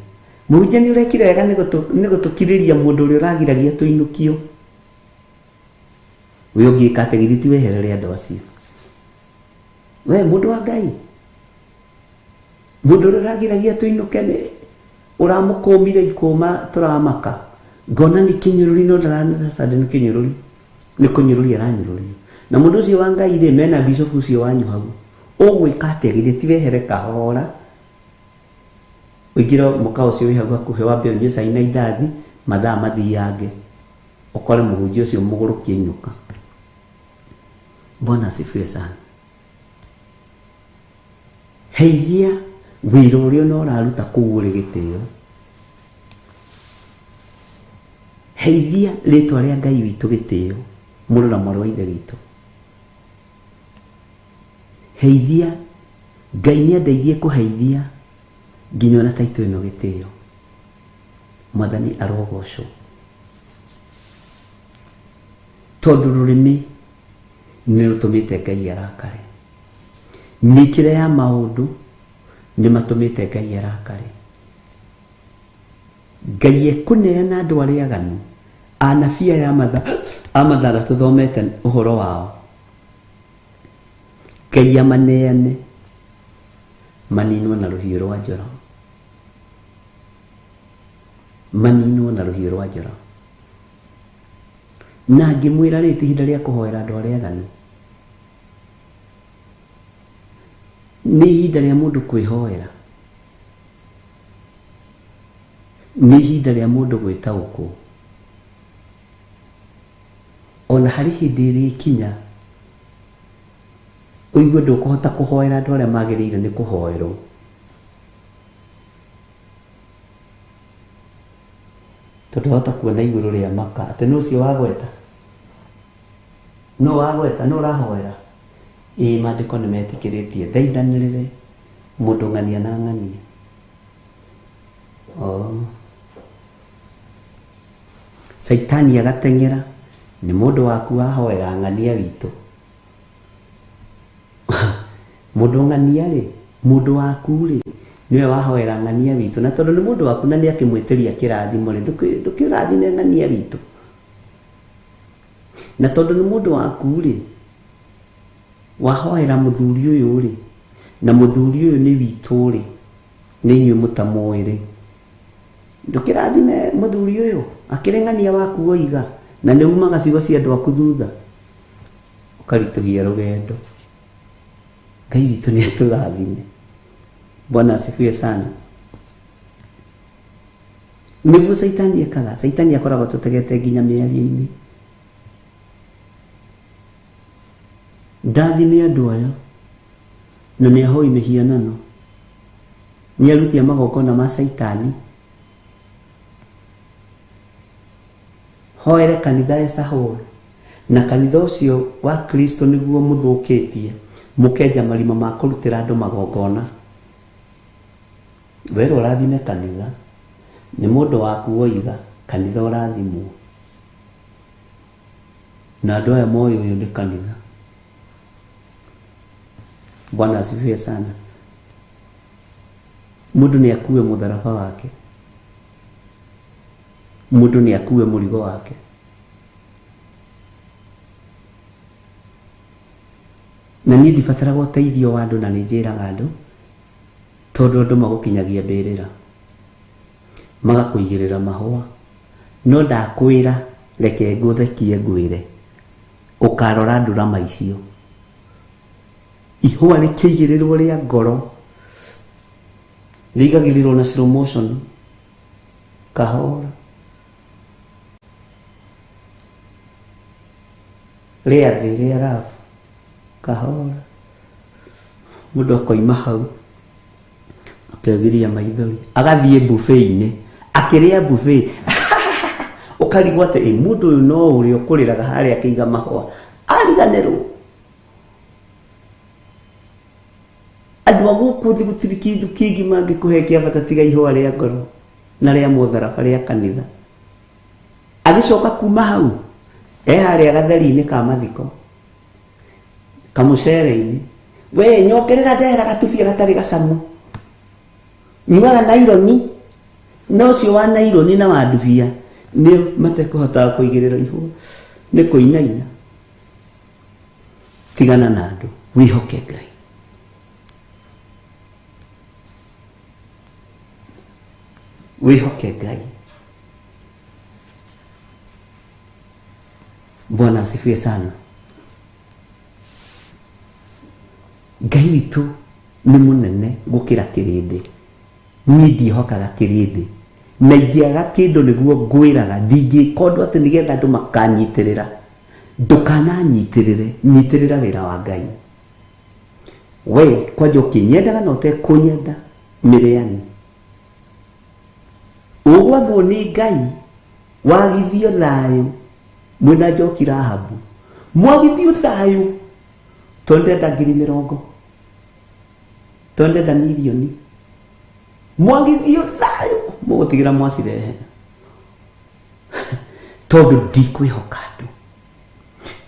Mũhunjia nĩ ũrekire wega nĩ gũtũkirĩria mũndũ ũrĩa ũragiragia tũinũkio. We ũngĩka atĩa githĩ ti weherere andũ acio? We mũndũ wa Ngai, mũndũ ũrĩa ũragiragia tũinũke nĩ ũramũkũmire ikũma tũramaka, ngona nĩ kĩnyũrũri, no ndara-understand nĩ kĩnyũrũri, nĩ kũnyũrũria aranyũrũrio. Na mũndũ ũcio wa Ngai rĩ, mena bishop ũcio wanyu hau, ũgwĩka atĩa githĩ ti wehere kahora, ũingĩre mũkawa ũcio wĩ hau hakuhĩ, wambe ũnyue cai na indathi, mathaa mathiange, ũkore mũhunjia ũcio mũgũrũki ainũka. Bwana asifiwe sana. Heithia wĩra ũrĩa ona ũraruta kũu ũrĩ gĩtĩo. Heithia rĩtwa rĩa Ngai witũ gĩtĩo, mũrũ na mwarĩ wa Ithe witũ. Heithia, Ngai nĩ andeithie kũheithia nginya ona taitũ ĩno gĩtĩo. Mwathani arogocwo. Tondũ rũrĩmĩ nĩ rũtũmĩte Ngai arakare. Mĩkĩre ya maũndũ nĩ matũmĩte Ngai arakare. Ngai ekũneana andũ arĩa aganu, anabii aya a mathara tũthomete ũhoro wao, Ngai amaneane maninwo na rũhiũ rwa njora, maninwo na rũhiũ rwa njora. Na ngĩmwĩra rĩ, ti ihinda rĩa kũhoera andũ arĩa aganu, nĩ ihinda rĩa mũndũ kwĩhoera, nĩ ihinda rĩa mũndũ gwĩtaũkwo. Ona harĩ hĩndĩ ĩrĩkinya ũigue ndũkũhota kũhoera andũ arĩa magĩrĩire nĩ kũhoerwo. Tondũ wahota kuona igũrũ rĩa maka atĩ nũ ũcio wagweta, nũ wagweta, nũ ũrahoera. Ĩĩ, maandĩko nĩ metĩkĩrĩtie thaithanĩrĩre mũndũ ng'ania na ng'ania. Oh. Caitani agateng'era nĩ mũndũ waku wahoera ng'ania witũ. Mũndũ ng'ania rĩ, mũndũ waku rĩ, nĩwe wahoera ng'ania witũ, na tondũ nĩ mũndũ waku na nĩ akĩmwĩtĩria kĩrathimo rĩ, ndũkĩrathime ng'ania witũ. Na tondũ nĩ mũndũ waku rĩ, wahoera mũthuri ũyũ rĩ, na mũthuri ũyũ nĩ witũ rĩ, nĩ inyuĩ mũtamũĩ rĩ, ndũkĩrathime mũthuri ũyũ akĩrĩ ng'ania waku woiga, na nĩ umaga ciugo cia andũ aku thutha, ũkaritũhia rũgendo. Ngai witũ nĩ atũrathime. Bwana asifiwe sana. Nĩguo Caitani ekaga. Caitani akoragwo tũtegete nginya mĩario-inĩ. Ndathime andũ aya na nĩ ahoi mĩhianano, nĩ aruti a magongona ma Caitani. Hoere kanitha Esahol, na kanitha ũcio wa Kristo nĩguo mũthũkĩtie, mũkenja marima ma kũrutĩra andũ magongona. Werwo ũrathime kanitha, nĩ mũndũ waku woiga kanitha ũrathimwo, na andũ aya moĩ ũyũ nĩ kanitha. Bwana asifiwe sana. Mũndũ nĩ akue mũtharaba wake, mũndũ nĩ akue mũrigo wake. Na niĩ ndibataraga ũteithio wa andũ, na nĩ njĩraga andũ, tondũ andũ magũkinyagia mbĩrĩra, magakũigĩrĩra mahũa, no ndakwĩra reke ngũthekie ngwĩre, ũkarora ndurama icio, ihũa rĩkĩigĩrĩrwo rĩa ngoro, rĩigagĩrĩrwo na slow motion kahora, rĩa thĩ rĩa rabu kahora, mũndũ akoima hau akegiria maithori, agathiĩ buffet-inĩ, akĩrĩa buffet ũkarigwo atĩ ĩ mũndũ ũyũ no ũrĩa ũkũrĩraga harĩa akĩiga mahũa ariganĩrwo. Andũ a gũkũ thĩ gũtirĩ kĩndũ kĩngĩ mangĩkũhe kĩa bata tiga ihũa rĩa ngoro na rĩa mũtharaba rĩa kanitha. Agĩcoka kuma hau e harĩa gatheri-inĩ ka mathiko kamũcere-inĩ, we nyongerera ndehera gatubia gatarĩ gacamu, nyuaga naironi, na ũcio wa naironi na wa ndubia nĩo matekũhotaga kũigĩrĩra ihũa nĩ kũinaina. Tigana na andũ, wĩhoke Ngai. Wĩhoke Ngai. Bwana asifiwe sana. Ngai witũ nĩ mũnene gũkĩra kĩrĩndĩ. Niĩ ndiĩhokaga kĩrĩndĩ, na ingĩaga kĩndũ nĩguo ngwĩraga, ndingĩka ũndũ atĩ nĩgetha andũ makanyitĩrĩra. Ndũkananyitĩrĩre, nyitĩrĩra wĩra wa Ngai. We kwanja ũkĩnyendaga na ũtekũnyenda, mĩrĩani. Ũgwathwo nĩ Ngai wagithio thayũ mwĩna Njoki Rahabu, mwagithio thayũ tondũ ndĩrenda ngiri mĩrongo, tondũ ndĩrenda mirioni, mwagithio thayũ mũgũtigĩra mwacirehe, tondũ ndikwĩhoka andũ,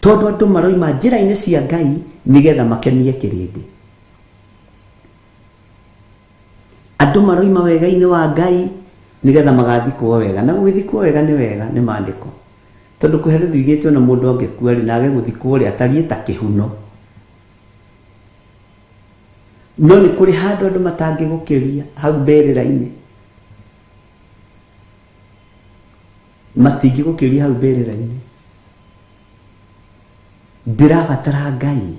tondũ andũ maroima njĩra-inĩ cia Ngai nĩgetha makenie kĩrĩndĩ. Andũ maroima wega-inĩ wa Ngai nĩgetha magathikwo wega, na gũgĩthikwo wega nĩ wega nĩ maandĩko, tondũ kũherithio igĩtwo na mũndũ angĩkua rĩ na age gũthikwo rĩ atariĩ ta kĩhuno. No nĩ kũrĩ handũ andũ matangĩgũkĩria hau mbĩrĩra-inĩ, matingĩgũkĩria hau mbĩrĩra-inĩ. Ndĩrabatara Ngai,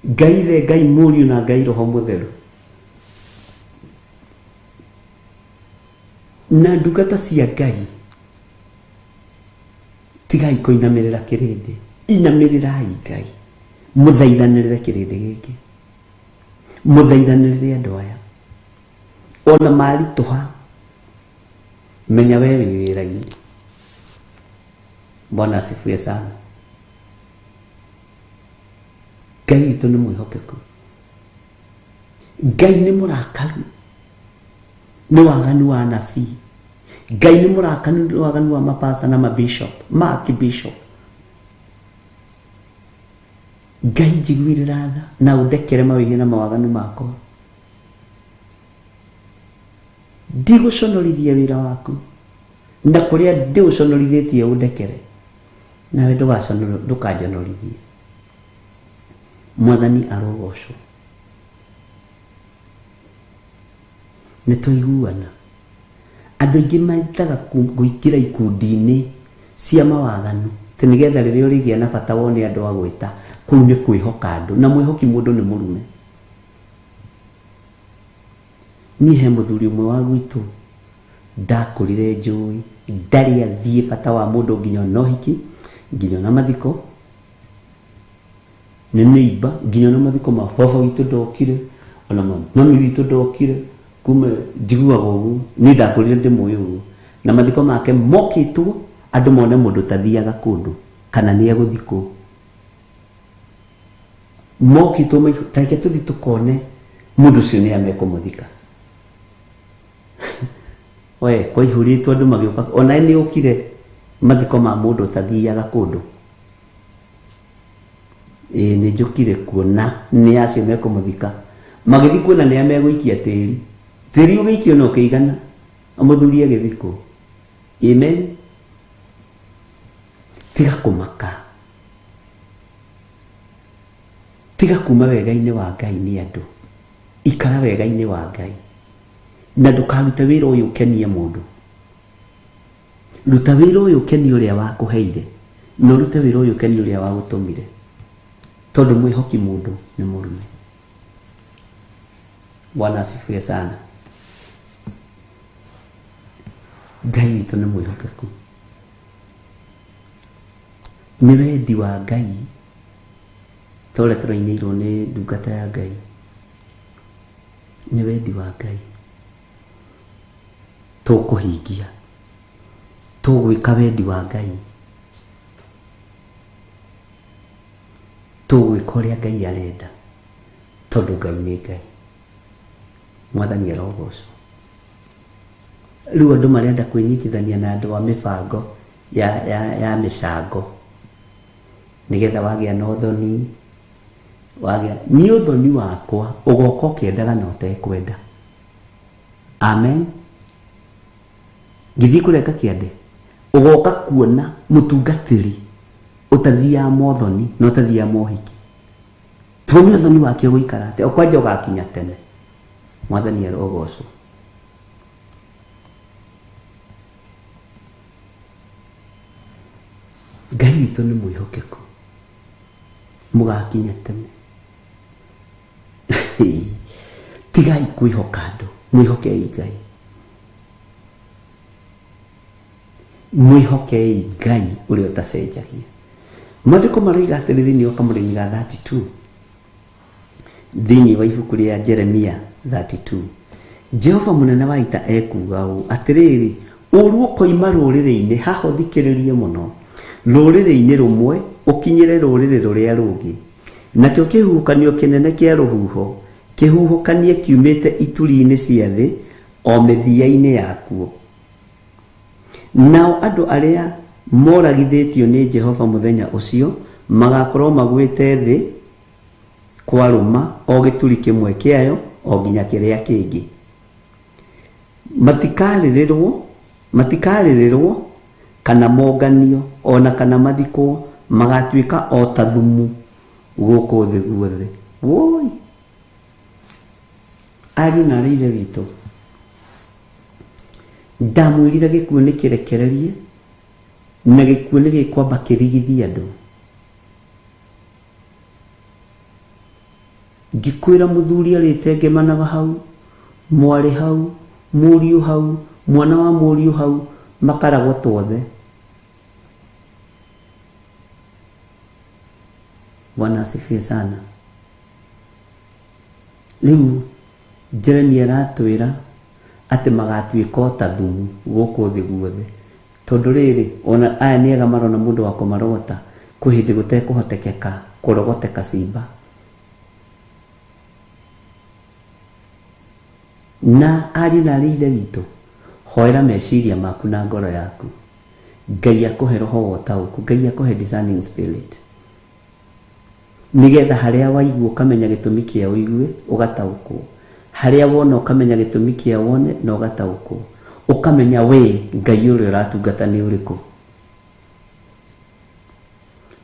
Ngai Ithe, Ngai Mũriũ na Ngai Roho Mũtheru, na ndungata cia Ngai. Tigai kũinamĩrĩra kĩrĩndĩ, inamĩrĩrai Ngai, mũthaithanĩrĩre kĩrĩndĩ gĩkĩ, mũthaithanĩrĩre andũ aya. Ona maritũha, menya we wĩ wĩra-inĩ. Bwana asifiwe sana. Ngai witũ nĩ mwĩhokeku. Ngai nĩ mũrakaru nĩ waganu wa anabii. Ngai nĩ mũrakaru nĩ waganu wa mapasta na mabishop, ma archbishop. Ngai njiguĩrĩra tha na ũndekere mawĩhia na mawaganu makwa. Ndigũconorithia wĩra waku, na kũrĩa ndĩũconorithĩtie ũndekere, nawe ndũkanjonorithie. Mwathani arogocwo. Nĩ twaiguana. Andũ aingĩ mendaga kũingĩra ikundi-inĩ cia mawaganu atĩ nĩgetha rĩrĩa ũrĩgĩa na bata wone andũ a gwĩta, kũu nĩ kwĩhoka andũ, na mwĩhoki mũndũ nĩ mũrume. Niĩ he mũthuri ũmwe wa gwitũ ndakũrire njũĩ, ndarĩ athiĩ bata wa mũndũ nginya ona ũhiki, nginya ona mathiko, nĩ neighbor, nginya ona mathiko ma baba witũ ndokire, ona ma mami witũ ndokire, kuma njiguaga ũguo, niĩ ndakũrire ndĩmũĩ ũguo. Na mathiko make mokĩtwo andũ mone mũndũ ũtathiaga kũndũ kana nĩ egũthikwo. Mokĩtwo ta reke tũthiĩ tũkone mũndũ ũcio nĩ amekũmũthika. We kwaihũrĩtwo andũ magĩũka, ona nĩ ũkire mathiko ma mũndũ ũtathiaga kũndũ. Ĩĩ nĩ njũkire kuona nĩ acio mekũmũthika. Magĩthiĩ kuona nĩ a megũikia tĩri. Tĩri ũgĩikio na ũkĩigana, mũthuri agĩthikwo. Amen. Tiga kũmaka. Tiga kuma wega-inĩ wa Ngai nĩ andũ. Ikara wega-inĩ wa Ngai. Na ndũkarute wĩra ũyũ ũkenie mũndũ. Ruta wĩra ũyũ ũkenie ũrĩa wakũheire, na ũrute wĩra ũyũ ũkenie ũrĩa wagũtũmire. Tondũ mwĩhoki mũndũ nĩ mũrume. Bwana asifiwe sana. Ngai witũ nĩ mwĩhokeku. Nĩ wendi wa Ngai ta ũrĩa tũrainĩirwo nĩ ndungata ya Ngai. Nĩ wendi wa Ngai tũkũhingia, tũgwĩka wendi wa Ngai, tũgwĩka ũrĩa Ngai arenda, tondũ Ngai nĩ Ngai. Mwathani arogocwo. Rĩu andũ marenda kwĩnyitithania na andũ a mĩbango ya mĩcango, nĩgetha wagĩa na ũthoni, wagĩa niĩ ũthoni wakwa ũgoka ũkĩendaga na ũtekwenda. Amen. Ngĩthiĩ kũrenga kĩande, ũgoka kuona mũtungatĩri ũtathiaga mothoni na ũtathiaga mohiki. Tuone ũthoni wake ũgũikara atĩa, ũkwanja ũgakinya tene. Mwathani arogocwo. Ngai witũ nĩ mwĩhokeku, mũgakinya tene. Tigai kwĩhoka andũ, mwĩhokei Ngai. Mwĩhokei Ngai ũrĩa ũtacenjagia. Maandĩko maroiga atĩrĩ thĩinĩ wa kamũrĩmi ga 32, thĩinĩ wa ibuku rĩa Jeremia 32, Jehova mũnene wa ita ekuuga ũũ, atĩrĩrĩ, ũũru ũkoima rũrĩrĩ-inĩ, haha ũthikĩrĩrie mũno, rũrĩrĩ-inĩ rũmwe ũkinyĩre rũrĩrĩ rũrĩa rũngĩ. Nakĩo kĩhuhũkanio kĩnene kĩa rũhuho kĩhuhũkanie kiumĩte ituri-inĩ cia thĩ o mĩthia-inĩ yakuo. Nao andũ arĩa moragithĩtio nĩ Jehova mũthenya ũcio magakorwo magwĩte thĩ kwarũma o gĩturi kĩmwe kĩayo o nginya kĩrĩa kĩngĩ. Matikarĩrĩrwo kana monganio ona kana mathikwo, magatuĩka o ta thumu gũkũ thĩ guothe. Woi! Ariũ na aarĩ ithe witũ, ndamwĩrire gĩkuũ nĩ kĩrekererie na gĩkuũ nĩ gĩkwamba kĩrigithie andũ. Ngĩkwĩra mũthuri arĩtengemanaga hau, mwarĩ hau, mũriũ hau, mwana wa mũriũ hau, makaragwo twothe. Bwana asifiwe sana. Rĩu Jeremia aratwĩra atĩ magatuĩka o ta thumu gũkũ thĩ guothe, tondũ rĩrĩ, ona aya nĩ ega marona mũndũ wa kũmarogota, kwĩ hĩndĩ gũtekũhotekeka kũrogoteka cimba. Na ariũ na arĩ ithe witũ, hoera meciria maku na ngoro yaku. Ngai akũhe roho wa ũtaũku, Ngai akũhe discerning spirit, nigetha harĩa waigua ũkamenya gĩtũmi kĩa ũigue ũgataũkwo, harĩa wona ũkamenya gĩtũmi kĩa wone na ũgataũkwo, ũkamenya we Ngai ũrĩa ũratungata nĩ ũrĩkũ,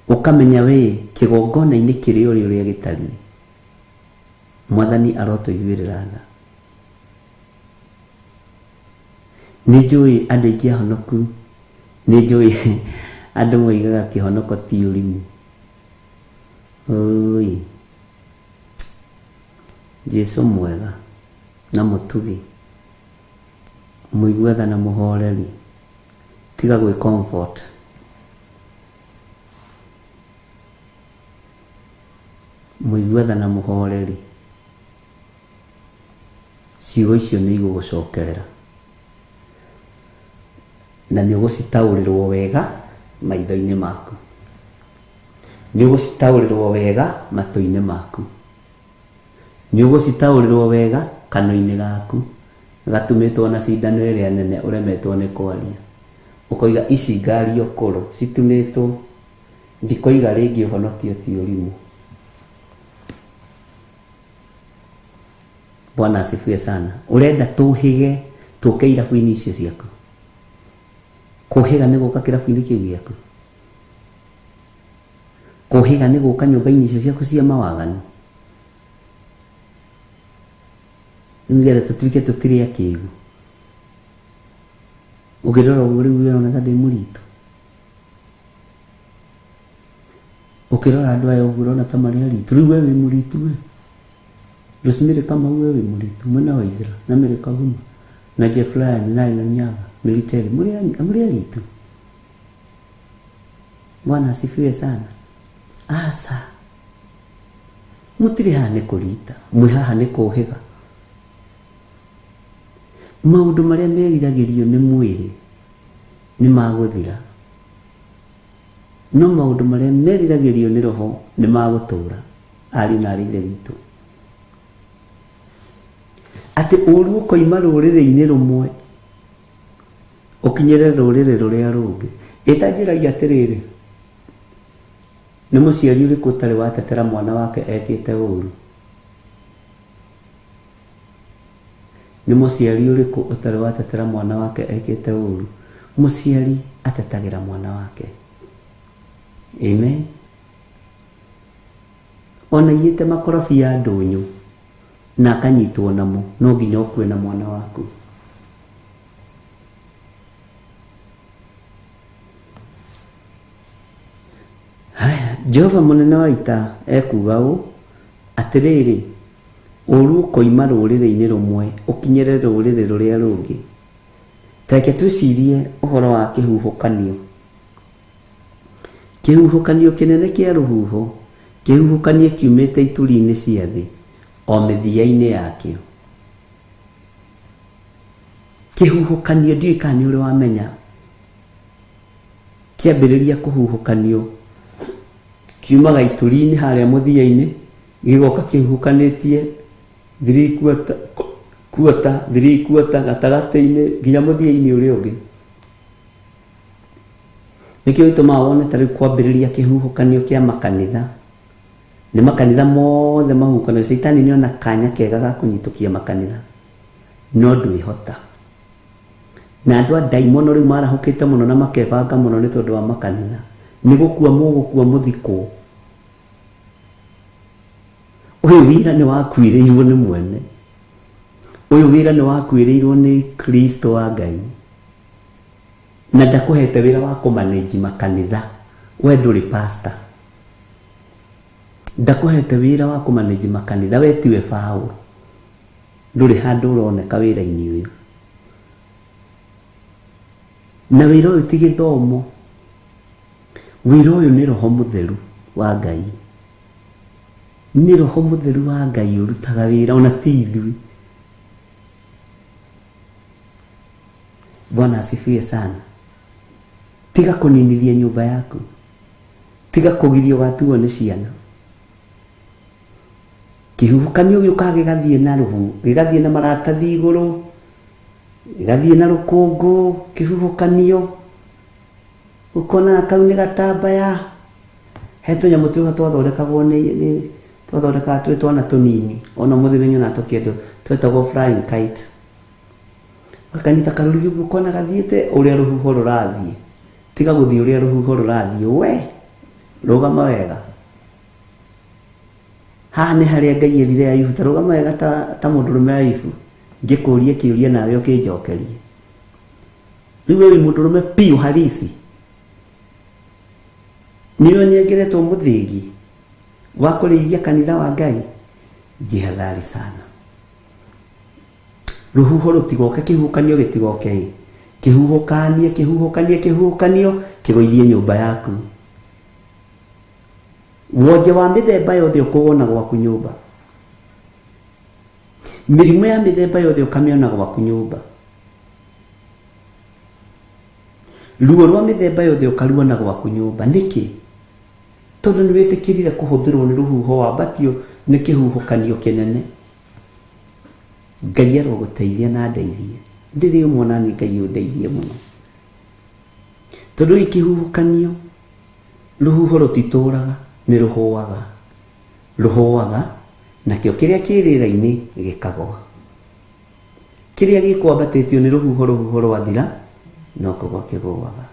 ũkamenya we kĩgongona-inĩ kĩrĩa ũrĩ ũrĩa gĩtariĩ. Mwathani arotũiguĩrĩra tha. Nĩ njũĩ andũ aingĩ ahonoku, nĩ njũĩ andũ moigaga kĩhonoko ti ũrimũ. Oi, Jesu mwega na mũtugi, mũigua tha na mũhoreri, tiga gwĩ comfort. Mũigua tha na mũhoreri, ciugo icio nĩ igũgũcokerera na nĩ ũgũcitaũrĩrwo wega maitho-inĩ maku, nĩ ũgũcitaũrĩrwo wega matũ-inĩ maku, nĩ ũgũcitaũrĩrwo wega kanua-inĩ gaku gatumĩtwo na cindano ĩrĩa nene ũremetwo nĩ kwaria, ũkoiga ici ngario kũrũ citumĩtwo, ndikoiga rĩngĩ ũhonokio ti ũrimũ. Bwana asifiwe sana. Ũrenda tũhĩge tũke irabu-inĩ icio ciaku? Kũhĩga nĩ gũka kĩrabu-inĩ kĩu gĩaku? Kũhĩga nĩ gũka nyũmba-inĩ icio ciaku cia mawaganu? Nĩgetha tũtuĩke tũtirĩ akĩgu. Ũngĩrora ũguo rĩu ũrona ta ndĩ mũritũ. Ũkĩrora andũ aya ũguo ũrona ta marĩ aritũ. Rĩu we wĩ mũritũ we. Rosemary Kamau we wĩ mũritũ, mwena wa Ithira na Mary Kaguma na Jeff Ryan na Aaron Nyaga, Military, mũrĩ aritũ. Bwana asifiwe sana. Asa, mũtirĩ haha nĩ kũrita, mwĩ haha nĩ kũhĩga. Maũndũ marĩa meriragĩrio nĩ mwĩrĩ nĩ magũthira, no maũndũ marĩa meriragĩrio nĩ roho nĩ magũtũũra. Ariũ na arĩ ithe witũ, atĩ ũũru ũkoima rũrĩrĩ-inĩ rũmwe ũkinyĩre rũrĩrĩ rũrĩa rũngĩ. Ĩtanjĩragia atĩrĩrĩ, nĩ mũciari ũrĩkũ ũtarĩ watetera mwana wake ekĩte ũũru? Nĩ mũciari ũrĩkũ ũtarĩ watetera mwana wake ekĩte ũũru? Mũciari atetagĩra mwana wake. Amen. Ona aiyĩte makorobia ndũnyũ na akanyitwo namo, no nginya ũkue na mwana waku. Haya, Jehova mũnene wa ita ekuuga ũũ, atĩrĩrĩ, ũũru ũkoima rũrĩrĩ-inĩ rũmwe ũkinyĩre rũrĩrĩ rũrĩa rũngĩ. Ta reke twĩcirie ũhoro wa kĩhuhũkanio. Kĩhuhũkanio kĩnene kĩa rũhuho, kĩhuhũkanio kiumĩte ituri-inĩ cia thĩ, o mĩthia-inĩ yakĩo. Kĩhuhũkanio, ndiũĩ kana nĩ ũrĩ wamenya, kĩambĩrĩria kũhuhũkanio kiumaga ituri-inĩ harĩa mũthia-inĩ, gĩgoka kĩhuhũkanĩtie 3/4, quarter, 3/4 gatagatĩ-inĩ nginya mũthia-inĩ ũrĩa ũngĩ. Nĩkĩo gĩtũmaga wone ta rĩu kwambĩrĩria kĩhuhũkanio kĩa makanitha, nĩ makanitha mothe mahuhũkanio. Caitani nĩ ona kanya kega ga kũnyitũkia makanitha, no ndwĩhota. Na andũ a ndaimono rĩu marahũkĩte mũno na makebanga mũno nĩ tondũ wa makanitha. Nĩ gũkua mũgũkua mũthikwo. Ũyũ wĩra nĩ wakuĩrĩirwo nĩ mwene. Ũyũ wĩra nĩ wakuĩrĩirwo nĩ Kristo wa Ngai. Na ndakũhete wĩra wa kũmanage makanitha. We ndũrĩ pastor. Ndakũhete wĩra wa kũmanage makanitha, we tiwe Paũlũ. Ndũrĩ handũ ũroneka wĩra-inĩ ũyũ. Na wĩra ũyũ ti gĩthomo. Wĩra ũyũ nĩ roho mũtheru wa Ngai. Nĩ Roho Mũtheru wa Ngai ũrutaga wĩra, ona ti ithuĩ. Bwana asifiwe sana. Tiga kũninithia nyũmba yaku, tiga kũgirio watuo nĩ ciana. Kĩhuhũkanio gĩũkaga gĩgathiĩ na rũhu, gĩgathiĩ na maratathi igũrũ, gĩgathiĩ na rũkũngũ, kĩhuhũkanio, ũkonaga kau nĩ gatambaya. He tũnyamũ twĩho twathondekagwo nĩ nĩ twathondekaga twĩ twana tũnini, ona ũmũthĩ nĩ nyonaga tũkĩendio, twetagwo flying kite. Ũgakanyita karũrigi ũguo ũkona gathiĩte ũrĩa rũhuho rũrathiĩ. Tiga gũthiĩ ũrĩa rũhuho rũrathiĩ, we rũgama wega. Haha nĩ harĩa Ngai erire Ayubu, ta rũgama wega ta, ta mũndũrũme Ayubu, ngĩkũrie kĩũria nawe ũkĩnjokerie. Rĩu we wĩ mũndũrũme piũ halisi, nĩwe ũnengeretwo mũthĩgi wa kũrĩithia kanitha wa Ngai, jihadhari sana. Rũhuho rũtigoke, kĩhuhũkanio gĩtigoke ĩ, kĩhuhũkanie, kĩhuhũkanie, kĩhuhũkanio kĩgũithie nyũmba yaku. Wonje wa mĩthemba yothe ũkũwona gwaku nyũmba. Mĩrimũ ya mĩthemba yothe ũkamĩona gwaku nyũmba. Ruo rwa mĩthemba yothe ũkaruona gwaku nyũmba. Nĩkĩ? Tondũ nĩ wĩtĩkĩrire kũhũthĩrwo nĩ rũhuho wambatio nĩ kĩhuhũkanio kĩnene. Ngai arogũteithia na andeithie. Ndĩrĩ ũmwe ona niĩ Ngai ũndeithie mũno. Tondũ ĩ kĩhuhũkanio, rũhuho rũtitũraga, nĩ rũhũaga. Rũhũaga, nakĩo kĩrĩa kĩ rĩera-inĩ gĩkagwa. Kĩrĩa gĩkwambatĩtio nĩ rũhuho, rũhuho rwathira, no kũgwa kĩgũaga.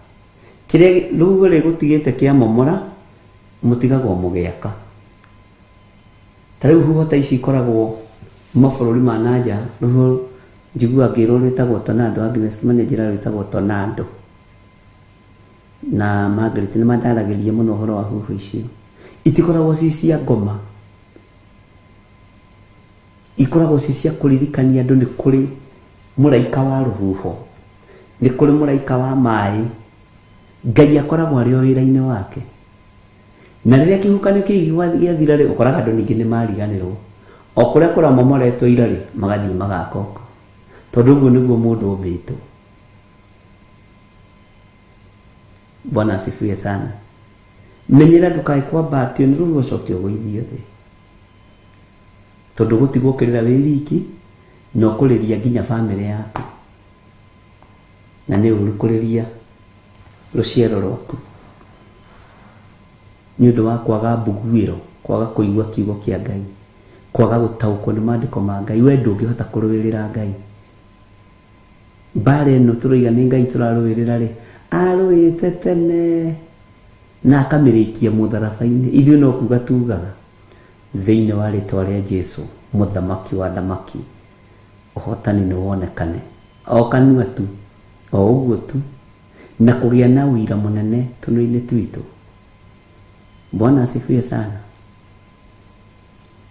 Kĩrĩa rũhuho rĩgũtigĩte kĩamomora, mũtigagwo mũgĩaka. Ta rĩu huho ta ici ikoragwo mabũrũri ma na nja, rũhuho njiguaga ngĩrwo rwĩtagwo tornado, Agnes Kimani anjĩraga rwĩtagwo tornado. Na Margaret nĩ mandaragĩria mũno ũhoro wa huho icio. Itikoragwo ci cia ngoma, ikoragwo ci cia kũririkania andũ nĩ kũrĩ mũraika wa rũhuho, nĩ kũrĩ mũraika wa maĩ. Ngai akoragwo arĩ o wĩra-inĩ wake. Na rĩrĩa kĩhuhũkanio kĩu gĩathira rĩ, ũkoraga andũ ningĩ nĩ mariganĩrwo. O kũrĩa kũramomoretwo ira rĩ, magathiĩ magaka okuo. Tondũ ũguo nĩguo mũndũ ombĩtwo. Bwana asifiwe sana. Menyera ndũkae kwambatio nĩ rũhuho ũcoke ũgũithio thĩ. Tondũ ũgũtigwo ũkĩrĩra wĩ wiki, na ũkũrĩria nginya bamĩrĩ yaku. Na nĩ ũru kũrĩria rũciaro rwaku nĩ ũndũ wa kwaga mbuguĩro, kwaga kũigua kiugo kĩa Ngai, kwaga gũtaũkwo nĩ maandĩko ma Ngai. We ndũngĩhota kũrũĩrĩra Ngai. Mbara ĩno tũroiga nĩ Ngai tũrarũĩrĩra rĩ, arũĩte tene na akamĩrĩkia mũtharaba-inĩ. Ithuĩ no kuga tugaga thĩinĩ wa rĩtwa rĩa Jesu, mũthamaki wa athamaki, ũhotani nĩ wonekane. O kanua tu, o ũguo tu, na kũgĩa na ũira mũnene tũnua-inĩ twitũ. Bwana asifiwe sana.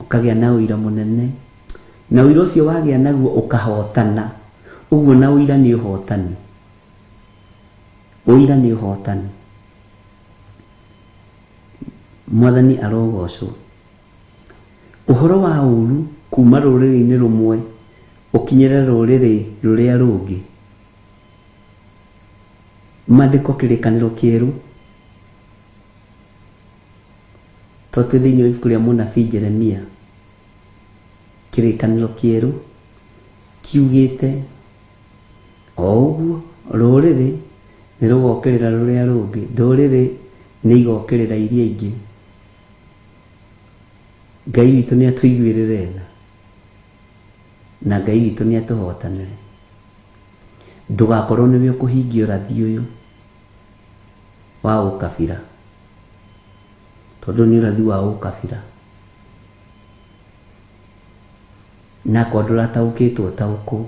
Ũkagĩa na ũira mũnene, na ũira ũcio wagĩa naguo ũkahotana. Ũguo na ũira nĩ ũhotani. Ũira nĩ ũhotani. Mwathani arogocwo. Ũhoro wa ũru kuma rũrĩrĩ-inĩ rũmwe ũkinyĩre rũrĩrĩ rũrĩa rũngĩ. Mandĩko kĩrĩkanĩro kĩerũ to twĩ thĩinĩ wa ibuku rĩa mũnabii Jeremia, kĩrĩkanĩro kĩerũ kiugĩte o ũguo rũrĩrĩ nĩ rũgokĩrĩra rũrĩa rũngĩ, ndũrĩrĩ nĩ igokĩrĩra iria ingĩ. Ngai witũ nĩ atũiguĩrĩre tha na Ngai witũ nĩ atũhotanĩre. Ndũgakorwo nĩwe ũkũhingia ũrathi ũyũ wa ũkabira, tondũ nĩ ũrathi wa ũkabira. Na akorwo ndũrataũkĩtwo ũtaũkwo.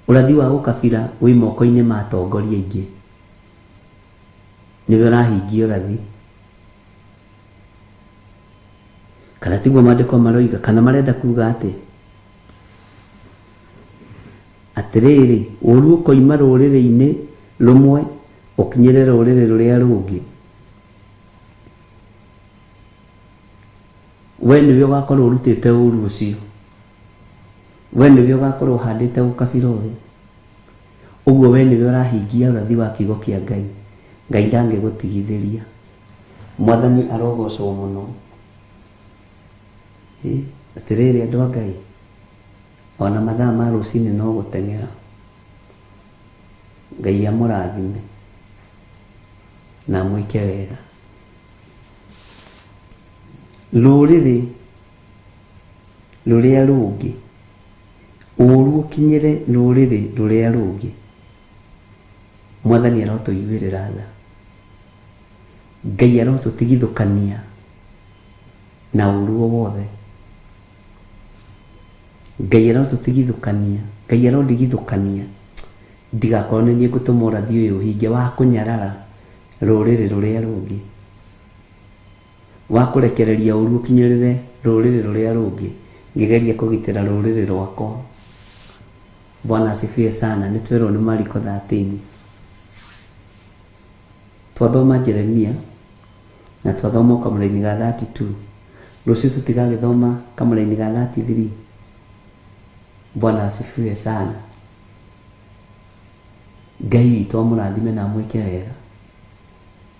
Ũrathi wa ũkabira wĩ moko-inĩ ma atongoria aingĩ, nĩwe ũrahingia ũrathi. Kana tiguo maandĩko maroiga, kana marenda kuga atĩ atĩrĩrĩ, ũru ũkoima rũrĩrĩ-inĩ rũmwe ũkinyĩre rũrĩrĩ rũrĩa rũngĩ. We nĩwe ũgakorwo ũrutĩte ũru ũcio, we nĩwe ũgakorwo ũhandĩte ũkabira ũyũ. Ũguo we nĩwe ũrahingia ũrathi wa kiugo kĩa Ngai. Ngai ndangĩgũtigithĩria. Mwathani arogocwo mũno. Atĩrĩrĩ andũ a Ngai, ona mathaa ma rũcinĩ no gũteng'era. Ngai amũrathime na amwĩke wega. Rũrĩrĩ rũrĩa rũngĩ, ũru ũkinyĩre rũrĩrĩ rũrĩa rũngĩ. Mwathani arotũiguĩrĩra tha. Ngai arotũtigithũkania na ũru o wothe. Ngai arotũtigithũkania, Ngai arondigithũkania ndigakorwo nĩ niĩ ngũtũma ũrathi ũyũ ũhinge wa kũnyarara rũrĩrĩ rũrĩa rũngĩ, wa kũrekereria ũru ũkinyĩrĩre rũrĩrĩ rũrĩa rũngĩ, ngĩgeria kũgitĩra rũrĩrĩ rwakwa. Bwana asifiwe sana. Nĩ twerwo nĩ Mariko 13. Twathoma Jeremia na twathoma kamũraini ga 32. Rũciũ tũtigagĩthoma kamũraini ga 33. Bwana asifiwe sana. Ngai witũ amũrathime na amwĩke wega,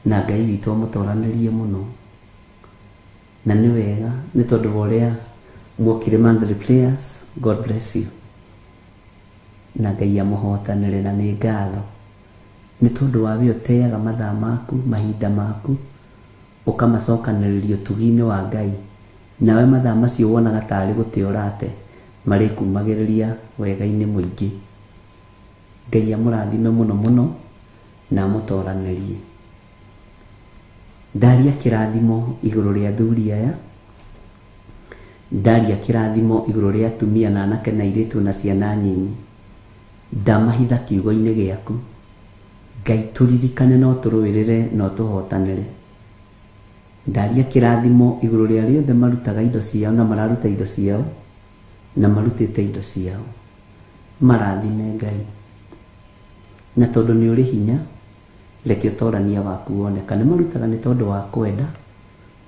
na Ngai witũ amũtoranĩrie mũno. Na nĩ wega nĩ tondũ wa ũrĩa mwokire monthly prayers. God bless you. Na Ngai amũhotanĩre, na nĩ ngatho nĩ tondũ wa we ũteaga mathaa maku, mahinda maku, ũkamacokanĩrĩria ũtugi-inĩ wa Ngai. Nawe mathaa macio wonaga tarĩ gũte ũrate, marĩkumagĩrĩria wega-inĩ mũingĩ. Ngai amũrathime mũno mũno na amũtoranĩrie. Ndaria kĩrathimo igũrũ rĩa athuri aya, ndaria kĩrathimo igũrũ rĩa atumia na anake na airĩtu na ciana nyinyi. Ndamahitha kiugo-inĩ gĩaku. Ngai tũririkane na ũtũrũĩrĩre na ũtũhotanĩre. Ndaria kĩrathimo igũrũ rĩa arĩa othe marutaga indo ciao na mararuta indo ciao na marutĩte indo ciao. Marathime Ngai. Na tondũ nĩ ũrĩ hinya, reke ũtorania waku wonekane. Marutaga nĩ tondũ wa kwenda,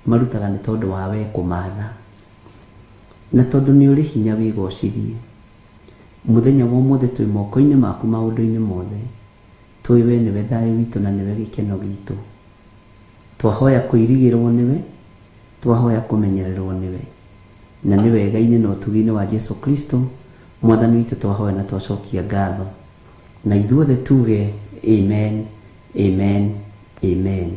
marutaga nĩ tondũ wa we kũmatha. Na tondũ nĩ ũrĩ hinya wĩgocithie. Mũthenya wa ũmũthĩ twĩ moko-inĩ maku maũndũ-inĩ mothe. Tũĩ we nĩwe thayũ witũ na nĩwe gĩkeno gitũ. Twahoya kũirigĩrwo nĩwe, twahoya kũmenyererwo nĩwe. Na nĩ wega-inĩ na ũtugi-inĩ wa Jesu Kristo Mwathani witũ twahoya na twacokia ngatho. Na ithuothe tuge amen, amen, amen.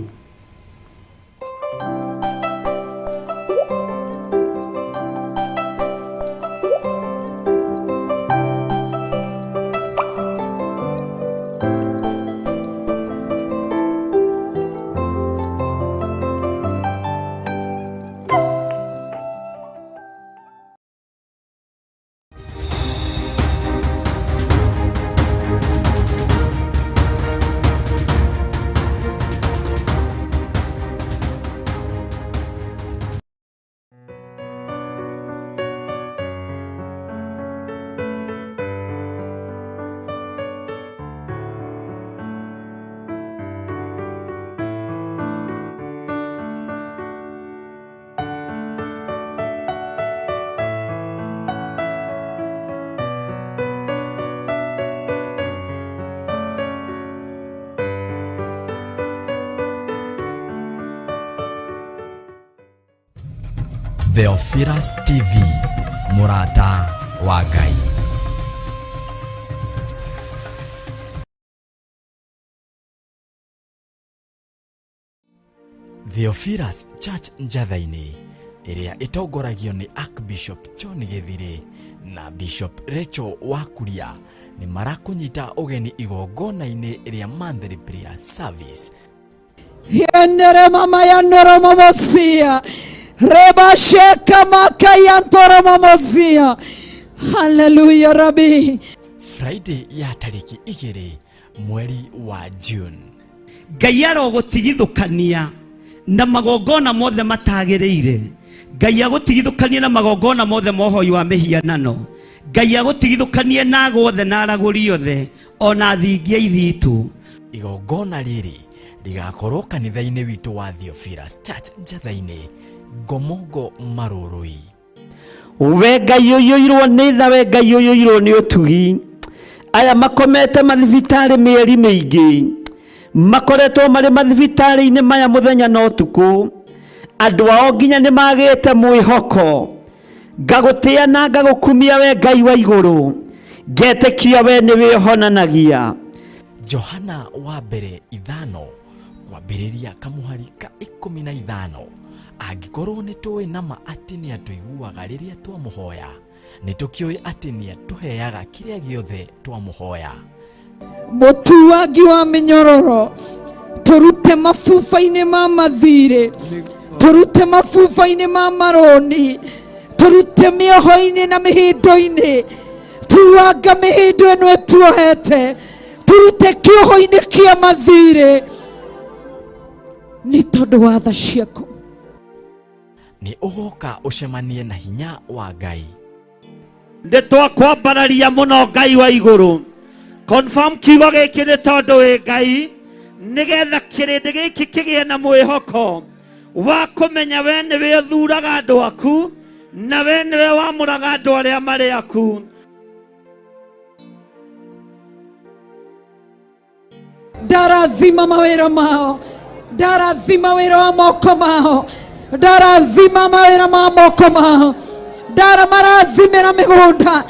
Theophilus TV, mũrata wa Ngai. Theophilus Church Njatha-inĩ ĩrĩa ĩtongoragio nĩ Archbishop John Gĩthirĩ na Bishop Rachel Wakuria nĩ marakũnyita ũgeni igongona-inĩ rĩa monthly prayer service. Yenere mama yanoro mamosia. Reba sheka maka yantoro mamosia. Hallelujah Rabbi. Friday ya tarĩki 2 mweri wa June. Ngai arogũtigithũkania na magongona mothe matagĩrĩire. Ngai agũtigithũkanie na magongona mothe ma ũhoi wa mĩhianano. Ngai agũtigithũkanie na ago othe na aragũri othe ona thingia ithitũ. Igongona rĩrĩ rĩgakorwo kanitha-inĩ witũ wa Theophilus Church Njatha-inĩ Ngomongo Marurui. We Ngai ũiyũirwo nĩ tha, we Ngai ũiyũirwo nĩ ũtugi. Aya makomete mathibitarĩ mĩeri mĩingĩ, makoretwo marĩ mathibitarĩ-inĩ maya mũthenya na ũtukũ. Andũ ao nginya nĩ magĩte mwĩhoko. Ngagũtĩa na ngagũkumia we Ngai wa igũrũ, ngetĩkia we nĩwe ũhonanagia. Johana wa mbere 5 kwambĩrĩria kamũhari ka 15. Angĩkorwo nĩ tũĩ nama atĩ nĩ atũiguaga rĩrĩa twamũhoya, nĩ tũkĩũĩ atĩ nĩ atũheaga kĩrĩa gĩothe twamũhoya. Mũtuangi wa mĩnyororo, tũrute mabuba-inĩ ma mathirĩ, tũrute mabuba-inĩ ma marũni, tũrute mĩoho-inĩ na mĩhĩndo-inĩ, tuanga mĩhĩndo ĩno ĩtuohete, tũrute kĩoho-inĩ kĩa mathirĩ nĩ tondũ wa tha ciaku. Nĩ ũgoka ũcemanie na hinya wa Ngai. Nĩ twakwambararia mũno Ngai wa igũrũ. Confirm kiugo gĩkĩ nĩ tondũ wĩ Ngai, nĩgetha kĩrĩndĩ gĩkĩ kĩgĩe na mwĩhoko wa kũmenya we nĩwe ũthuraga andũ aku, na we nĩwe wamũraga andũ arĩa marĩ aku. Ndarathima mawĩra mao, ndarathima wĩra wa moko mao, ndarathima mawĩra ma moko mao, ndaramarathimĩra mĩgũnda,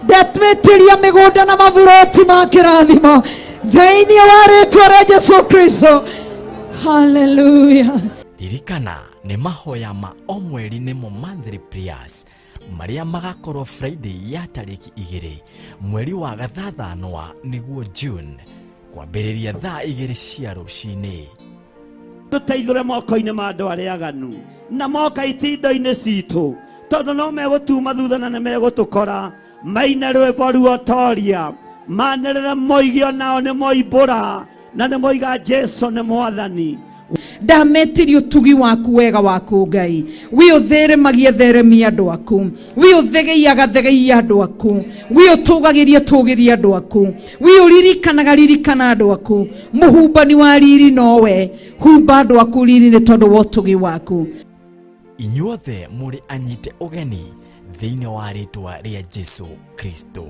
ndatwĩtĩria mĩgũnda na maburoti ma kĩrathimo thĩinĩ wa rĩtwa rĩa Jesu Kristo. Haleluya. Ririkana nĩ mahoya ma o mweri nĩmo monthly prayers marĩa magakorwo Friday ya tarĩki 2 mweri wa gathathanwa nĩguo June kwambĩrĩria thaa 2 cia rũcinĩ. Tũteithũre moko-inĩ ma andũ arĩa aganu na moka itindo-inĩ citũ, tondũ no megũtuma thutha na nĩ megũtũkora. Maine rwĩmbo ruotoria, manĩrĩre moige onao nĩ moimbũra na nĩ moiga Jesu nĩ Mwathani. Ndametirie ũtugi waku wega waku Ngai, wi ũtheremagie theremia andũ aku, wi ũthegeiaga thegeia andũ aku, wi ũtũgagĩrie tũgĩrie andũ aku, wi ũririkanaga ririkana andũ aku. Mũhumbani wa riri nowe, humba andũ aku riri nĩ tondũ wa ũtugi waku. Inyuothe mũrĩ anyite ũgeni thĩinĩ wa rĩtwa rĩa Jesu Kristo.